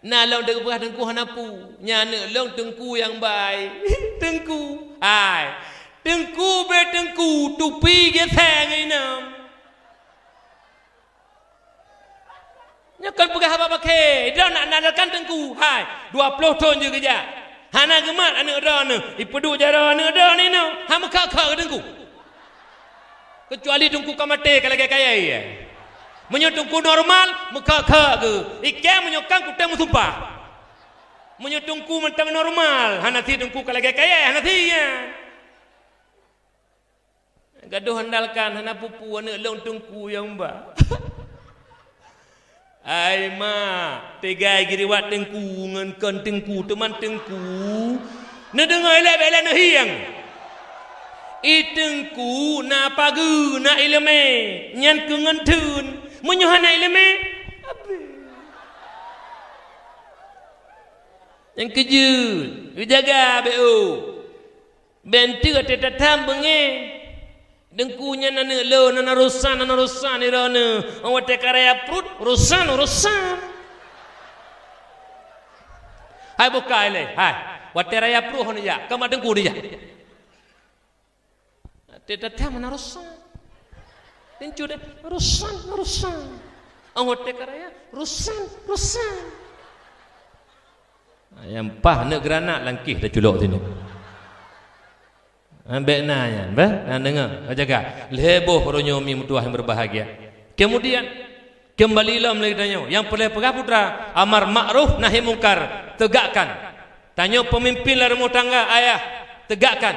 Na lôn teupeugah teungku hana pu. Nyan aneuk lôn teungku nyang bai. Teungku. Hai. Teungku bèk teungku, tupi geuséng inong. Nyoe kon peugah haba bakée, droeneuh nak nandalkan teungku, hai, dua ploh thon jeuet geujak. Hana geumat aneuk droeneuh, ipeuduek jaroe aneuk droeneuh inoe, han meukheun-kheun keu teungku. Keucuali teungku ka maté ka lagée kayée. Meunyoe teungku normal, meukheun-kheun geuh. Ikée meunyoe kan kutem meusumpah. Meunyoe teungku mantong normal, hana si teungku ka lagée kayée, hana si nyan. Gadôh andalkan hana peue-peue aneuk lôn teungku nyang ba. Ai ma, teugai geuriwat teungku ngon kon teungku, teuma teungku. Neudeungoe ilée bèk lé neuhieng. I teungku na pageue, na iéleumé, nyan keuh ngon theun. Meunyoe hana iéleumé, abéh. Nyang keujeuet, geujaga bèk oh. Bèk teuk até tatam beungéh. Teungku nyan aneuk lôn, na rosan, na rosan droeneuh. Watée ka raya pruet, rosan, rosan. Hai bukai lé, hai. Watée raya pruet hana jak, ka mak teungku dijak. Até tatam na rosan. Teungku deh, rosan, rosan. Watée ka raya, rosan, rosan. Nyang paih aneuk granat langkeh taculok sinoe. Ambek na nyan, bah, na deungoe, jaga. Lhée boh uroe nyoe mi meutuah nyang berbahagia. Kemudian, kembali lom lagi tanyoe. Nyang peureulée peugah putra, amar makruf nahi mungkar, tegakkan. Tanyoe pemimpin lam rumah tangga, ayah, tegakkan.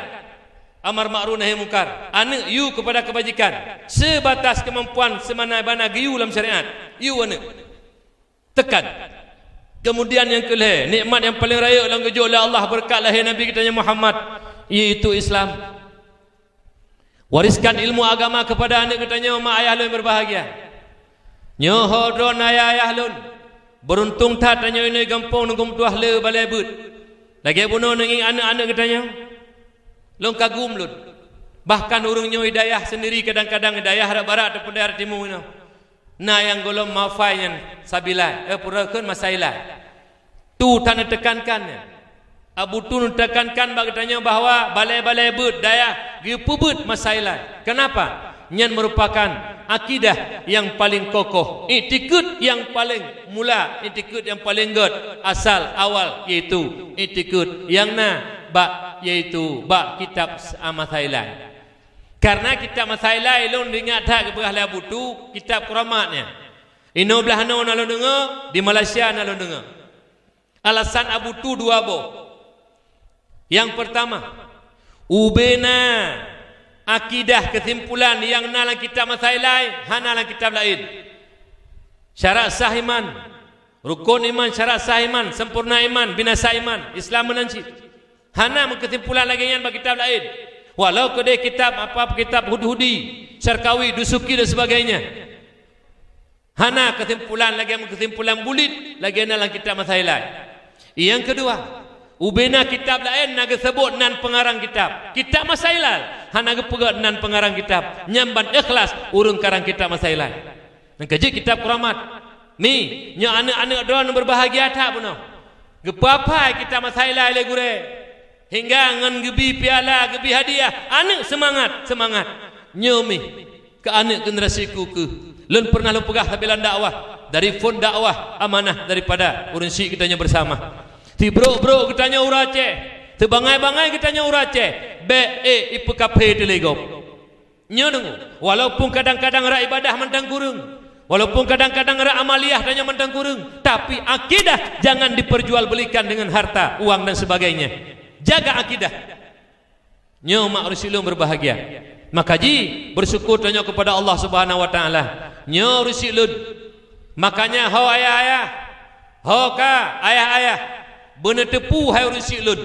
Amar makruf nahi mungkar. Aneuk yue kepada kebajikan. Sebatas kemampuan semana-bana geuyue lam syariat. Yue aneuk. Tekan. Kemudian nyang keulhèe, nikmat nyang paleng rayeuk lom geujok lé Allah beureukat lahé Nabi geutanyoe Muhammad, yaitu Islam. Wariskan ilmu agama keupada aneuk geutanyoe, mak ayah lôn beubahgia. Nyoe ho droeneuh ayah-ayah lôn, beuruntung that tanyoe inoe gampông Teungku Meutuah le balèe beuet. Lagèe bunoe neungieng aneuk-aneuk geutanyoe. Lôn kagum lôn. Bahkan ureueng nyoe di dayah seundiri, kadang-kadang di dayah rot barat ataupun dayah timu inoe. Na nyang gohlom mafai nyan sabilai, eh, pura kheun masa ilai. Tu tan neutekankan nyan. Abu Tu neutekankan bak geutanyoe bahwa balèe-balèe beuet dayah geupeubeuet masa ilai. Kenapa? Nyan meurupakan akidah nyang paleng kokoh, iktikeuet nyang paleng mula, iktikeuet nyang paleng gèt, asal awal, yaitu iktikeuet nyang na bak, yaitu bak kitab s-, masa ilai. Karena kitab masa ilai lôn ingat that geupeugah lé Abu Tu, kitab keuramat nyan. Inoe blaih noe na lôn deungö, di Malaysia na lôn deungö. Alasan Abu Tu dua boh. Nyang peurtama, ubena akidah keusimpulan nyang na lam kitab masa ilai hana lam kitab laén. Syarat sah iman, rukon iman, syarat sah iman, sempurna iman, binasa iman, Islam meunan cit. Hana meukeusimpulan lagèe nyan bak kitab laén. Walau keudeh kitab apa, kitab Hudhudi, Syarqawi, Dusuki dan sebagainya. Hana keusimpulan lagèe meukeusimpulan bulet lagèe na lam kitab masa ilai. Nyang keudua, ubena kitab laén na geuseubut nan peungarang kitab. Kitab masa ilai hana geupeugah nan peungarang kitab. Nyan ban ikhlas ureueng karang kitab masa ilai. Nyang keujeuet kitab keuramat. Mi, nyoe aneuk-aneuk droeneuh beubahgia that bunoe. Geupeuaphai kitab masa ilai lé gurèe. Hingga ngon geubi piala, geubi hadiah. Aneuk seumangat, seumangat. Nyoe mi, keu aneuk generasi ku keuh. Lôn peureunah lôn peugah sabe lam dakwah, dari phon dakwah amanah daripada ureueng syik geutanyoe beusama. Sibrok-brok geutanyoe ureueng Aceh, sibangai-bangai geutanyoe ureueng Aceh, bèk ék ipeukaphé teuh lé gob. Nyoe deungoe, walaupun kadang-kadang rot ibadah mantong kureueng, walaupun kadang-kadang rot amaliah tanyoe mantong kureueng, tapi akidah jangan diperjualbelikan dengan harta, uang dan sebagainya. Jaga akidah. Nyoe mak ureueng syik lôn beubahgia. Maka ji, beusyukur tanyoe keupada Allah Subhanahu wa Taala. Nyoe ureueng syik lôn. Makanya ho ayah-ayah, ho ka ayah-ayah, beuneuteupeue hai ureueng syik lôn.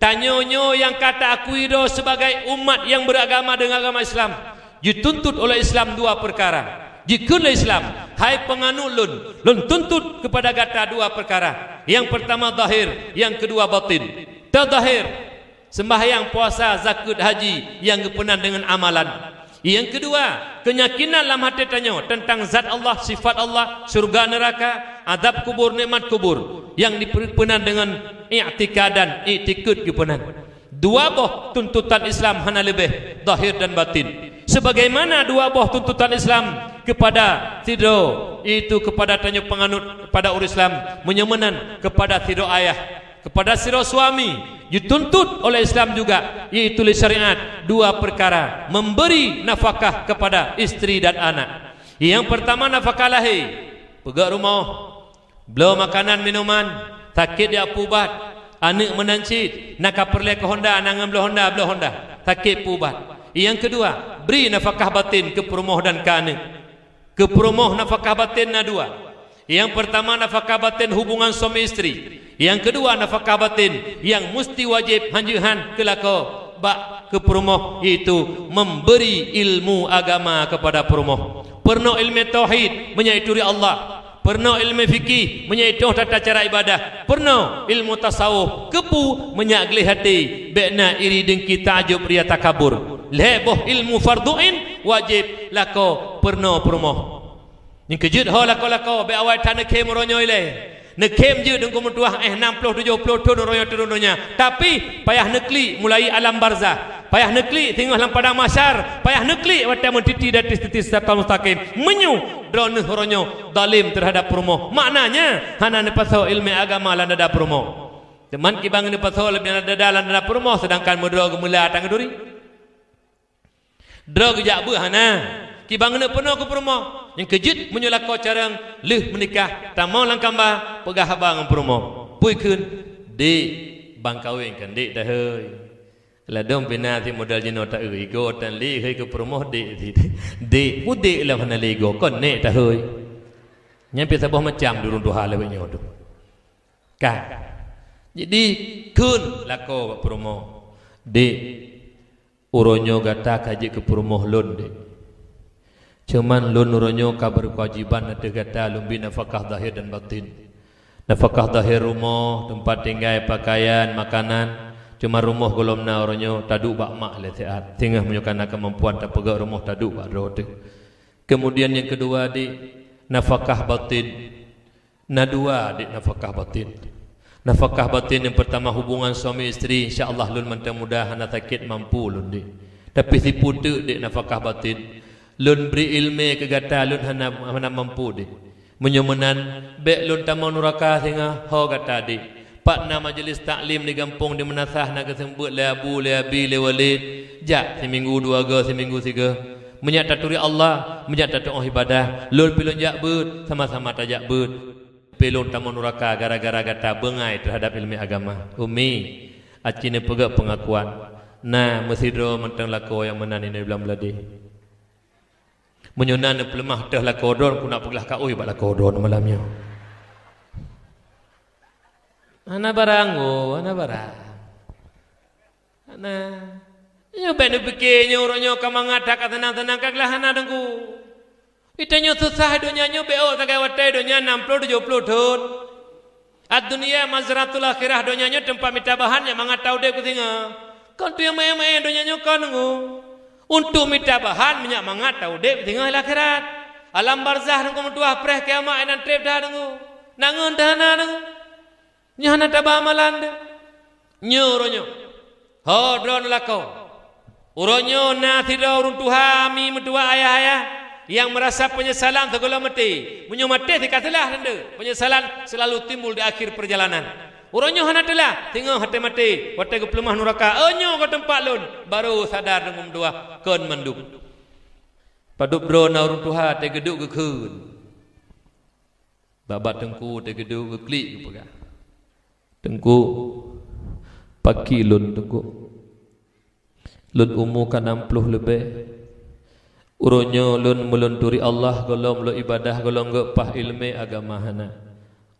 Tanyoe nyoe nyang ka taakui droe sibagai umat nyang beuragama deungon agama Islam, jituntut oleh Islam dua peukara. Jikheun lé Islam, "Hai peunganut lôn, lôn tuntut keupada gata dua peukara. Nyang peurtama zahir, nyang keudua batin." Tazahir, seumbahyang, puasa, zakeuet, haji nyang geupeunan deungon amalan. Nyang keudua, keuyakinan lam até tanyoe teuntang zat Allah, sifat Allah, syeuruga, neuraka, azab kubur, nikmat kubur nyang dipeunan deungon i'tikadan, iktikeuet geupeunan. Dua boh tuntutan Islam hana leubeh, zahir dan batin. Sebagaimana dua boh tuntutan Islam keupada sidroe, yaitu keupada tanyoe peunganut pada ureueng Islam, meunyoe meunan keupada sidroe ayah, keupada sidroe suami, jituntut oleh Islam juga, yaitu lé syariat, dua peukara, memberi nafakah kepada istri dan anak. Nyang peurtama nafakah lahé, peugöt rumoh, bloe makanan minuman, sakét jak peuubat, aneuk meunan cit, na ka peureulèe keu honda, na ngon bloe honda, bloe honda, sakét peuubat. Nyang keudua, bri nafakah batin keu peurumoh dan keu aneuk. Keu peurumoh nafakah batin na dua. Nyang peurtama nafakah batin hubungan suami istri. Nyang keudua nafakah batin nyang musti wajéb hanjeuet han keu lakoe bak keu peurumoh, yaitu memberi ilmu agama keupada peurumoh. Peurunoe ileumèe tauhid meunyoe ituri Allah. Peurunoe ileumèe fikih meunyoe itoh tata cara ibadah. Peurunoe ilmu tasawuf, keupeue meunyak gleh até, bèk na iri, deungki, taajub, ria, takabur. Lhèe boh ilmu fardhu ain wajéb lakoe peurunoe peurumoh. Nyang keujeuet ho lakoe-lakoe, bèk awai that neukhém uroe nyoe ilèe. Neukhém jeuet deungon meutuah, eh, nam ploh tujoh ploh thon uroe nyoe turun donya. Tapi payah neuklik mulai alam barzah, payah neuklik singoh lam padang mahsyar, payah neuklik watèe meutiti di ateueh titi siratal mustaqim. Meunyoe droeneuh uroe nyoe zalim teuhadap peurumoh, maknanya hana neupasoe ileumèe agama lam dada peurumoh. Teuma kiban neupasoe ileumèe dada lam dada peurumoh, seudangkan meudroe geumeula tang duri. Droe geujak beuh hana, kiban neupeuneuh keu peurumoh. Nyang keujeuet meunyoe lakoe carông lheueh meunikah, tamong lam kamba, peugah haba ngon peurumoh. Peue kheun, "Dek, ban kawén kan, Dek, tahôi." Ladôm pih na cit model jinoe taeu, igoe tan lé, hôi keu peurumoh, "Dek," cit. "Dek, peue Dek lom hana lé igoe, kon Nek tahôi." Nyan pih saboh macam di ureuëng tuha lawét nyoe tu. Kan? Jadi, kheun lakoe bak peurumoh, "Dek, uroe nyoe gata ka jeuet keu peurumoh lôn, Dek. Cuman lôn uroe nyoe ka beurkeuwajiban ateueh gata lôn bri nafakah zahir dan batin. Nafakah zahir rumoh, teumpat tinggai, pakaian, makanan. Cuman rumoh gohlom na uroe nyoe taduek bak mak lé siat. Singoh meunyoe ka na keumampuan tapeugöt rumoh taduek bak droe teuh. Keumudian nyang keudua, Dek, nafakah batin." Na dua, Dek, nafakah batin. Nafakah batin nyang peurtama hubungan suami istri, insya Allah lôn mantong muda hana sakét mampu lôn, Dek. Tapi sipeue teuk, Dek, nafakah batin. Lôn bri iéleumé keu gata lôn hana, hana mampu, Dek. Meunyoe meunan, bék lôn tamong nuraka singoh, ho gata, Dek. Pat na majelis taklim di gampông di meunasah na geuseumeubeuet lé abu, lé abi, lé walét, jak siminggu dua goe, siminggu sigoe. Meunyak taturi Allah, meunyak tatu'oh ibadah, lôn pih lôn jak beuet, sama-sama tajak beuet. Pih lôn tamong nuraka gara-gara gata beungai teuhadab iéleumé agama. Umi, aci neupeugöt peungakuan. Na meusidroe mantong lakoe nyang meunan inong di Blang Bladé. Meunyoe na neupeuleumah teuh lakoe droen, keuneuk peuglah kaôi bak lakoe droen malam nyoe. Hana barang, oh, hana barang. Hana. Nyoe bék neupike nyoe uroe nyoe ka mangat that ka seunang-seunang ka glah hana, Teungku. Geutanyoe susah donya nyoe bék ôk sagai watée donya nam ploh tujoh ploh thon. Ad-dunya mazratul akhirah, donya nyoe teumpat mita bahan nyang mangat ta udeb keu singoh. Kon tu nyang maén-maén donya nyoe kon, Teungku. Untuk mita bahan meunyak mangat ta udeb singoh lam akhirat. Alam barzah, Teungku, meutuah preh kiamat inan treb that, Teungku. Nangeun teuhana, Teungku. Nyoe hana taba amalan deh. Nyoe uroe nyoe. Ho droeneuh lakoe. Uroe nyoe na sidroe ureuëng tuha, mi meutuah, ayah-ayah nyang meurasa peunyesalan sigohlom maté. Meunyoe maté sika teulah tanda. Peunyesalan selalu timbul di akhir peurjalanan. Uroe nyoe hana teulah, singoh watée maté, watée geupeuleumah nuraka, "Oh, nyoe ka teumpat lôn," barô sadar deungon meutuah kon mandum. Padub droe na ureuëng tuha teugeudok geukheun. Bak-bak teungku teugeudok geuklik geupeugah, "Teungku, paki lôn, Teungku. Lôn umu ka nam ploh leubeh. Uroe nyoe lôn meulôn turi Allah gohlom lôn ibadah gohlom geuh paih iéleumé agama hana.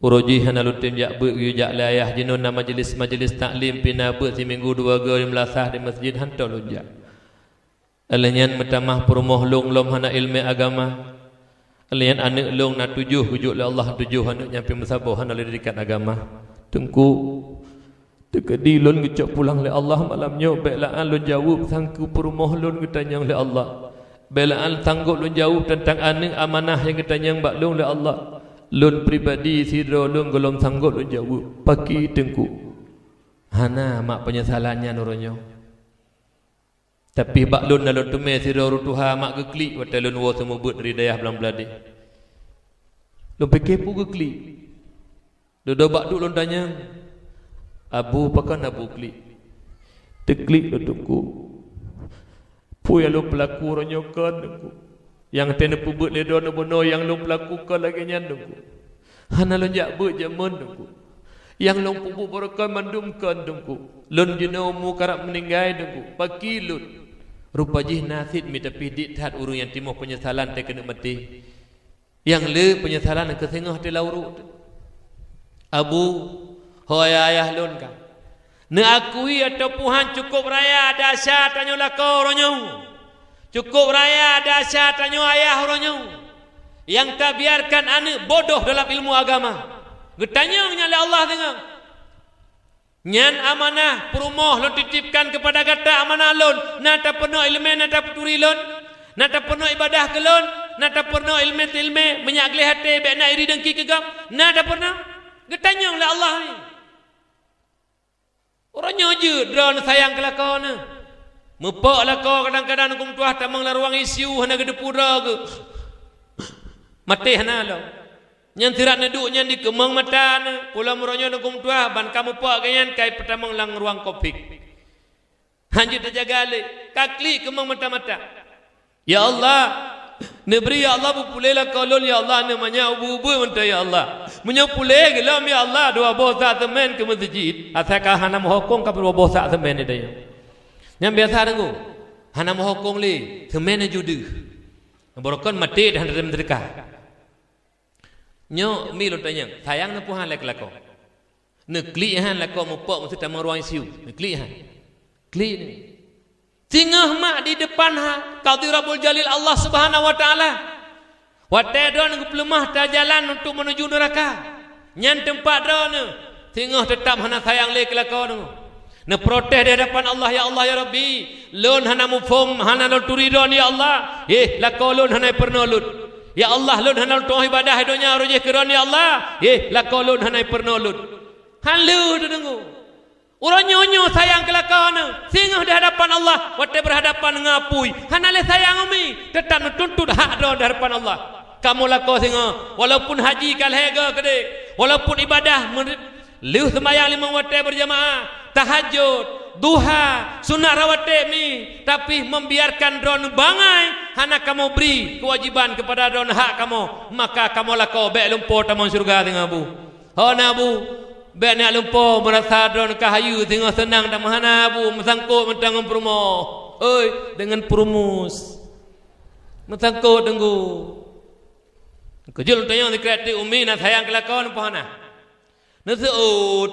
Uroe jih hana lôn tem jak beuet geuyue jak lé ayah jinoe na majelis-majelis taklim pih na beuet siminggu dua goe di meulasah di masjid hantom lôn jak. Lheueh nyan meutamah peurumoh lôn lom hana iéleumé agama. Lheueh nyan aneuëk lôn na tujoh geujok lé Allah tujoh aneuëk nyang pih meusaboh hana lé didikan agama. Teungku, teukeudi lôn geucok pulang lé Allah malam nyoe, bék la'an lôn jaweueb sangku peurumoh lôn geutanyong lé Allah. Bék la'an sanggob lôn jaweueb teuntang aneuëk amanah nyang geutanyong bak lôn lé Allah. Lôn pribadi sidroe lôn gohlom sanggob lôn jaweueb. Paki Teungku." Hana mak peunyesalan nyan uroe nyoe. Tapi bak lôn na lôn teumé sidroe ureuëng tuha mak geuklik watée lôn woe seumeubeuet dari dayah Blang Bladé. Lôn pike peue geuklik. Dudoe bak duek lôn tanyong, "Abu, pakon Abu klik?" "Teuklik lôn Teungku. Peue nyang lôn peulaku uroe nyoe kon Teungku. Nyang watée neupeubuet lé droeneuh bunoe nyang lôn peulaku kon lagée nyan Teungku. Hana lôn jak beuet jameun Teungku. Nyang lôn peubuet barokon mandum kon Teungku. Lôn jinoe umu karab meuninggai Teungku. Paki lôn." Rupa jih na cit mi tapi dik that ureuëng nyang timoh peunyesalan teuh keuneuk maté. Nyang le peunyesalan keu singoh teuh lam uruek teuh. "Abu, ho ayah-ayah lôn ka. Neuakui atawa puhan cukôp raya desya tanyoe lakoe uroe nyoe. Cukôp raya desya tanyoe ayah uroe nyoe. Nyang tabiarkan aneuëk bodoh dalam ilmu agama. Geutanyong nyan lé Allah singoh. Nyan amanah peurumoh lôn titipkan keupada gata, amanah lôn, na tapeurunoe iéleumé, na tapeuturi lôn, na tapeurunoe iébadah keu lôn, na tapeurunoe iéleumé-iéleumé, meunyak gleh até bék na iri deungki keu gob, na tapeurunoe. Geutanyong lé Allah nyoe. Uroe nyoe jeuet droeneuh sayang keu lakoe neuh. Meupok lakoe kadang-kadang Teungku meutuah tamong lam ruang I C U hana geuteupeue droe geuh. Maté hana lom. Nyan sirat neuduek nyan dikeumong mata neuh, pulo meuronyong Teungku meutuah ban ka meupok geuh nyan ka ipeutamong lam ruang covid. Hanjeuet teujaga lé, ka klik keumong mata-mata. Ya Allah, neubri ya Allah beupuléh lakoe lôn ya Allah, neumanyak ubé-ubé mantong ya Allah. Meunyoe puléh gohlom ya Allah dua boh sak seumén keu meuseujid, asai ka hana meuhokong ka dua boh sak seumén nyan. Nyan biasa Teungku, hana meuhokong lé, seumén nyan ju deuh. Barokon maté dan hana meuseudekah. Nyoe mi lôn tanyong, sayang neupeu han lé keu lakoe? Neuklik han lakoe mupok meuseuti tamong ruang I C U? Neuklik han? Klik ni. Singoh mak di depan ha, Qadhi Rabbul Jalil Allah Subhanahu wa Taala. Watée droeneuh geupeuleumah tajalan untuk menuju neuraka, nyan teumpat droeneuh. Singoh teutab hana sayang lé keu lakoe neuh. Neuprotes di hadapan Allah, "Ya Allah, ya Rabbi, lôn hana muphom, hana lôn turi droeneuh, ya Allah. Yeh, lakoe lôn hana peurunoe lôn. Ya Allah, lôn hana lôn tu'oh ibadah donya rojih keu droeneuh, ya Allah. Yeh, lakoe lôn hana peurunoe lôn." Han lheueh teudeungoe. Uroe nyoe nyoe sayang keu lakoe neuh, singoh di hadapan Allah, watée beurhadapan ngon apui, hana lé sayang umi, teutab neutuntut hak droe di hadapan Allah. Kamoe lakoe singoh, walaupun haji ka lhée goe keudeh, walaupun ibadah meuri-, lheueh seumayang limong watée beurjamaah, tahajud, duha, sunat rawatib mi, tapi membiarkan droeneuh bangai, hana kamoe bri keuwajiban keupada droeneuh hak kamoe, maka kamoe lakoe bék lumpo tamong syeuruga singoh bu. Hana bu, bék neujak lumpo meurasa droeneuh ka hayeue singoh seunang, tamah hana bu, meusangkot mantong ngon peurumoh. Oi, deungon peurumoh. Meusangkot deungon. Keujeuet lôn tanyong sikrék teuk umi, na sayang keu lakoe neuh peu hana? Neuseuôt.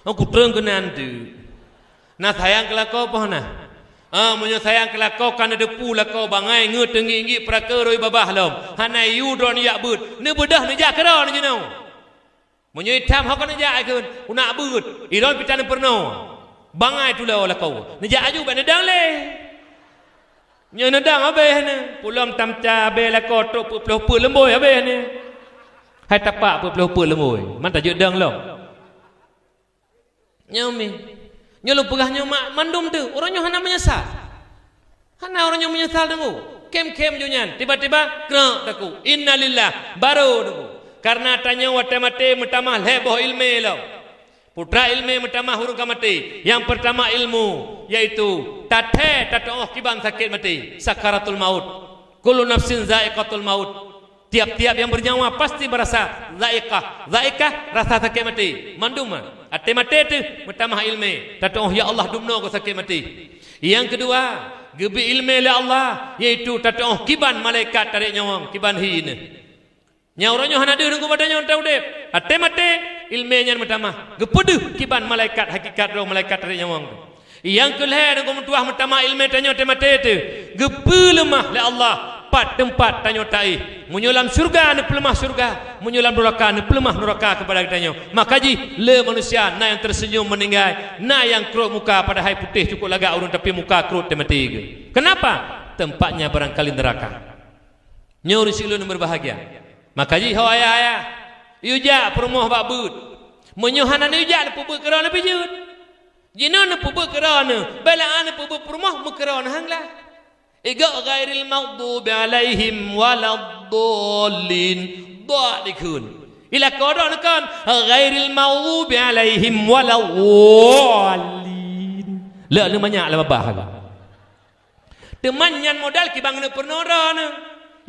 Oh, kutrön keunan teuk. Na sayang keu lakoe peu hana? Ah, meunyoe sayang keu lakoe ka neuteupeue lakoe bangai ngeuet teungiek-ngiek peurakeue roi babah lom. Hana yue droeneuh jak beuet. Neubeudôh neujak keudroe neuh jinoe. Meunyoe itam ho ka neujak ai kheun, unak beuet, ilôn pih tan peurunoe. Bangai tulo lakoe. Neujak aju bék neudong lé. Nyoe neudong habéh neuh. Pulom tamca abée lakoe trok peuet ploh peuet leumbôi habéh neuh. Hai tapak peuet ploh peuet leumbôi. Man tajeuet dong lom. Nyoe mi. Nyoe lôn peugah nyoe ma-, mandum teuh. Uroe nyoe hana meunyeusal. Hana uroe nyoe meunyeusal deungoe. Khém-khém ju nyan. Tiba-tiba, krek takue. Innalillah. Barô deungoe. Kareuna tanyoe watée maté meutamah lhée boh iéleumé lom. Putra iéleumé meutamah ureuëng ka maté. Nyang peurtama ilmu, yaitu tathée tateuoh kiban sakét maté, sakaratul maut. Kullu nafsin zaiqatul maut. Tiap-tiap nyang beunyawa pasti meurasa zaiqah. Zaiqah, rasa sakét maté. Mandum, até maté teuh meutamah iéleumé, tateuoh, "Ya Allah, dumnoe goe sakét maté." Nyang keudua, geubri iéleumé lé Allah, yaitu tateuoh kiban malaikat tarek nyawöng, kiban hi neuh. Nyang uroe nyoe hana deuh deungoe bak tanyoe ta udeb. Até maté, iéleumé nyan meutamah. Geupeudeuh kiban malaikat hakikat droe malaikat tarek nyawöng teuh. Nyang keu lhée deungoe meutuwah meutamah iéleumé tanyoe até maté teuh. Geupeuleumah lé Allah pat teumpat tanyoe taéh. Meunyoe lam syeuruga neupeuleumah syeuruga, meunyoe lam nuraka neupeuleumah nuraka keupada geutanyoe. Maka jih le manusia na nyang terseunyum meuninggai, na nyang krot muka padahai putéh cukop lagak ureuëng tapi muka krot teumaté geuh. Kenapa? Tempatnya barangkali neraka. Nyoe ureuëng sileuen nyang berbahagia. Maka jih ho ayah-ayah, yue jak peurumoh bak beuet. Meunyoe hana neujak neupeubuet keudroe neuh pih jeuet. Jinoe neupeubuet keudroe neuh, bela neupeubuet peurumoh meukeudroe neuh han gleh. Iga ghairil maghdubi alaihim waladdallin. Dha dikheun. Ilakoe droe neukon ghairil maghdubi alaihim waladdallin. Leuek neumanyak lam babah. Teuma nyan modal kiban neupeurunoe droe neuh.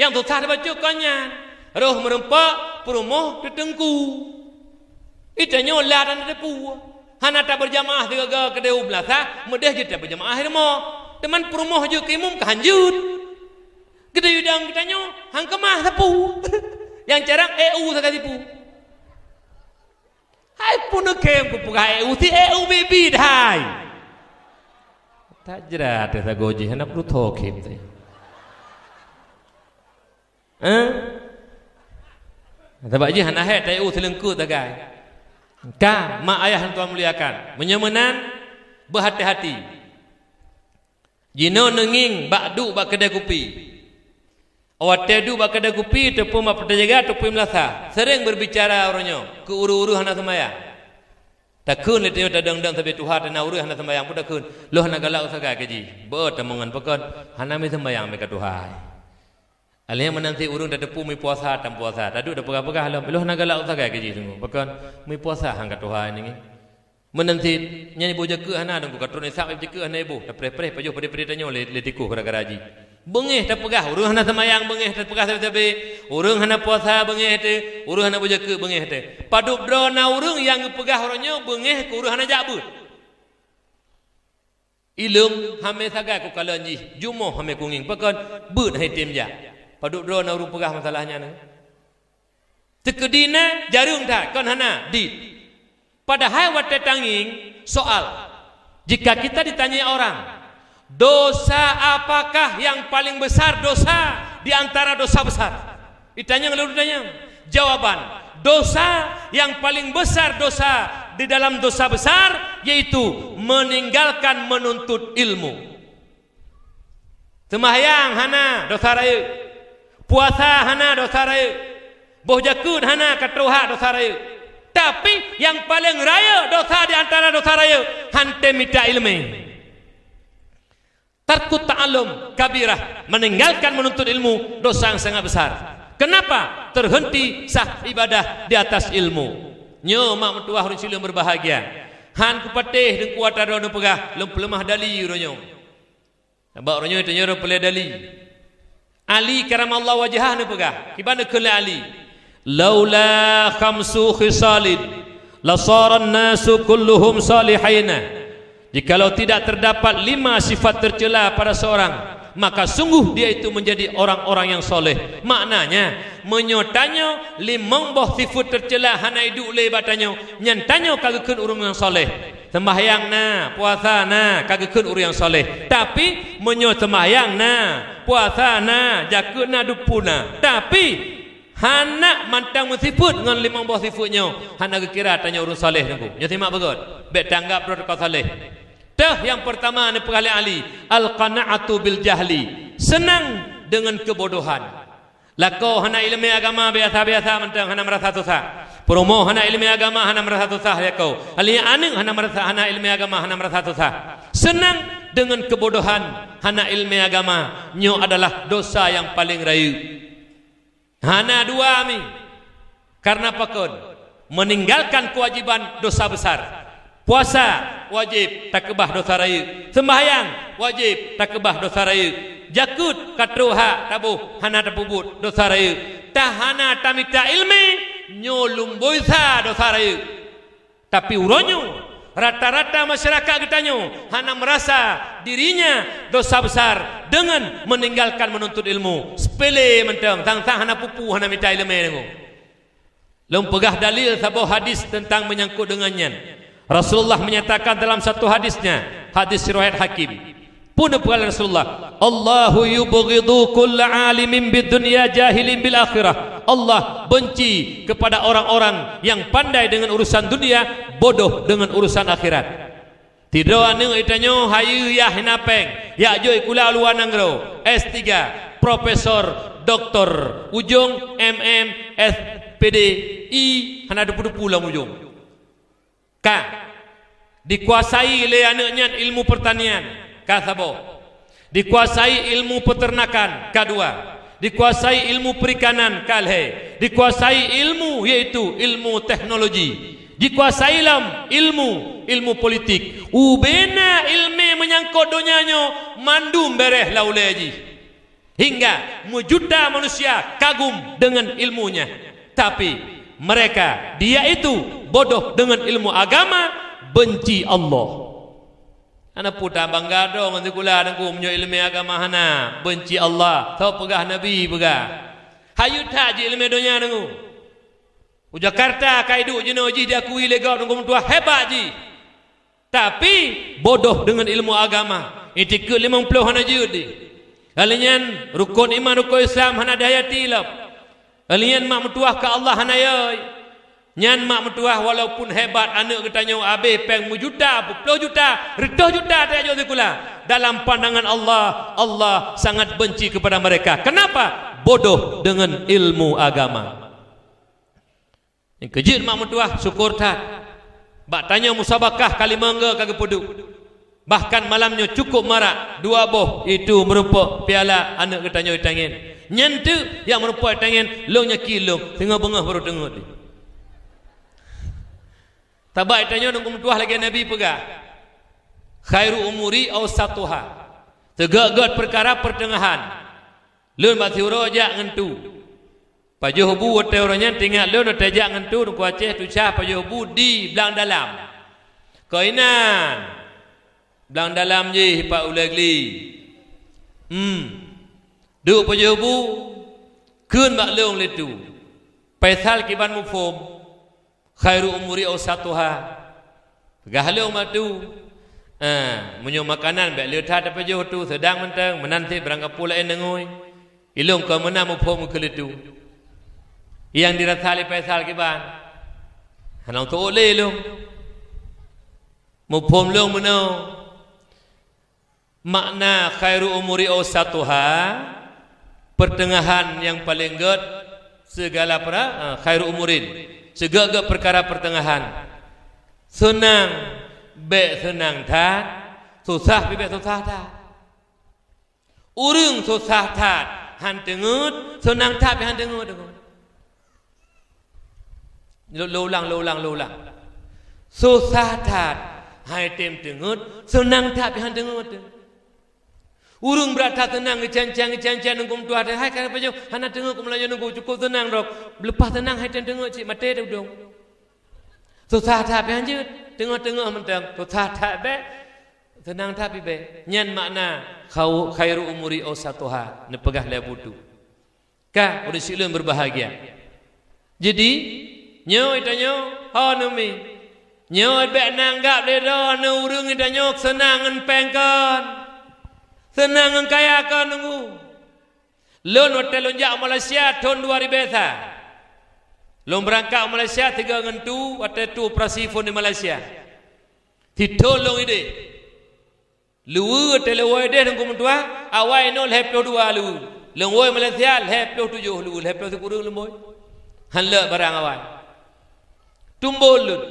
Nyang susah teubacut kon nyan. Roh meureumpok, peurumoh teuteungku. Itanyoe lam dan teupeue. Hana tabeurjamaah sigoe-goe keudeh u meulasah, meudeh jeuet tabeurjamaah i rumoh. Teuma peurumoh jeuet keu imum ka han jeuet. Geudeh idang geutanyoe han keumah sapeue. Nyang carang E U sagai sipeue. Hai pun neukhém kupeugah E U si E U bibi dahai. Tajrat sagoe jih hana peurutoe khém teuh. Eh? Sabab jih hana hék ta E U sileungkot sagai. Ka, mak ayah nyang tuan muliakan. Meunyoe meunan, beuhati-hati. Jinoe neungieng bak duek bak keudè kupi. Watèe duek bak keudè kupi, teupeu mak peujaga, teupeu meulasah, seuréng beurbicara uroe nyoe keu ureuëng-ureuëng hana seumayang. Takheun lé tanyoe tadong-dong sabé tuha, teuma ureuëng hana seumayang pun takheun, "Lôn hana galak u sagai keu jih." Beuet tameungon pakon, hana mi seumayang mi ka tuha. Alheuh meunan cit ureuëng tateupeue mi puasa, tam puasa. Taduek tapeugah-peugah lom, "Lôn hana galak u sagai keu jih teuma." Pakon, mi puasa han ka tuha nyan. Meunan cit, nyan iboh jakeuek hana, dan ka trok nisab jakeuek hana iboh. Tapreh-preh pajoh padé-padé tanyoe lé, lé tikôh gara-gara jih. Beungéh tapeugah, ureuëng hana seumayang beungéh tapeugah sabé-sabé. Ureuëng hana puasa beungéh teuh, ureuëng hana boh jakeuek beungéh teuh. Padub droe na ureuëng nyang geupeugah uroe nyoe beungéh keu ureuëng hana jak beuet. Ileueng hamé sagai kukalon jih, jumoh hamé kungieng. Pakon, beuet han item jak. Padub droe na ureuëng peugah masalah nyan. Teukeudi na jareueng that, kon hana, dit. Padahai watée tangieng soal, jika kita ditanyai orang, "Dosa apakah yang paling besar dosa di antara dosa besar?" Ditanyong laju ditanyong. Jawaban, dosa yang paling besar dosa di dalam dosa besar, yaitu meninggalkan menuntut ilmu. Seumahyang hana, dosa rayeuk. Puasa hana, dosa rayeuk. Boh jakeuet hana, ka troh hak, dosa rayeuk. Tapi, nyang paleng rayeuk dosa di antara dosa rayeuk, hana mita iéleumé. Tarkut ta'allum kabirah, meninggalkan menuntut ilmu, dosa yang sangat besar. Kenapa? Terhenti sah ibadah di atas ilmu. Nyoe mak meutuwah ureuëng sileueng berbahagia. Han kupatéh deungku atra droeneuh peugah, lôn peuleumah dali uroe nyoe. Sabab uroe nyoe tanyoe peureulée dali. Ali karamallahu wajhah neupeugah, kiban neukheun lé Ali, "Laula khamsu khisalin, lasaran nasu kulluhum salihaina." Jikalau tidak terdapat lima sifat tercela pada seorang, maka sungguh dia itu menjadi orang-orang yang soleh. Maknanya, meunyoe tanyoe limong boh sifat tercela hana iduek lé bak tanyoe, nyan tanyoe ka geukheun ureuëng nyang soleh. Seumbahyang na, puasa na, ka geukheun ureuëng nyang soleh. Tapi, meunyoe seumbahyang na, puasa na, jakeuet na, dupu na, tapi, hana mantong meusifeuet ngon limong boh sifeuet nyoe, hana geukira tanyoe ureuëng saleh teungku. Nyoe simak beugét, bék tanggab droe teuka saleh. Teuh nyang peurtama neupeugah lé Ali, "Al-qana'atu bil jahli." Seunang deungon keubodohan. Lakoe hana iéleumé agama biasa-biasa mantong hana meurasa susah. Peurumoh hana iéleumé agama hana meurasa susah lakoe. Aneuk hana meurasa, hana iéleumé agama hana meurasa susah. Seunang deungon keubodohan, hana iéleumé agama, nyoe adalah dosa nyang paleng rayeuk. Hana dua mi. Karena pakon? Meninggalkan kewajiban dosa besar. Puasa wajéb takeubah dosa rayeuk. Seumbahyang wajéb takeubah dosa rayeuk. Jakeuet ka troh hak taboh hana tapeubuet dosa rayeuk. Tahana tamita iéleumé nyoe lumboi sa dosa rayeuk. Tapi uroe nyoe, rata-rata masyarakat geutanyoe hana meurasa dirinya dosa besar deungon meninggalkan menuntut ilmu. Sepele mantong, sang-sang hana pupu, hana mita iéleumé deungoe. Lôn peugah dalil saboh hadis teuntang meunyangkot deungon nyan. Rasulullah menyatakan dalam satu hadisnya, hadis riwayat Hakim. Peue neupeugah lé Rasulullah, "Allahu yubghidu kulla alimin bid dunya jahilin bil akhirah." Allah benci kepada orang-orang yang pandai dengan urusan dunia, bodoh dengan urusan akhirat. Sidroe aneuk geutanyoe hayeue yah hina péng, jak jok sikula luwa nanggroe, S tiga, profesor, doktor, ujong M M, S Pd, I, hana teupeu-teupeu lam ujong. Ka dikuasai lé aneuk nyan ilmu pertanian, ka saboh. Dikuasai ilmu peternakan, ka dua. Dikuasai ilmu perikanan, ka lhée. Dikuasai ilmu, yaitu ilmu teknologi. Dikuasai lom ilmu, ilmu politik. Ubena iéleumé meunyangkot donya nyoe mandum béréh lam ulée jih. Hingga meujuta manusia kagum deungon ilmunya. Tapi, mereka, dia itu bodoh dengan ilmu agama, benci Allah. Hana peue tabangga droe ngon sikula teungku, meunyoe iéleumé agama hana, benci Allah. Soe peugah Nabi peugah. Hayeue that jih iéleumé donya teungku. U Jakarta ka iduek jinoe jih diakui lé gob teungku meutuah hebat jih. Tapi, bodoh deungon ilmu agama. Itikeuet limong ploh hana jeuet di. Lheueh nyan, rukon iman, rukon Islam hana dihayati lom. Lheueh nyan, mak meutuah keu Allah hana yoi. Nyan mak meutuah walaupun hebat aneuk geutanyoe abéh péng meujuta, peuet ploh juta, reutôh juta tajak jok sikula. Dalam pandangan Allah, Allah sangat benci kepada mereka. Kenapa? Bodoh deungon ilmu agama. Nyang keujeuet mak meutuah syukur that. Bak tanyoe musabakah ka limong go ka geupeuduek. Bahkan malam nyoe cukup marak dua boh, itu meurumpok piala aneuk geutanyoe tangen. Nyan teuk nyang meurumpok tangen, lôn nyaki lôn, teungoh beungoh baru teungeut. Sabab tanyoe nunggu meutuah lagée Nabi peugah, "Khairu umuri awsatuha." Teugét-gét peukara peuteungahan. Lôn bak siuroe jak ngon tu. Pajoh bu watée uroe nyan teuingat lôn watée jak ngon tu Teungku Aceh Tucah pajoh bu di Blang Dalam. Keuinan Blang Dalam jih pat ulée gli. Hmm. Duek pajoh bu, kheun bak lôn lé tu. Faisal kiban muphom, khairu umuri ausatuha. Peugah lom bak tu. Ah, meunyoe makanan bèk le that tapajoh tu, seudang mantong, meunan cit barang kapue laén deungoe. Ilôn kon meunan muphom keu leutu. Nyang dirasa lé Faisal kiban. Hana teuôt lé lôn. Muphom lôn meunoe. Makna khairu umuri ausatuha, pertengahan nyang paleng gèt segala pra-, eh, khairu umurin, sigèt-gèt peukara pertengahan. Seunang bèk seunang that, susah pih bèk susah that. Ureueng susah that han teungeut, seunang that pih han teungeut. Lôn, lôn ulang, lôn ulang, lôn ulang. Susah that han tem teungeut, seunang that pih han teungeut. Ureueng brat that seunang geucen-cen, geucen-cen nunggu meutuah, hai ka pajoh hana teungeut keu meulayeue nunggu, cukôp seunang droe. Leupah seunang han tem teungeut cit maté teudong. Susah that pih han jeuet, teungoh-teungoh mantong. Susah that bèk, seunang that pih bèk. Nyan makna khau-, khairu umuri ausatuha, neupeugah lé Abu Tu. Ka, ureueng syiek lôn berbahagia. Jadi, nyoe tanyoe, ho neumi. Nyoe bèk neuanggab lé droeneuh ureueng tanyoe seunang ngon péng kon. Seunang ngon kaya kon nunggu. Lôn watèe lôn jak u Malaysia thôn dua ribèe sa. Lôn beurangkat u Malaysia tiga ngon tu, watèe tu operasi phôn di Malaysia. Sithôn lôn idéh. Luweue teuh lôn woe idéh Teungku Meutuah, awai nyoe lhèe ploh dua luweue. Lôn woe Malaysia lhèe ploh tujoh luweue, lhèe ploh sikureueng lôn woe. Han leuet barang awai. Tumbôn lôn.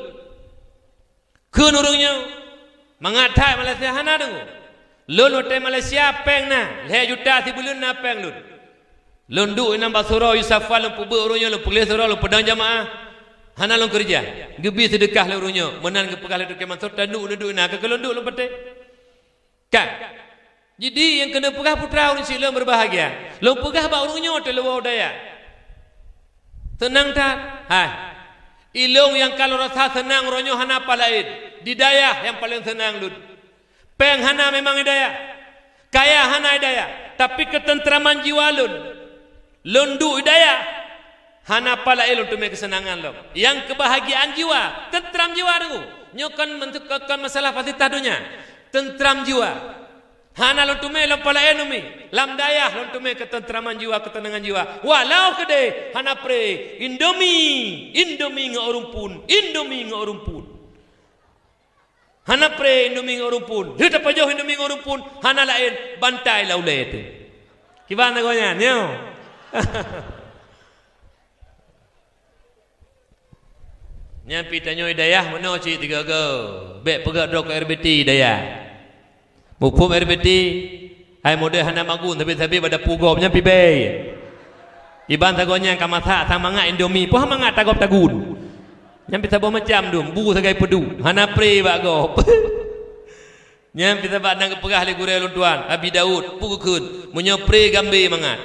Kheun ureueng nyoe, mangat that Malaysia hana deungoe. Lôn watèe Malaysia péng na, lhèe juta sibuleuen na péng lôn. Lôn duek inan bak surau Yusafan, lôn peubeuet ureueng nyoe, lôn peulheueh surau, lôn peudong jamaah. Hana lôn keureuja. Geubri seudeukah lé ureueng nyoe. Meunan geupeugah lé Teungku Mansur, "Taduek neuduek inan." Ka lôn duek lôn patéh. Ka. Jadi nyang keuneuk peugah putra ureueng syiek lôn berbahagia. Lôn peugah bak ureueng nyoe teuh lôn woe u dayah. Seunang that? Hai. Ilôn nyang ka lôn rasa seunang uroe nyoe hana pat laén. Di dayah nyang paleng seunang lôn. Péng hana memang di dayah. Kaya hana di dayah. Tapi keuteunteureman jiwa lôn. Lôn duek di dayah. Hana pat laén lôn teumé keuseunangan lom. Nyang keubahgiaan jiwa, teuntram jiwa deungoe. Nyoe kon, kon masalah fasilitas donya. Teuntram jiwa. Hana lôn teumé lam pat laén neumi. Lam dayah lôn teumé keuteunteureman jiwa, keuteunangan jiwa. Walau keudéh hana pré, Indomie, Indomie ngon rumpun, Indomie ngon rumpun. Hana pré Indomie ngon rumpun. Lheueh tapajoh Indomie ngon rumpun, hana laén bantai lam ulèe teuh. Kiban lagoe nyan, nyoe. Nyan pih tanyoe di dayah meunoe cit tiga-tiga. Bèk peugah droe keu R B T di dayah. Muphom R B T, hai model hana magun, sabe-sabe bak dapu gob nyan pih bèe. Iban sagoe nyan ka masak sang mangat Indomie, peue mangat tagob tagun. Nyan pih saboh macam dum, bu sagai peuduek, hana pré bak gob. Nyan pih sabab na geupeugah lé gurèe lôn tuan, Abi Daud, peue geukheun, meunyoe pré gambé mangat.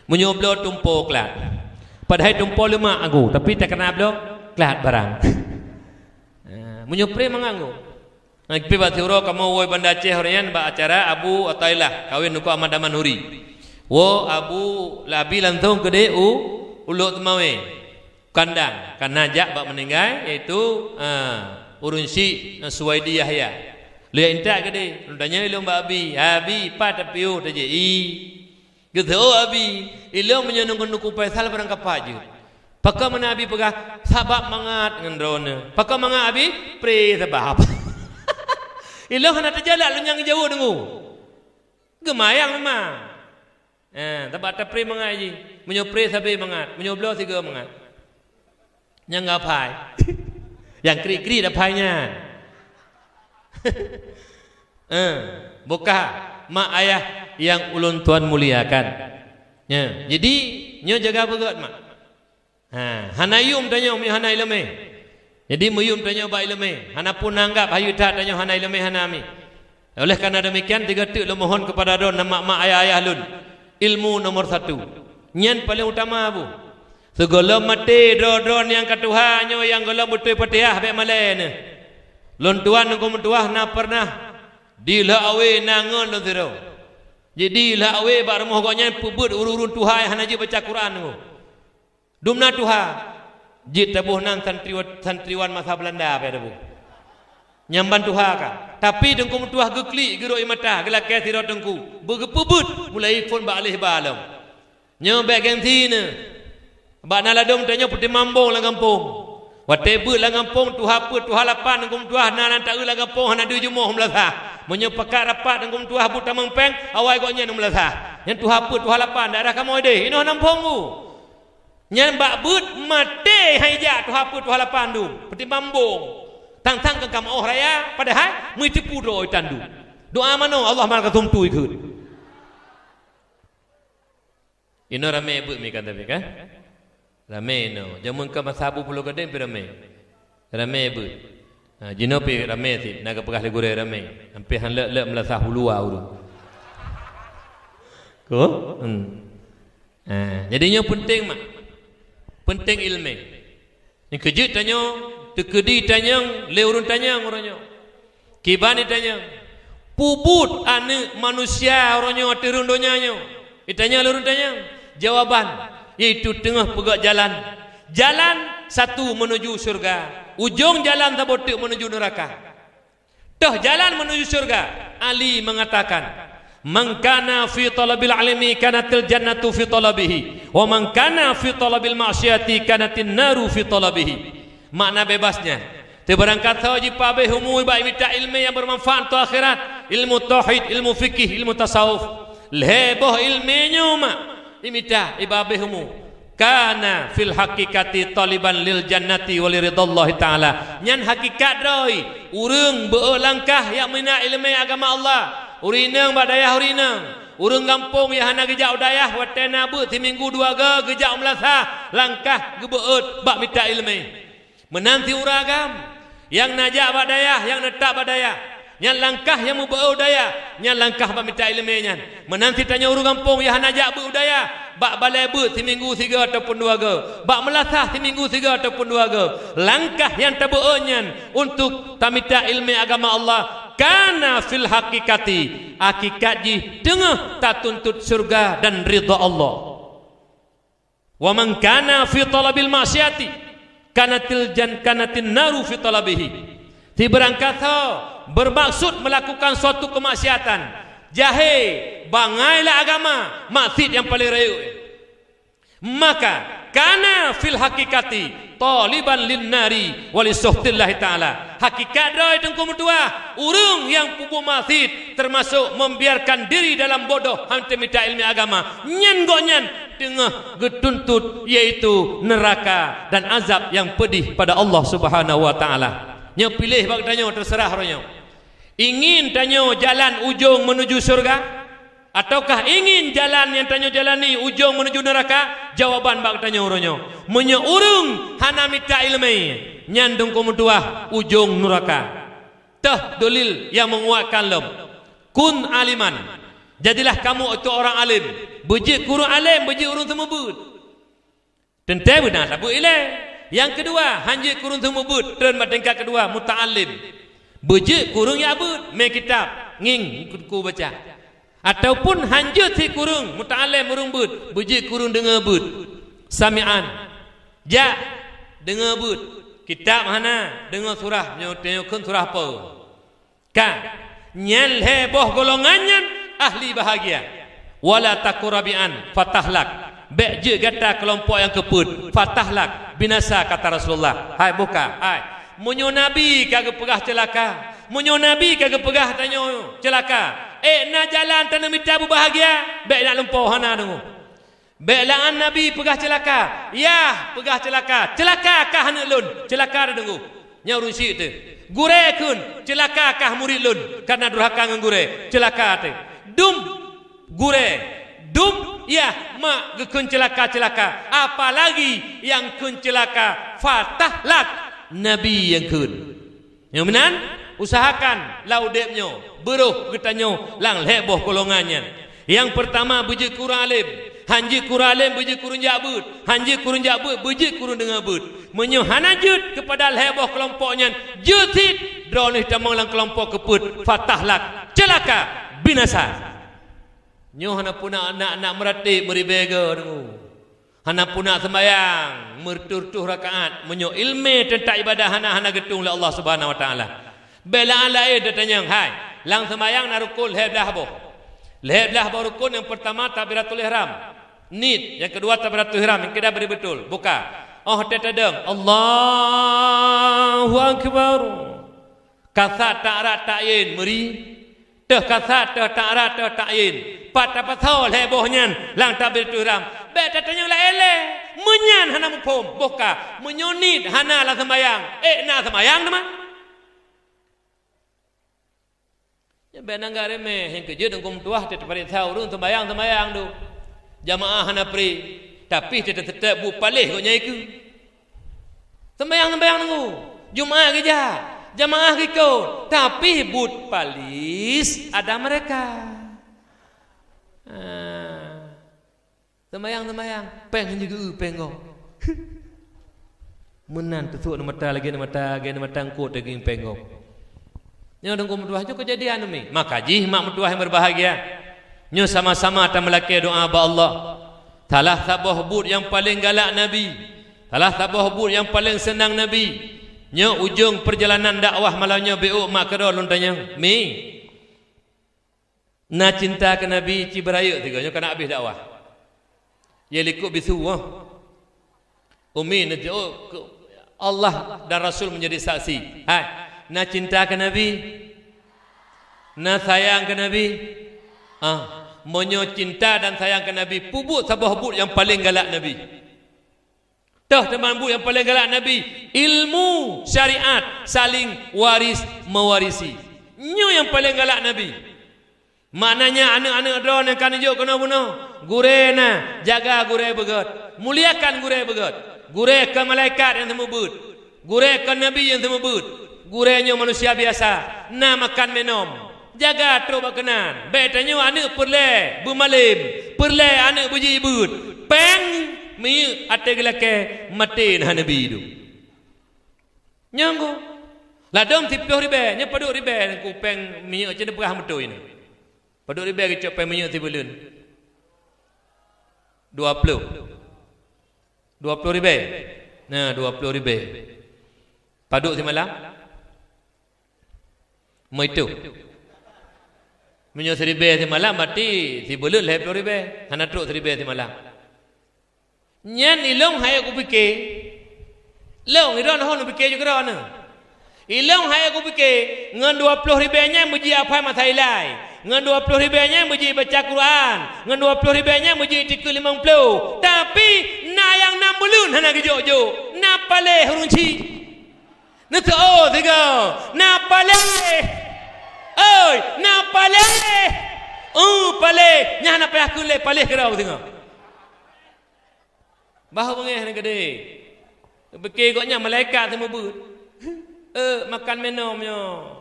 Meunyoe bloe tumpo klat. Padahai tumpo leumak agu, tapi teukeuna bloe klat barang. Ah, meunyoe pré mangat agu. Nah, pih bak siuroe kamoe woe Banda Aceh uroe nyan bak acara Abu Athaillah, kawen Teungku Ahmad Daman Huri. Woe Abu Labi langsong keudéh u Lhokseumawe. Kandang, ka na jak bak meuninggai, yaitu, ah, ureueng syiek, ah, Suwaidi Yahya. Lôn jak intat keudéh, lôn tanyong ilôn bak Abi, "Abi, pat tapiôh tajak i?" Geuseuôt Abi, "Ilôn meunyoe ngon Teungku Faisal barangkapat jeuet." Pakon meunan Abi peugah, "Sabab mangat ngon droeneuh." Pakon mangat Abi? Pré sabab. Ilôn hana teujalan lôn nyang geujaweueb deungoe. Geumayang memang. Eh, sabab tapré mangat jih. Meunyoe pré sabe mangat, meunyoe bloe sigoe mangat. Nyang geuhafai. Nyang krik-krik hafai nyan. Eh, bukah mak ayah nyang ulôn tuan muliakan. Nyan, jadi nyoe jaga beugöt mak. Ha, hana yum tanyoe meunyoe hana ileumèe. Jadi meuyum tanyoe bak ileumèe, hana pun anggap hayeu that tanyoe hana ileumèe hana mi. Oleh karena demikian, tiga teuk lôn mohon kepada droeneuh mak-mak ayah-ayah lôn, ilmu nomor satu. Nyan paleng utama bu. Sigohlom maté droe-droe nyang ka tuha nyoe nyang gohlom beutôi Fatihah bèk malèe neuh. Lôn tuan ngon meutuah na pernah di Lhok Awe na ngon lôn sidroe. Jadi Lhok Awe bak rumoh gobnyan peubeuet ureueng-ureueng tuha nyang hana jeuet baca Quran nyoe. Dum na tuha, jeuet taboh nan santriwa-, santriwan masa Beulanda pih taboh. Nyang ban tuha ka. Tapi Teungku Meutuah geuklik geurok ie mata, geulakée sidroe teungku, beugeupeubuet mulai phon bak aleh ba lom. Nyoe bék gengsi neuh. Bak na ladôm tanyoe peutimang bong lam gampông. Watée beuet lam gampông, tuha peuet, tuha lapan Teungku Meutuah na lam taeu lam gampông hana deuh jumoh meulasah. Meunyoe pakat rapat Teungku Meutuah bu tamong péng, awai gobnyan meulasah. Nyan tuha peuet, tuha lapan, daerah kamoe deh, inoe hana muphom bu. Nyan bak beuet maté hai jak tuha peuet, tuha lapan dum. Peutimang bong. Tang-tang keu kamoe raya, padahai meuteupu droe tandu. Doa manoe Allah malaikat sumtui kheun. Inoe ramé beuet mi kan tapi kan? Ramé inoe. Jameun ka masa Abu Pulo Gadeng pih ramé. Ramé beuet. Ha, jinoe pih ramé cit, na geupeugah lé gurée ramé. Ampé han leuek-leuek meulasah u luwa ureuëng. Ko? Hmm. Ha, jadi nyoe peunteng mak. Peunteng iéleumé. Nyang keujeuet tanyoe, teukeudi tanyong lé ureuëng tanyong uroe nyoe. Kiban itanyong, peubuet aneuëk manusia uroe nyoe ateueh rhueng donya nyoe? Itanyong lé ureuëng tanyong. Jawaban, yaitu teungoh peugét jalan. Jalan satu menuju syurga, ujong jalan saboh teuk menuju neuraka. Toh jalan menuju syurga, Ali mengatakan, "Man kana fi talabil ilmi kanatil jannatu fi talabihi, wa man kana fi talabil maksiati kanatin naru fi talabihi." Makna bebasnya, teubarangkasoe jipabeh umu bak mita iéleumé nyang bermanfaat untuk akhirat, ilmu tauhid, ilmu fikih, ilmu tasawuf. Lhée boh iéleumé nyoe mak imita ibabeh umu. Kana fil haqiqati taliban lil jannati wa li ridallahi ta'ala. Nyan hakikat droe, ureuëng beu langkah jak mina iéleumé agama Allah. Ureuëng inong bak dayah ureuëng inong. Ureuëng gampông nyang hana geujak u dayah watée na beuet siminggu dua goe geujak u meulasah, langkah geubeuet bak mita iéleumé. Meunan siuroe agam, nyang na jak bak dayah, nyang neutap bak dayah, nyan langkah nyang meubeuet u dayah, nyan langkah bak mita iéleumé nyan. Meunan cit tanyoe ureuëng gampông nyang hana jak beuet u dayah, bak balée beuet siminggu sigoe ataupun dua goe, bak meulasah siminggu sigoe ataupun dua goe, langkah nyang tabeuet nyan untuk tamita iéleumé agama Allah, kana fil haqiqati, hakikat jih teungoh tatuntut syurga dan ridha Allah. Wa man kana fi talabil maksiati kanatil jan-, kanatin naru fi talabihi. Sibarangkasoe bermaksud melakukan suatu kemaksiatan, jahé, bangai lam agama, maksiat nyang paleng rayeuk. Maka kana fil haqiqati taliban lin nari wa li sukhtillahi ta'ala. Hakikat droe Teungku meutuah, ureuëng nyang peubuet maksiat teumasok membiarkan diri dalam bodoh han teumita iéleumé agama, nyan gobnyan teungoh geutuntut, yaitu neuraka dan azab nyang peudih pada Allah Subhanahu wa Ta'ala. Nyoe piléh bak tanyoe, teuseurah uroe nyoe. Ingin tanyoe jalan ujong menuju syurga, ataukah ingin jalan nyang tanyoe jalani ujong menuju neuraka? Jawaban bak tanyoe uroe nyoe, meunyoe ureuëng hana mita iéleumé, nyan Teungku meutuah ujong neuraka. Toh dalil nyang meunguatkan lom. Kun aliman. Jadilah kamu itu orang alim. Beujeuet keu ureuëng além, beujeuet ureuëng seumeubeuet. Teuntée beuna tabeuet ilée. Nyang keudua, han jeuet keu ureuëng seumeubeuet, treun bak tingkat keudua, muta'allim. Beujeuet keu ureuëng jak beuet, mé kitab, ngieng ku baca. Ataupun han jeuet cit keu ureuëng muta'allim, ureuëng beuet, beujeuet keu ureuëng deungoe beuet. Sami'an. Jak, deungoe beuet. Kitab hana, deungoe surah, nyoe teuh kheun surah peue. Ka, nyan lhée boh golongan nyan ahli bahagia. Wala takun rabi'an, fatahlak. Bék jeuet gata keulompok nyang keupeuet, fatahlak, binasa, kata Rasulullah. Hai boh ka, hai. Meunyoe Nabi ka geupeugah ceulaka, meunyoe Nabi ka geupeugah tanyoe ceulaka, ék na jalan taneumita beubahagia, bék nak lumpoe hana deungoe. Bék lam Nabi peugah ceulaka, yah peugah ceulaka, ceulaka kah aneuëk lôn, ceulaka tadeungoe. Nyan ureuëng syiek teuh. Gurée kheun, ceulaka kah murit lôn, kareuna durhaka ngon gurée, ceulaka teuh. Dum gurée, dum yah mak geukheun ceulaka-ceulaka, apalagi nyang kheun ceulaka, fatahlak, Nabi nyang kheun. Nyang meunan, usahakan lam udeb nyoe, beurôh geutanyoe lam lhée boh golongan nyan. Nyang peurtama beujeuet keu ureuëng além, han jeuet keu ureuëng além beujeuet keu ureuëng jak beuet, han jeuet keu ureuëng jak beuet beujeuet keu ureuëng deungoe beuet. Meunyoe hana jeuet keupada lhée boh keulompok nyan, jeuet cit droeneueh tamong lam keulompok keupeuet, fatahlak, ceulaka, binasa. Nyoe hana peue na, na, na meuratéb meuribée goe deungoe. Hana puna seumayang meureutoh-reutoh rakaat, meunyoe ileumé teuntang ibadah hana, hana geutueng lé Allah Subhanahu wa Taala. Bèk laén-laén tatanyong, hai, lam seumayang na rukon lhèe blaih boh. Lhèe blaih boh rukon, nyang peurtama takbiratul ihram. Niet, nyang keudua takbiratul ihram, nyang keudah bri beutôi. Buka. Óh teuh tadong, Allahu Akbar. Kasat takrat takyin meuri. Teuh kasat, teuh takrat, teuh takyin. Pat tapasoe lhèe boh nyan lam takbiratul ihram. Bèk tatanyong laén lé. Meunyan hana muphom, boh ka. Meunyoe niet hana lam seumayang, ék na seumayang teuma. Nyan bèk anggap remeh, nyang keujeuet Teungku meutuah teuh tapareksa ureueng seumayang-seumayang tu. Jamaah hana pri, tapi teuh teutab buet paléh gobnyan ikeue. Seumayang-seumayang Teungku, Jumat geujak, jamaah geuikot, tapi buet paléh ada mereka. Ah. Seumayang-seumayang, péng hana jigeu péng gob. Meunan teusok neumata lagèe neumata, lagèe neumata eungkôt dageng péng gob. Nyoe Teungku meutuah, nyoe keujadian umi. Maka jih mak meutuah nyang berbahagia. Nyoe sama-sama tameulakèe doa bak Allah. Salah saboh buet nyang paleng galak Nabi. Salah saboh buet nyang paleng seunang Nabi. Nyoe ujong peurjalanan dakwah malam nyoe, beuôk mak keudroe lôn tanyong. Mi. Na cinta keu Nabi, ci beurayeuk sigoe nyoe ka na abéh dakwah. Ye likot bisu, oh. Umi neujok keu Allah dan Rasul menjadi saksi. Hai, na cinta keu Nabi? Na sayang keu Nabi? Ah, meunyoe cinta dan sayang keu Nabi, peubuet saboh buet nyang paleng galak Nabi. Toh teuma buet nyang paleng galak Nabi, ilmu syariat, saling waris mewarisi. Nyoe nyang paleng galak Nabi. Maknanya aneuk-aneuk droeneuh ka neujok keunoe bunoe, gurèe na, jaga gurèe beugèt, muliakan gurèe beugèt. Gurèe kon malaikat nyang seumeubeuet. Gurèe kon nabi nyang seumeubeuet. Gurèe nyoe manusia biasa, na makan minum. Jaga trok bak keunan. Bèk tanyoe aneuk peureulèe beumalem, peureulèe aneuk beujieb beuet. Péng minyeuk até geulakèe maté na Nabi tu. Nyoe ngku. Ladôm siplôh ribèe, nyoe padub ribèe ngku péng minyeuk cit neupeugah beutôi nyoe. Padub ribèe geucok péng minyeuk sibuleuen? Dua plôh. Dua plôh ribèe. Nah, dua plôh ribèe. Padub simalam? Meuitu. Meunyoe siribèe simalam, berarti sibuleuen lhèe plôh ribèe. Hana trok siribèe simalam. Nyan ilôn han ék kupike. Lôn, droeneuh hon pike ju keudroe nyoe. Ilôn han ék kupike, ngon dua plôh ribèe nyan beujeuet hafai masa ilai. Ngon dua plôh ribèe nyan beujeuet baca Quran. Ngon dua plôh ribèe nyan beujeuet iktikeut limong plôh. Tapi, na nyang nam buleuen hana geujok-jok. Na paléh ureueng chik. Neuseuôt sigoe, na paléh. Oi, na paléh. Uh, paléh. Nyan hana payah kheun lé, paléh keudroe singoh. Bah beungéh nyan keudéh. Pike gobnyan malaikat seumeubeuet. Eh, makan minum nyoe.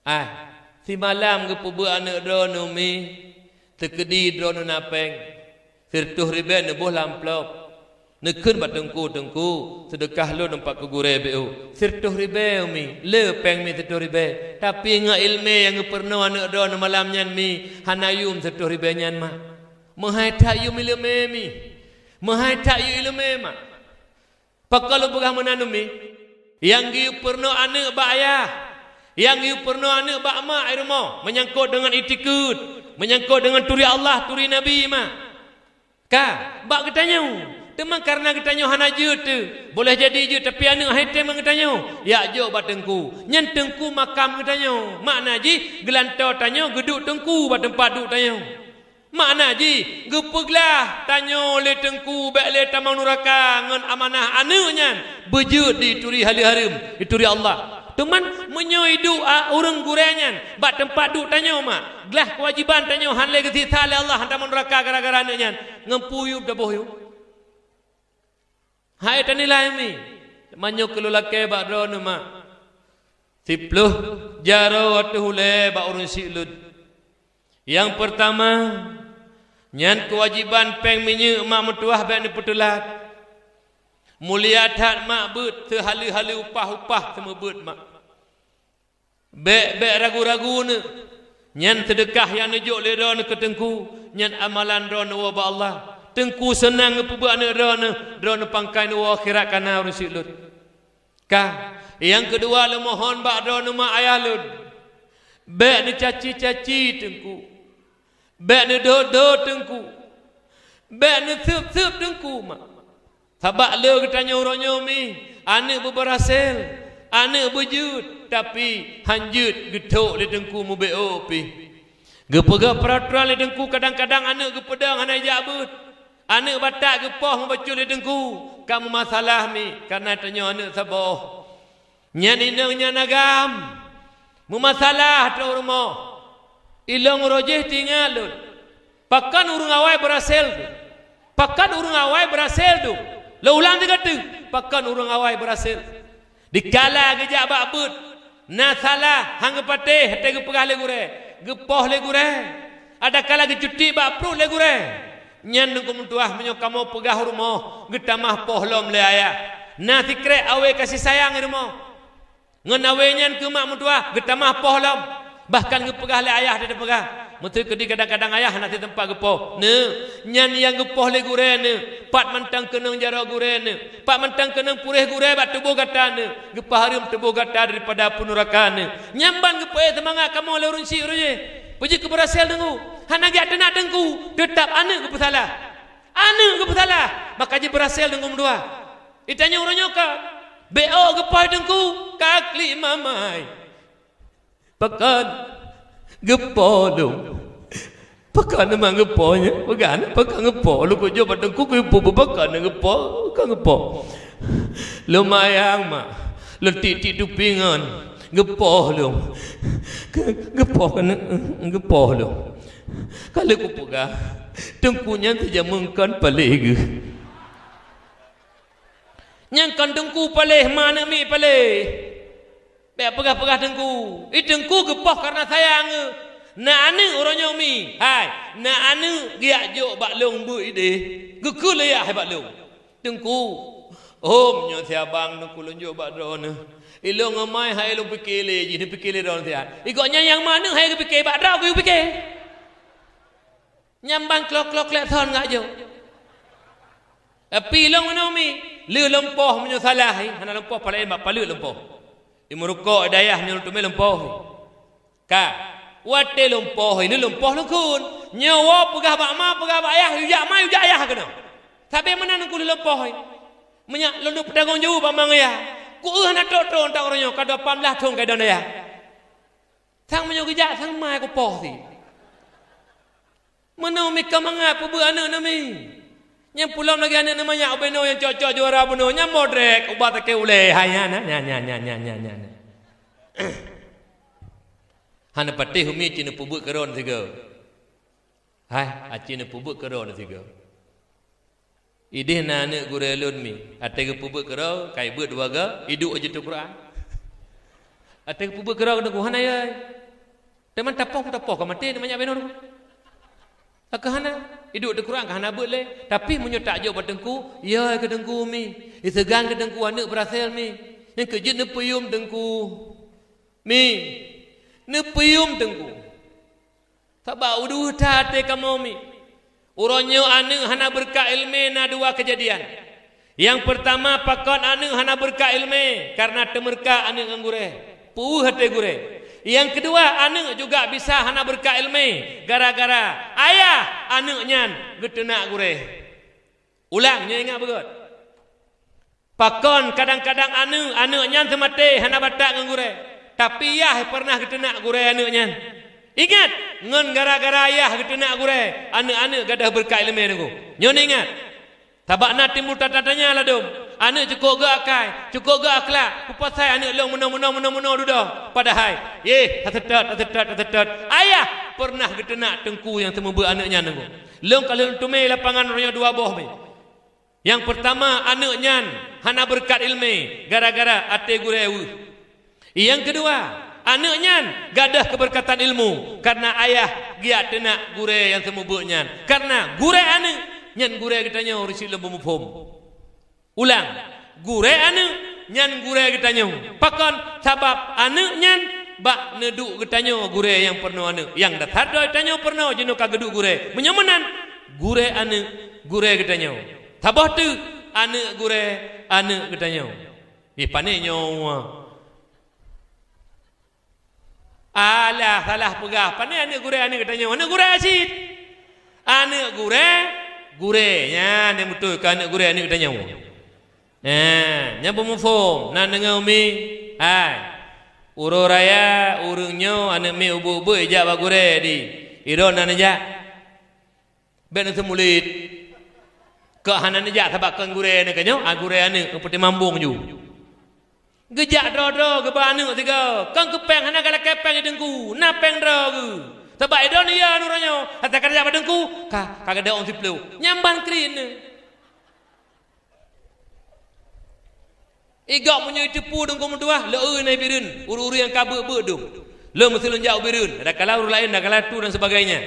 Ah, simalam geupeubeuet aneuk droeneuh mi, teukeudi droeneuh na péng, sireutôh ribèe neuboh lam amplop. Neukheun bak teungku, "Teungku, seudeukah lôn teumpat keu gurèe beuôk." "Sireutôh ribèe, Umi." "Le péng mi sireutôh ribèe, tapi ngon ileumèe nyang geupeurunoe aneuk droeneuh malam nyan mi, hana yum sireutôh ribèe nyan, Mak. Meuhai that yum ileumèe mi. Meuhai that yum ileumèe, Mak." Pakon lôn peugah meunan, Umi? Nyang geupeurunoe aneuk bak ayah, nyang geupeurunoe aneuk bak mak i rumoh, meunyangkot deungon iktikeut, meunyangkot deungon turi Allah, turi Nabi, Mak. Ka, bak geutanyoe. Teuma kareuna geutanyoe hana jeuet teuh, boleh jadi jeuet, tapi aneuk han item ngon geutanyoe, jak jok bak teungku. Nyan teungku makam geutanyoe. Makna jih, geulantoe tanyoe geuduek teungku bak teumpat duek tanyoe. Makna jih, geupeuglah tanyoe lé teungku bèk lé tamong nuraka ngon amanah aneuk nyan beujeuet di turi haleuh hareuem, di turi Allah. Teuma meunyoe iduek, a, ureueng gurèe nyan bak teumpat duek tanyoe, Mak, glah keuwajéban tanyoe han lé geusiksa lé Allah, han tamong nuraka gara-gara aneuk nyan, ngon peue yum taboh yum? Hai tanilai mi, meunyoe keu lôn lakèe bak droeneuh, Mak. Siplôh jaroe ateueh ulèe bak ureueng chik lôn. Nyang peurtama, nyan keuwajéban péng minyeuk mak meutuwah bèk neupeuteulat. Mulia that mak beuet, seuhaleue-haleue upah-upah seumeubeuet mak. Bèk, bèk ragu-ragu neuk. Nyan seudeukah nyang neujok lé droeneuh keu Teungku, nyan amalan droeneuh woe bak Allah. Teungku seunang geupeubeuet aneuëk droeneuh, droeneuh pangkai neuwoe akhirat ka na ureuëng syiek lôn. Ka, nyang keudua lôn mohon bak droeneuh mak ayah lôn, bék neucaci-caci Teungku. Bék neudot-dot Teungku. Bék neuseueb-seueb Teungku mak. Sabab le geutanyoe uroe nyoe mi, aneuëk beubarasel, aneuëk beujeuet, tapi han jeuet geuthok lé Teungku mubeuôk pih. Geupeugah peuratoran lé Teungku, kadang-kadang aneuëk geupeudong hana jak beuet. Aneuëk batat geupoh meubacut lé Teungku, ka meumasalah mi, kareuna tanyoe aneuëk saboh. Nyan inong nyan agam, meumasalah ateueh rumoh. Ilong roh jih tingat lôn. Pakon ureuëng awai beurasel dum? Pakon ureuëng awai beurasel dum? Lôn ulang sigoe teuk, pakon ureuëng awai beurasel? Dikala geujak bak beuet, na salah han geupatéh, watée geupeugah lé gurée, geupoh lé gurée. Adakala geucuti bak pruet lé gurée. Nyan Teungku meutuah, meunyoe kamoe peugah u rumoh, geutamah poh lom lé ayah. Na sikrek awai kasih sayang di rumoh. Ngon awai nyan keu mak meutuah, geutamah poh lom. Bahkan geupeugah lé ayah, teupeugah. Meuseuti kadang-kadang ayah hana teumpat geupoh. Neu, nyan nyang geupoh lé gurée neu. Pat mantong keunong jaroe gurée neu. Pat mantong keunong puréh gurée bak tuboh gata neu. Geupeuhareuem tuboh gata daripada apui nuraka neu. Nyan ban geupeuék seumangat kamoe lé ureuëng syiek uroe nyoe. Peue jeuet keu beurasel Teungku? Hana geujak teunak Teungku, teutab aneuëk geupeusalah. Aneuëk geupeusalah, maka jeuet beurasel Teungku meutuah. Itanyong uroe nyoe ka, bék ôk geupoh Teungku, ka klik mamai. Pakon geupoh lôn? Pakon teuma geupoh nyoe? Peugah na, pakon geupoh? Lôn kujok bak Teungku, kuibu, pakon na geupoh? Pakon geupoh? Lôn mayang mak, lôn tik-tik tupi ngon geupoh lôn. Geu-, geupoh keuneuk, geupoh lôn. Ka lheueh kupeugah, Teungku nyan sijameun kon paléh geuh. Nyan kon Teungku paléh, ma aneuëk miet paléh. Bék peugah-peugah Teungku. I Teungku geupoh kareuna sayang geuh. Na aneuëk uroe nyoe mi, hai, na aneuëk geujak jok bak lôn beuet idéh. Geukheun lé yah bak lôn. Teungku, hom nyoe si abang Teungku lôn jok bak droeneuh. Ilong ngon mai hai lôn pike lé jih, neupike lé droeneuh siat. I gobnyan nyang ma aneuëk hai geupike, bak droe geupike. Nyang ban klok-klok lé thon ngak jok. Tapi lôn meunoe mi, lé lôn poh meunyoe salah, eh, hana lôn poh palai bak paleuk lôn poh. I meurukok dayah nyoe lôn teumé lôn poh. Ka, watée lôn poh, ini lôn poh lôn kheun. Nyoe woe peugah bak ma, peugah bak ayah, yue jak ma, yue jak ayah keunoe. Sabe meunan Teungku lôn poh. Meunyak lôn peutanggong jaweueb bak ma ngon yah. Ku eu hana trok-trok ntak uroe nyoe, ka dua lapan blaih thon ka idong dayah. Sang meunyoe geujak, sang ma kupoh si. Meunoe mi ka mangat peubeuet aneuëk nami. Nyang pulom lagée aneuëk nami nyak ubenoe nyang cok-cok juara bunoe, nyang modrek ubat takée ulée. Hai nyan, nyan, nyan. Hana patéh umi ci neupeubuet keudroe sigoe. Hai, aci neupeubuet keudroe sigoe. Idéh na aneuëk gurée lôn mi, até geupeubuet keudroe, kai beuet dua goe, iduek jeuet Quran. Até geupeubuet keudroe keuneuk hana yai. Teuma tapoh, tapoh ka maté, teuma nyak binoe. Ka hana, iduek teukurang ka hana beuet lé. Tapi meunyoe tak jok bak teungku, ya keu teungku mi. Iseugan keu teungku aneuëk beurasel mi. Nyang keu jeuet neupeuyum teungku. Mi, neupeuyum teungku. Sabab udeuh that até kamoe mi. Uroe nyoe aneuëk hana beureukat iéleumé na dua keujadian. Nyang peurtama, pakon aneuëk hana beureukat iéleumé kareuna teumeureukat aneuëk ngon gurée, peuweuh até gurée. Nyang keudua, aneuëk juga bisa hana beureukat iéleumé gara-gara ayah aneuëk nyan geuteunak gurée. Ulang nyoe ingat beugét. Pakon kadang-kadang aneuëk, aneuëk nyan seumaté hana batat ngon gurée, tapi yah peureunah geuteunak gurée aneuëk nyan. Ingat, ngon gara-gara yah geuteunak gurée, aneuëk-aneuëk gadôh beureukat iéleumé teungku. Nyoe ingat. Sabab na timbul tata-tanya ladôm, aneuëk cukôp gét akai, cukôp gét akhlak, peue pasai aneuëk lôn meunoe-meunoe, meunoe-meunoe dudoe. Padahai, yeh, taseutôt, taseutôt, taseutôt. Ayah peureunah geuteunak teungku nyang seumeubeuet aneuëk nyan teungku. Lôn ka lôn teumé lapangan uroe nyoe dua boh mi. Nyang peurtama, aneuëk nyan hana beureukat iéleumé gara-gara até gurée weueh. Nyang keudua, aneuëk nyan gadôh keubeureukatan ilmu kareuna ayah geujak teunak gurée nyang seumeubeuet nyan. Kareuna gurée aneuëk nyan gurée geutanyoe, ureuëng syiek lôn beumuphom. Ulang, gurée aneuëk nyan gurée geutanyoe. Pakon? Sabab aneuëk nyan Bak neuduek geutanyoe gurée nyang peurunoe aneuëk, nyang dasar droe tanyoe peurunoe jinoe ka geuduek gurée. Meunyoe meunan, gurée aneuëk, gurée geutanyoe. Saboh teuk, aneuëk gurée, aneuëk geutanyoe. Ih, pané nyoe? Alah, salah peugah. Pané aneuëk gurée aneuëk geutanyoe? Aneuëk gurée cit. Aneuëk gurée, gurée. Nyan nyang beutôi keu aneuëk gurée aneuëk geutanyoe. Eh, nyang beumuphom, na deungoe umi? Hai. Uroe raya, ureuëng nyoe aneuëk miet ubeuek-ubeuek ijak bak gurée di. Idroe na neujak. Bék neuseumulit. Kok hana neujak sabab kon gurée neuh keu nyoe, ah, gurée aneuëk, peutimang bong ju. Geujak droe-droe geuba aneuëk sigoe. Kon keu péng, hana galakée péng di teungku, na péng droe geuh. Sabab idroe neuyue uroe nyoe, hana ka jak bak teungku, ka, ka geudaon siplôh. Nyan ban kriet neuh. Igok meunyoe iteupeue teungku meutuwah, lé eu na bireuen, ureuëng-ureuëng nyang ka beuet-beuet dum. Lôn meusilon jak u bireuen, adakala ureuëng laén, adakala tu dan sebagainya.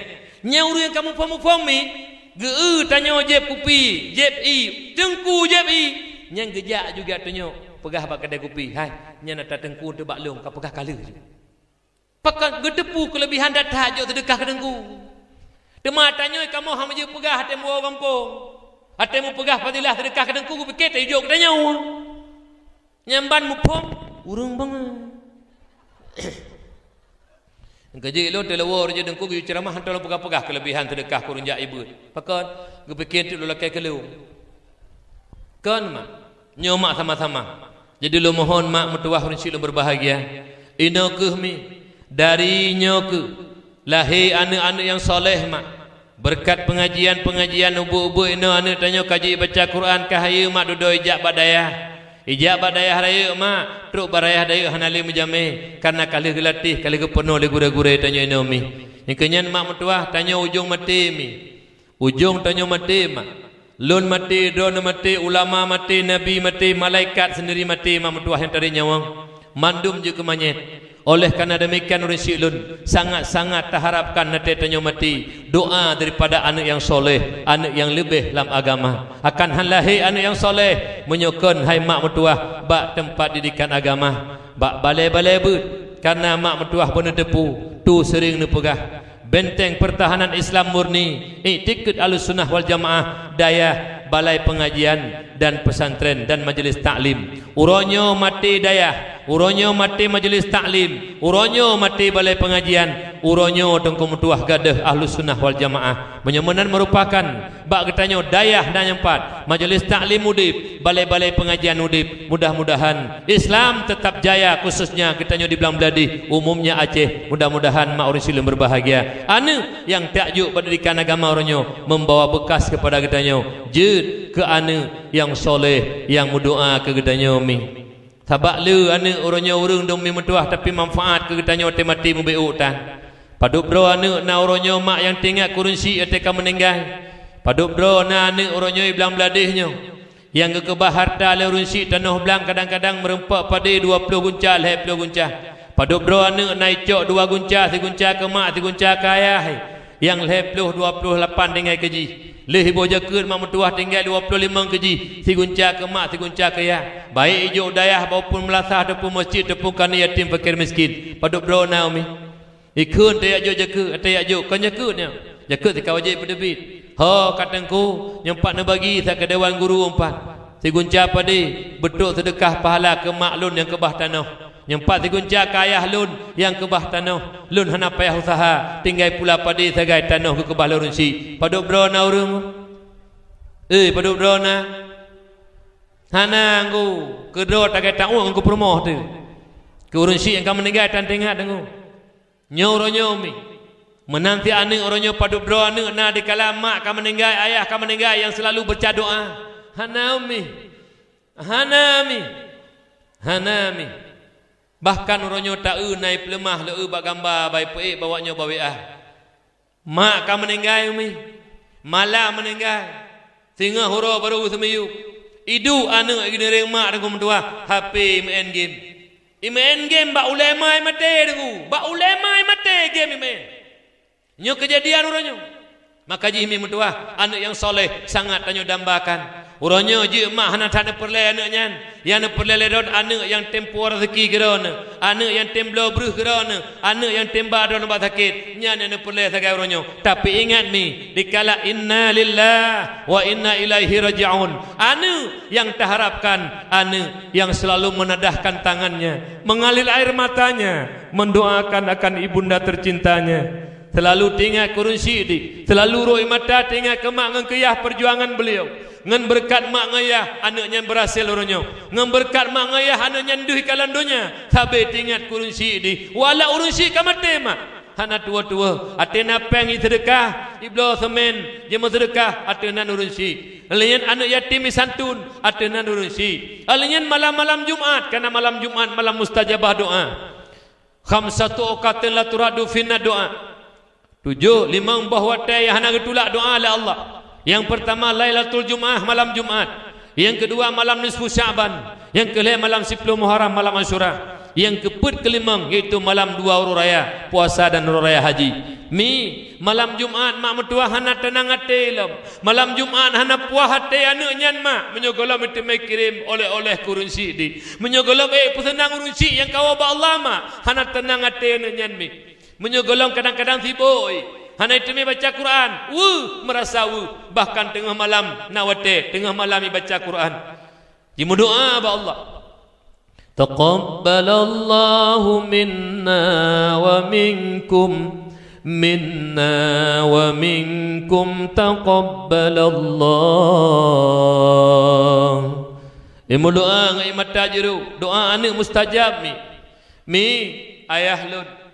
Nyang ureuëng nyang ka muphom-muphom mi, geu-eu tanyoe jieb kupi, jieb ié, teungku jieb ié, nyang geujak juga tanyoe peugah bak keudè kupi, "Hai, nyan ata teungku teuh bak lôn, ka peugah ka lheueh." Pakon geuteupeue keuleubihan that-that jok seudeukah keu teungku. Teuma tanyoe kamoe hana jeuet peugah até meuwoe gampông. Até meupeugah fadilah seudeukah keu teungku, geupike teuh jok keu tanyoe. Nyan ban muphom ureuëng bangai. Keujeuet lôn teuh lewor jeuet teungku geuyue ceuramah hantom lôn peugah-peugah keuleubihan seudeukah keu ureuëng jak ibeuet. Pakon geupike teuk lôn lakée keu lôn. Kon mak. Nyoe mak sama-sama. Jadi lôn mohon mak meutuwah ureuëng syiek lôn beubahgia, inoe kheueh mi, dari nyoe kheueh lahé aneuëk-aneuëk nyang soleh mak. Beureukat peungajian-peungajian ubeuek-ubeuek inoe aneuëk tanyoe ka jibaca Quran ka hayeue mak dudoe ijak bak dayah. Ijak bak dayah rayeuk mak, trok bak dayah rayeuk hana lé meujamé, kareuna ka lheueh geulatéh, ka lheueh geupeunoh lé gurée-gurée tanyoe inoe mi. Nyang keu nyan mak meutuwah tanyoe ujong maté mi. Ujong tanyoe maté mak. Lôn maté, droeneuh maté, ulama maté, nabi maté, malaikat seundiri maté, mak meutuwah nyang tarek nyawöng. Mandum jeuet keu manyét. Oleh karena demikian ureuëng syiek lôn, sangat-sangat taharapkan até tanyoe maté doa daripada aneuëk nyang soleh, aneuëk nyang leubeh lam agama. Akan han lahé aneuëk nyang soleh meunyoe kon hai mak meutuwah bak teumpat didikan agama, bak balée-balée beuet. Karena mak meutuwah beuneuteupeu, tu seuring neupeugah, benteng pertahanan Islam murni, iktikeuet Ahlussunnah wal Jamaah, dayah, balai pengajian, dan pesantren, dan majelis taklim. Uroe nyoe maté dayah, uroe nyoe maté majelis taklim, uroe nyoe maté balai pengajian, uroe nyoe teungku meutuwah gadôh Ahlussunnah wal Jamaah. Meunyoe meunan meurupakan bak geutanyoe dayah na nyang pat, majelis taklim udeb, balai-balai pengajian udeb. Mudah-mudahan Islam tetap jaya, khususnya geutanyoe di Blang Bladeh, umumnya Aceh. Mudah-mudahan mak ureuëng syiek lôn beubahgia. Aneuëk nyang tajok bak didikan agama uroe nyoe membawa bekas kepada geutanyoe. Jeuet keu aneuëk nyang soleh, nyang meudoa keu geutanyoe mi. Sabab le aneuëk uroe nyoe ureuëng dong mi meutuwah tapi manfaat keu geutanyoe até maté mubeuôk tan. Padub droe aneuëk na uroe nyoe mak nyang teuingat keu ureuëng syiek até ka meuninggai. Padub droe na aneuëk uroe nyoe i Blang Bladeh nyoe nyang geukeubah hareuta lé ureuëng syiek tanoh blang kadang-kadang meurumpok padé dua ploh gunca, lhée ploh gunca. Padub droe aneuëk na icok dua gunca, sigunca keu mak, sigunca keu ayah. Nyang lhée ploh, dua ploh lapan tinggai keu jih. Lheueh iboh jakeuet mak meutuwah tinggai dua ploh limong keu jih, sigunca keu mak, sigunca keu yah. Baik ijok dayah, ataupun meulasah, ataupun meuseujid, ataupun keu aneuëk yatim, fakir miskin. Padub droe na umi. Ikheun tajak jok jakeuet, tajak jok, kon jakeuet nyoe. Jakeuet sikawa jeuet peuteubiet. Ho ka teungku, nyoe pat neubagi sa keu dewan guru umpat. Sigunca padé, beutrok seudeukah pahala keu mak lôn nyang keubah tanoh. Nyang pat sigunca keu ayah lôn nyang keubah tanoh. Lôn hana payah useuha, tinggai pula padé sagai tanoh geukeubah lé ureuëng syiek. Padub droe na ureuëng? Eh, padub droe na? Hana nggu, keudroe tagai taun ngon keu peurumoh teuh. Keu ureuëng syiek nyang ka meuninggai tan teuingat deungoe. Nyoe uroe nyoe mi. Meunan cit aneuëk uroe nyoe padub droe aneuëk na dikala mak ka meuninggai, ayah ka meuninggai nyang seulalu beuca doa. Hana umi. Hana mi. Hana mi. Bahkan uroe nyoe taeu na ipeuleumah lé eu bak gamba, ba ipeuék bak awak nyoe bak W A. Mak ka meuninggai umi. Malam meuninggai. Singoh uroe barô geuseumiyueb. Iduek aneuëk i geuniréng mak teungku meutuwah, H P imeu'en game. Imeu'en game bak ulée ma maté teungku. Bak ulée ma maté game imeu'en. Nyoe keujadian uroe nyoe. Maka jih mi meutuwah, aneuëk nyang soleh sangat tanyoe dambakan. Uroe nyoe jeuet mak hana that neupeureulée aneuëk nyan. Nyang neupeureulée lé droeneuh aneuëk nyang tem puwoe raseuki keu droeneuh, aneuëk nyang tem bloe breueh keu droeneuh, aneuëk nyang tem ba droeneuh bak sakét. Nyan nyang neupeureulée sagai uroe nyoe. Tapi ingat mi, dikala inna lillahi wa inna ilaihi raji'un, aneuëk nyang taharapkan, aneuëk nyang selalu menadahkan tangannya, mengalir air matanya, mendoakan akan ibunda tercintanya. Selalu teuingat keu ureuëng syiek di, selalu rhot mata teuingat keu mak ngon keu yah peujuangan beliau. Ngon beureukat mak ngon yah, aneuëk nyan beurhasil uroe nyoe. Ngon beureukat mak ngon yah, aneuëk nyan deuh ikalon donya. Sabe teuingat keu ureuëng syiek di, walau ureuëng syiek ka maté mak, hana tuwoe-tuwoe, até na péng iseudeukah, ibloe seumén, jimeuseudeukah, ateueh nan ureuëng syiek. Lheueh nyan aneuëk yatim isantun, ateueh nan ureuëng syiek. Lheueh nyan malam-malam Jumat, karena malam Jumat malam mustajabah doa. Khamsatu awqatin la turaddu fihinna du'a. Tujoh, limong boh watée nyang hana geutulak doa lé Allah. Nyang peurtama Lailatul Jumaah, malam Jumat. Nyang keudua malam nisfu Sya'ban. Nyang keulhée malam siploh Muharram, malam Asyura. Nyang keupeuet keulimong yaitu malam dua uroe raya, puasa dan uroe raya haji. Mi, malam Jumat mak meutuwah hana teunang até lom. Malam Jumat hana puah até aneuëk nyan mak. Meunyoe gohlom iteumé kirém oleh-oleh keu ureuëng syiek di. Meunyoe gohlom ék peuseunang ureuëng syiek nyang kawoe bak Allah mak, hana teunang até aneuëk nyan mi. Meunyoe gohlom kadang-kadang sibok, hana iteumé baca Quran, weueh, meurasa weueh, bahkan teungoh malam na watée teungoh malam ibaca Quran. Jimeudoa bak Allah. Taqabbalallahu minna wa minkum, minna wa minkum taqabbalallah. Imeudoa ngon mata jiru, doa aneuëk mustajab mi. Mi, ayah lôn.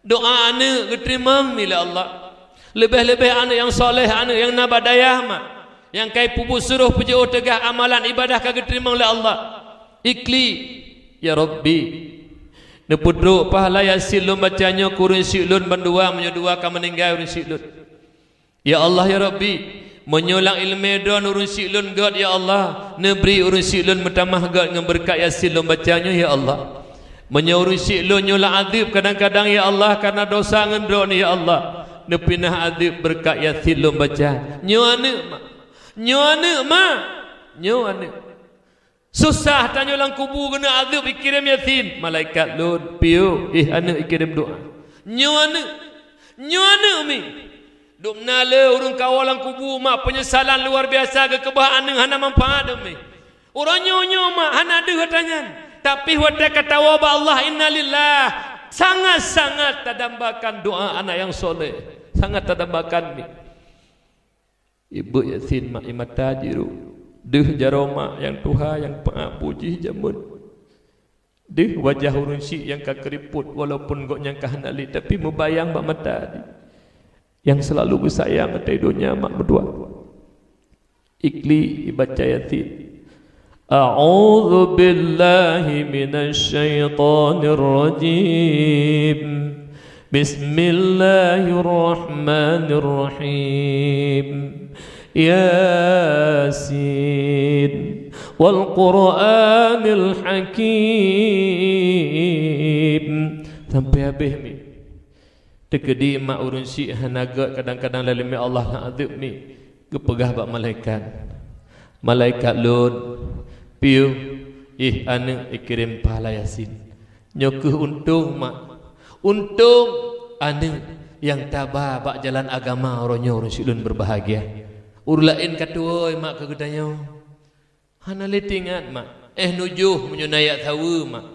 Doa aneuëk geuteurimong mi lé Allah. Leubeh-leubeh aneuëk nyang soleh, aneuëk nyang na bak dayah mak, nyang ka ipeubuet suroh peujiôh teugah amalan ibadah ka geuteurimong lé Allah. Iklik, ya Rabbi, neupeutrok pahala Yasin lôn baca nyoe keu ureuëng syiek lôn bandua meunyoe dua ka meuninggai ureuëng syiek lôn. Ya Allah, ya Rabbi, meunyoe lam iéleumé droen ureuëng syiek lôn gét, ya Allah, neubri ureuëng syiek lôn meutamah gét ngon beureukat Yasin lôn baca nyoe, ya Allah. Meunyoe ureuëng syiek lôn nyoe lam adeueb kadang-kadang, ya Allah, karena dosa ngon droen, ya Allah, neupinah adeueb beureukat Yasin lôn baca. Nyoe aneuëk mak, nyoe aneuëk mak, nyoe aneuëk. Susah tanyoe lam kubu keuneuk adeueb ikirém Yasin. Malaikat lôn, piôh, ih aneuëk ikirém doa. Nyoe aneuëk, nyoe aneuëk mi. Dubna le ureuëng kawoe lam kubu mak, peunyesalan luar biasa geukeubah aneuëk hana manfaat deuh mi. Uroe nyoe nyoe mak hana deuh ata nyan. Tapi watée ka tawoe bak Allah, innalillah, sangat-sangat tadambakan doa anak nyang soleh. Sangat tadambakan mi. Ibeuet Yasin mak, i mata jiru. Deuh jaroe mak nyang tuha nyang peuabu jih jameun. Deuh wajah ureuëng syiek nyang ka keuripot, walaupun gobnyan ka hana lé, tapi meubayang bak mata di. Nyang seulalu geusayang ateueh donya mak meutuwah. Iklik ibaca Yasin. A'udzu billahi minasy syaithanir rajim. Bismillahirrahmanirrahim. Yasin. Wal Qur'anil Hakim. Sampai habéh mi. Teukeudi mak ureuëng syiek hana gét kadang-kadang laleume Allah lam adeueb mi, geupeugah bak malaikat, "Malaikat lôn, piôh, ih aneuëk ikirém pahala Yasin." Nyoe kheueh untông mak, untông aneuëk nyang taba bak jalan agama uroe nyoe ureuëng syiek lôn beubahgia. Ureuëng laén ka tuwoe mak keu geutanyoe. Hana lé teuingat mak, éh nujoh meunyoe na jak saweue mak.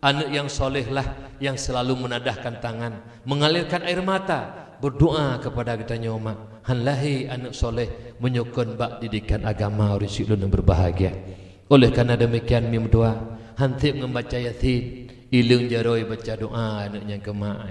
Aneuëk nyang soleh lah nyang seulalu meunadahkan tangan, mengalirkan air mata, berdoa kepada geutanyoe mak. Han lahé aneuëk soleh meunyoe kon bak didikan agama ureuëng syiek lôn nyang beubahgia. Oleh karena demikian mi meutuwah, han seb ngon baca Yasin, ileueng jaroe baca doa aneuëk nyang keu mak.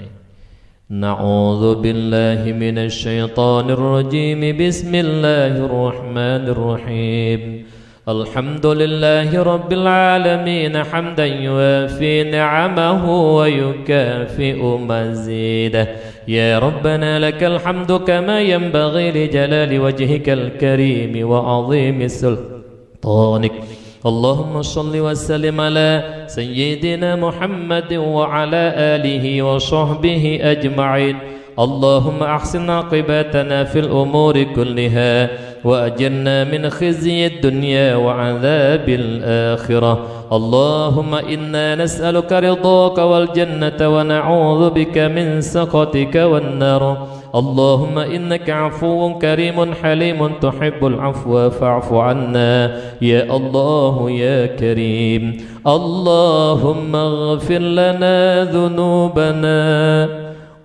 Na'udzubillahi minasy syaithanir rajim. Bismillahirrahmanirrahim. Alhamdulillahi rabbil alamin, hamdan yuwafi ni'amahu wa yukafi'u mazidah. Ya Rabbana lakal hamdu kama yanbaghi li jalali wajhikal karimi wa 'azimi sul- طانك. اللهم صل وسلم على سيدنا محمد وعلى آله وصحبه أجمعين. اللهم أحسن عاقبتنا في الأمور كلها وأجرنا من خزي الدنيا وعذاب الآخرة. اللهم إنا نسألك رضاك والجنة ونعوذ بك من سخطك والنار. اللهم إنك عفو كريم حليم تحب العفو فاعف عنا يا الله يا كريم. اللهم اغفر لنا ذنوبنا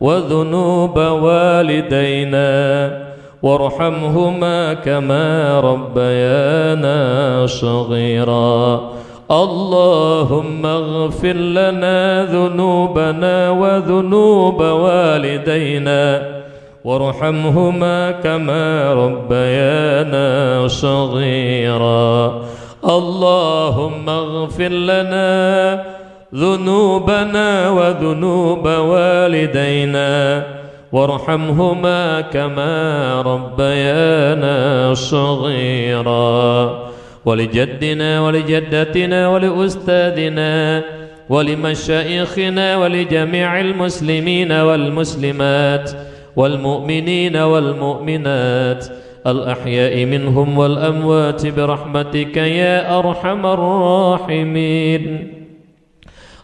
وذنوب والدينا وارحمهما كما ربيانا صغيرا. اللهم اغفر لنا ذنوبنا وذنوب والدينا وارحمهما كما ربيانا صغيرا. اللهم اغفر لنا ذنوبنا وذنوب والدينا وارحمهما كما ربيانا صغيرا. ولجدنا ولجدتنا ولأستاذنا ولمشايخنا ولجميع المسلمين والمسلمات والمؤمنين والمؤمنات الأحياء منهم والأموات برحمتك يا أرحم الراحمين.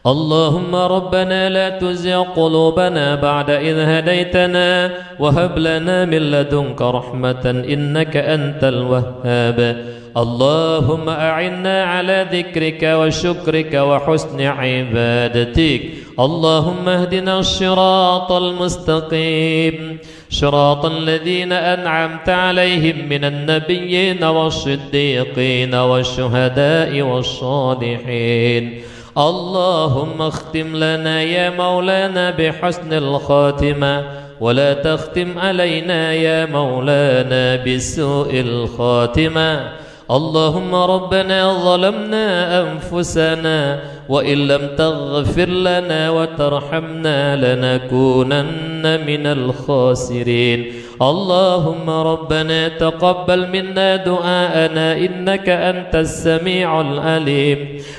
اللهم ربنا لا تزغ قلوبنا بعد إذ هديتنا وهب لنا من لدنك رحمة إنك أنت الوهاب. اللهم أعنا على ذكرك وشكرك وحسن عبادتك. اللهم اهدنا الصراط المستقيم، صراط الذين أنعمت عليهم من النبيين والصديقين والشهداء والصالحين. اللهم اختم لنا يا مولانا بحسن الخاتمة، ولا تختم علينا يا مولانا بسوء الخاتمة. اللهم ربنا ظلمنا أنفسنا وإن لم تغفر لنا وترحمنا لنكونن من الخاسرين. اللهم ربنا تقبل منا دعاءنا إنك أنت السميع العليم،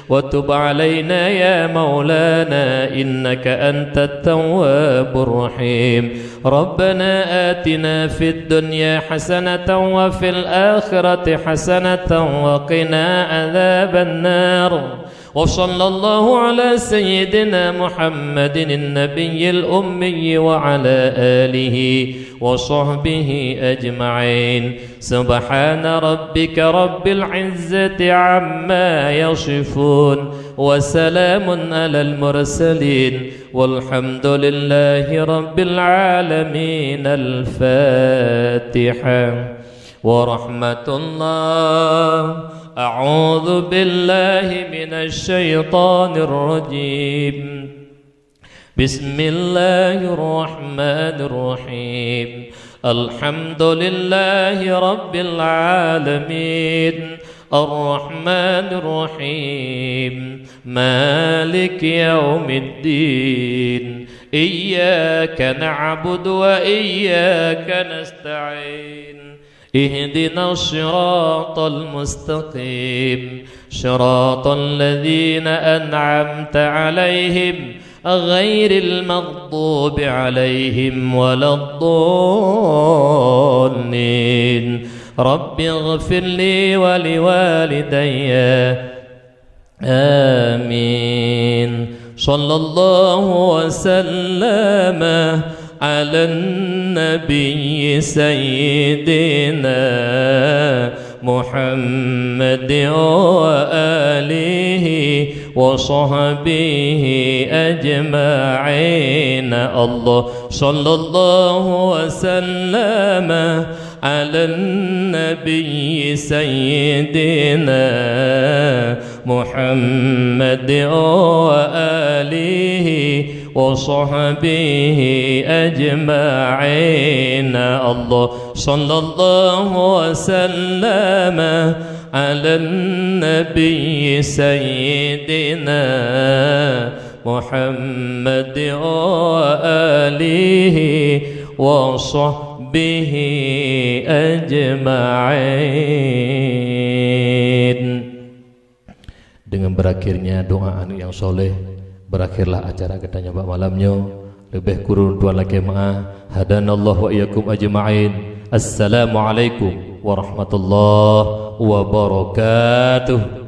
وتب علينا يا مولانا إنك أنت التواب الرحيم. ربنا آتنا في الدنيا حسنة وفي الآخرة حسنة وقنا عذاب النار. وصلى الله على سيدنا محمد النبي الأمي وعلى آله وصحبه أجمعين. سبحان ربك رب العزة عما يصفون، وسلام على المرسلين، والحمد لله رب العالمين. الفاتحة. ورحمة الله. أعوذ بالله من الشيطان الرجيم. بسم الله الرحمن الرحيم. الحمد لله رب العالمين. الرحمن الرحيم. مالك يوم الدين. إياك نعبد وإياك نستعين. اهدنا الصراط المستقيم، صراط الذين أنعمت عليهم، غير المغضوب عليهم ولا الضالين. رب اغفر لي ولوالدي. آمين. صلى الله وسلم على النبي سيدنا محمد وآله وصحبه أجمعين. الله. صلى الله وسلم على النبي سيدنا محمد وآله وصحبه أجمعين. الله. صلى الله وسلم على النبي سيدنا محمد وآله وصحبه أجمعين. Dengan berakhirnya doa aneuk nyang soleh, berakhirlah acara geutanyoe bak malam nyoe. Leubeh kureueng tuan lakée meu'ah. Hadanallahu wa iyyakum ajma'in. Assalamualaikum warahmatullahi wabarakatuh.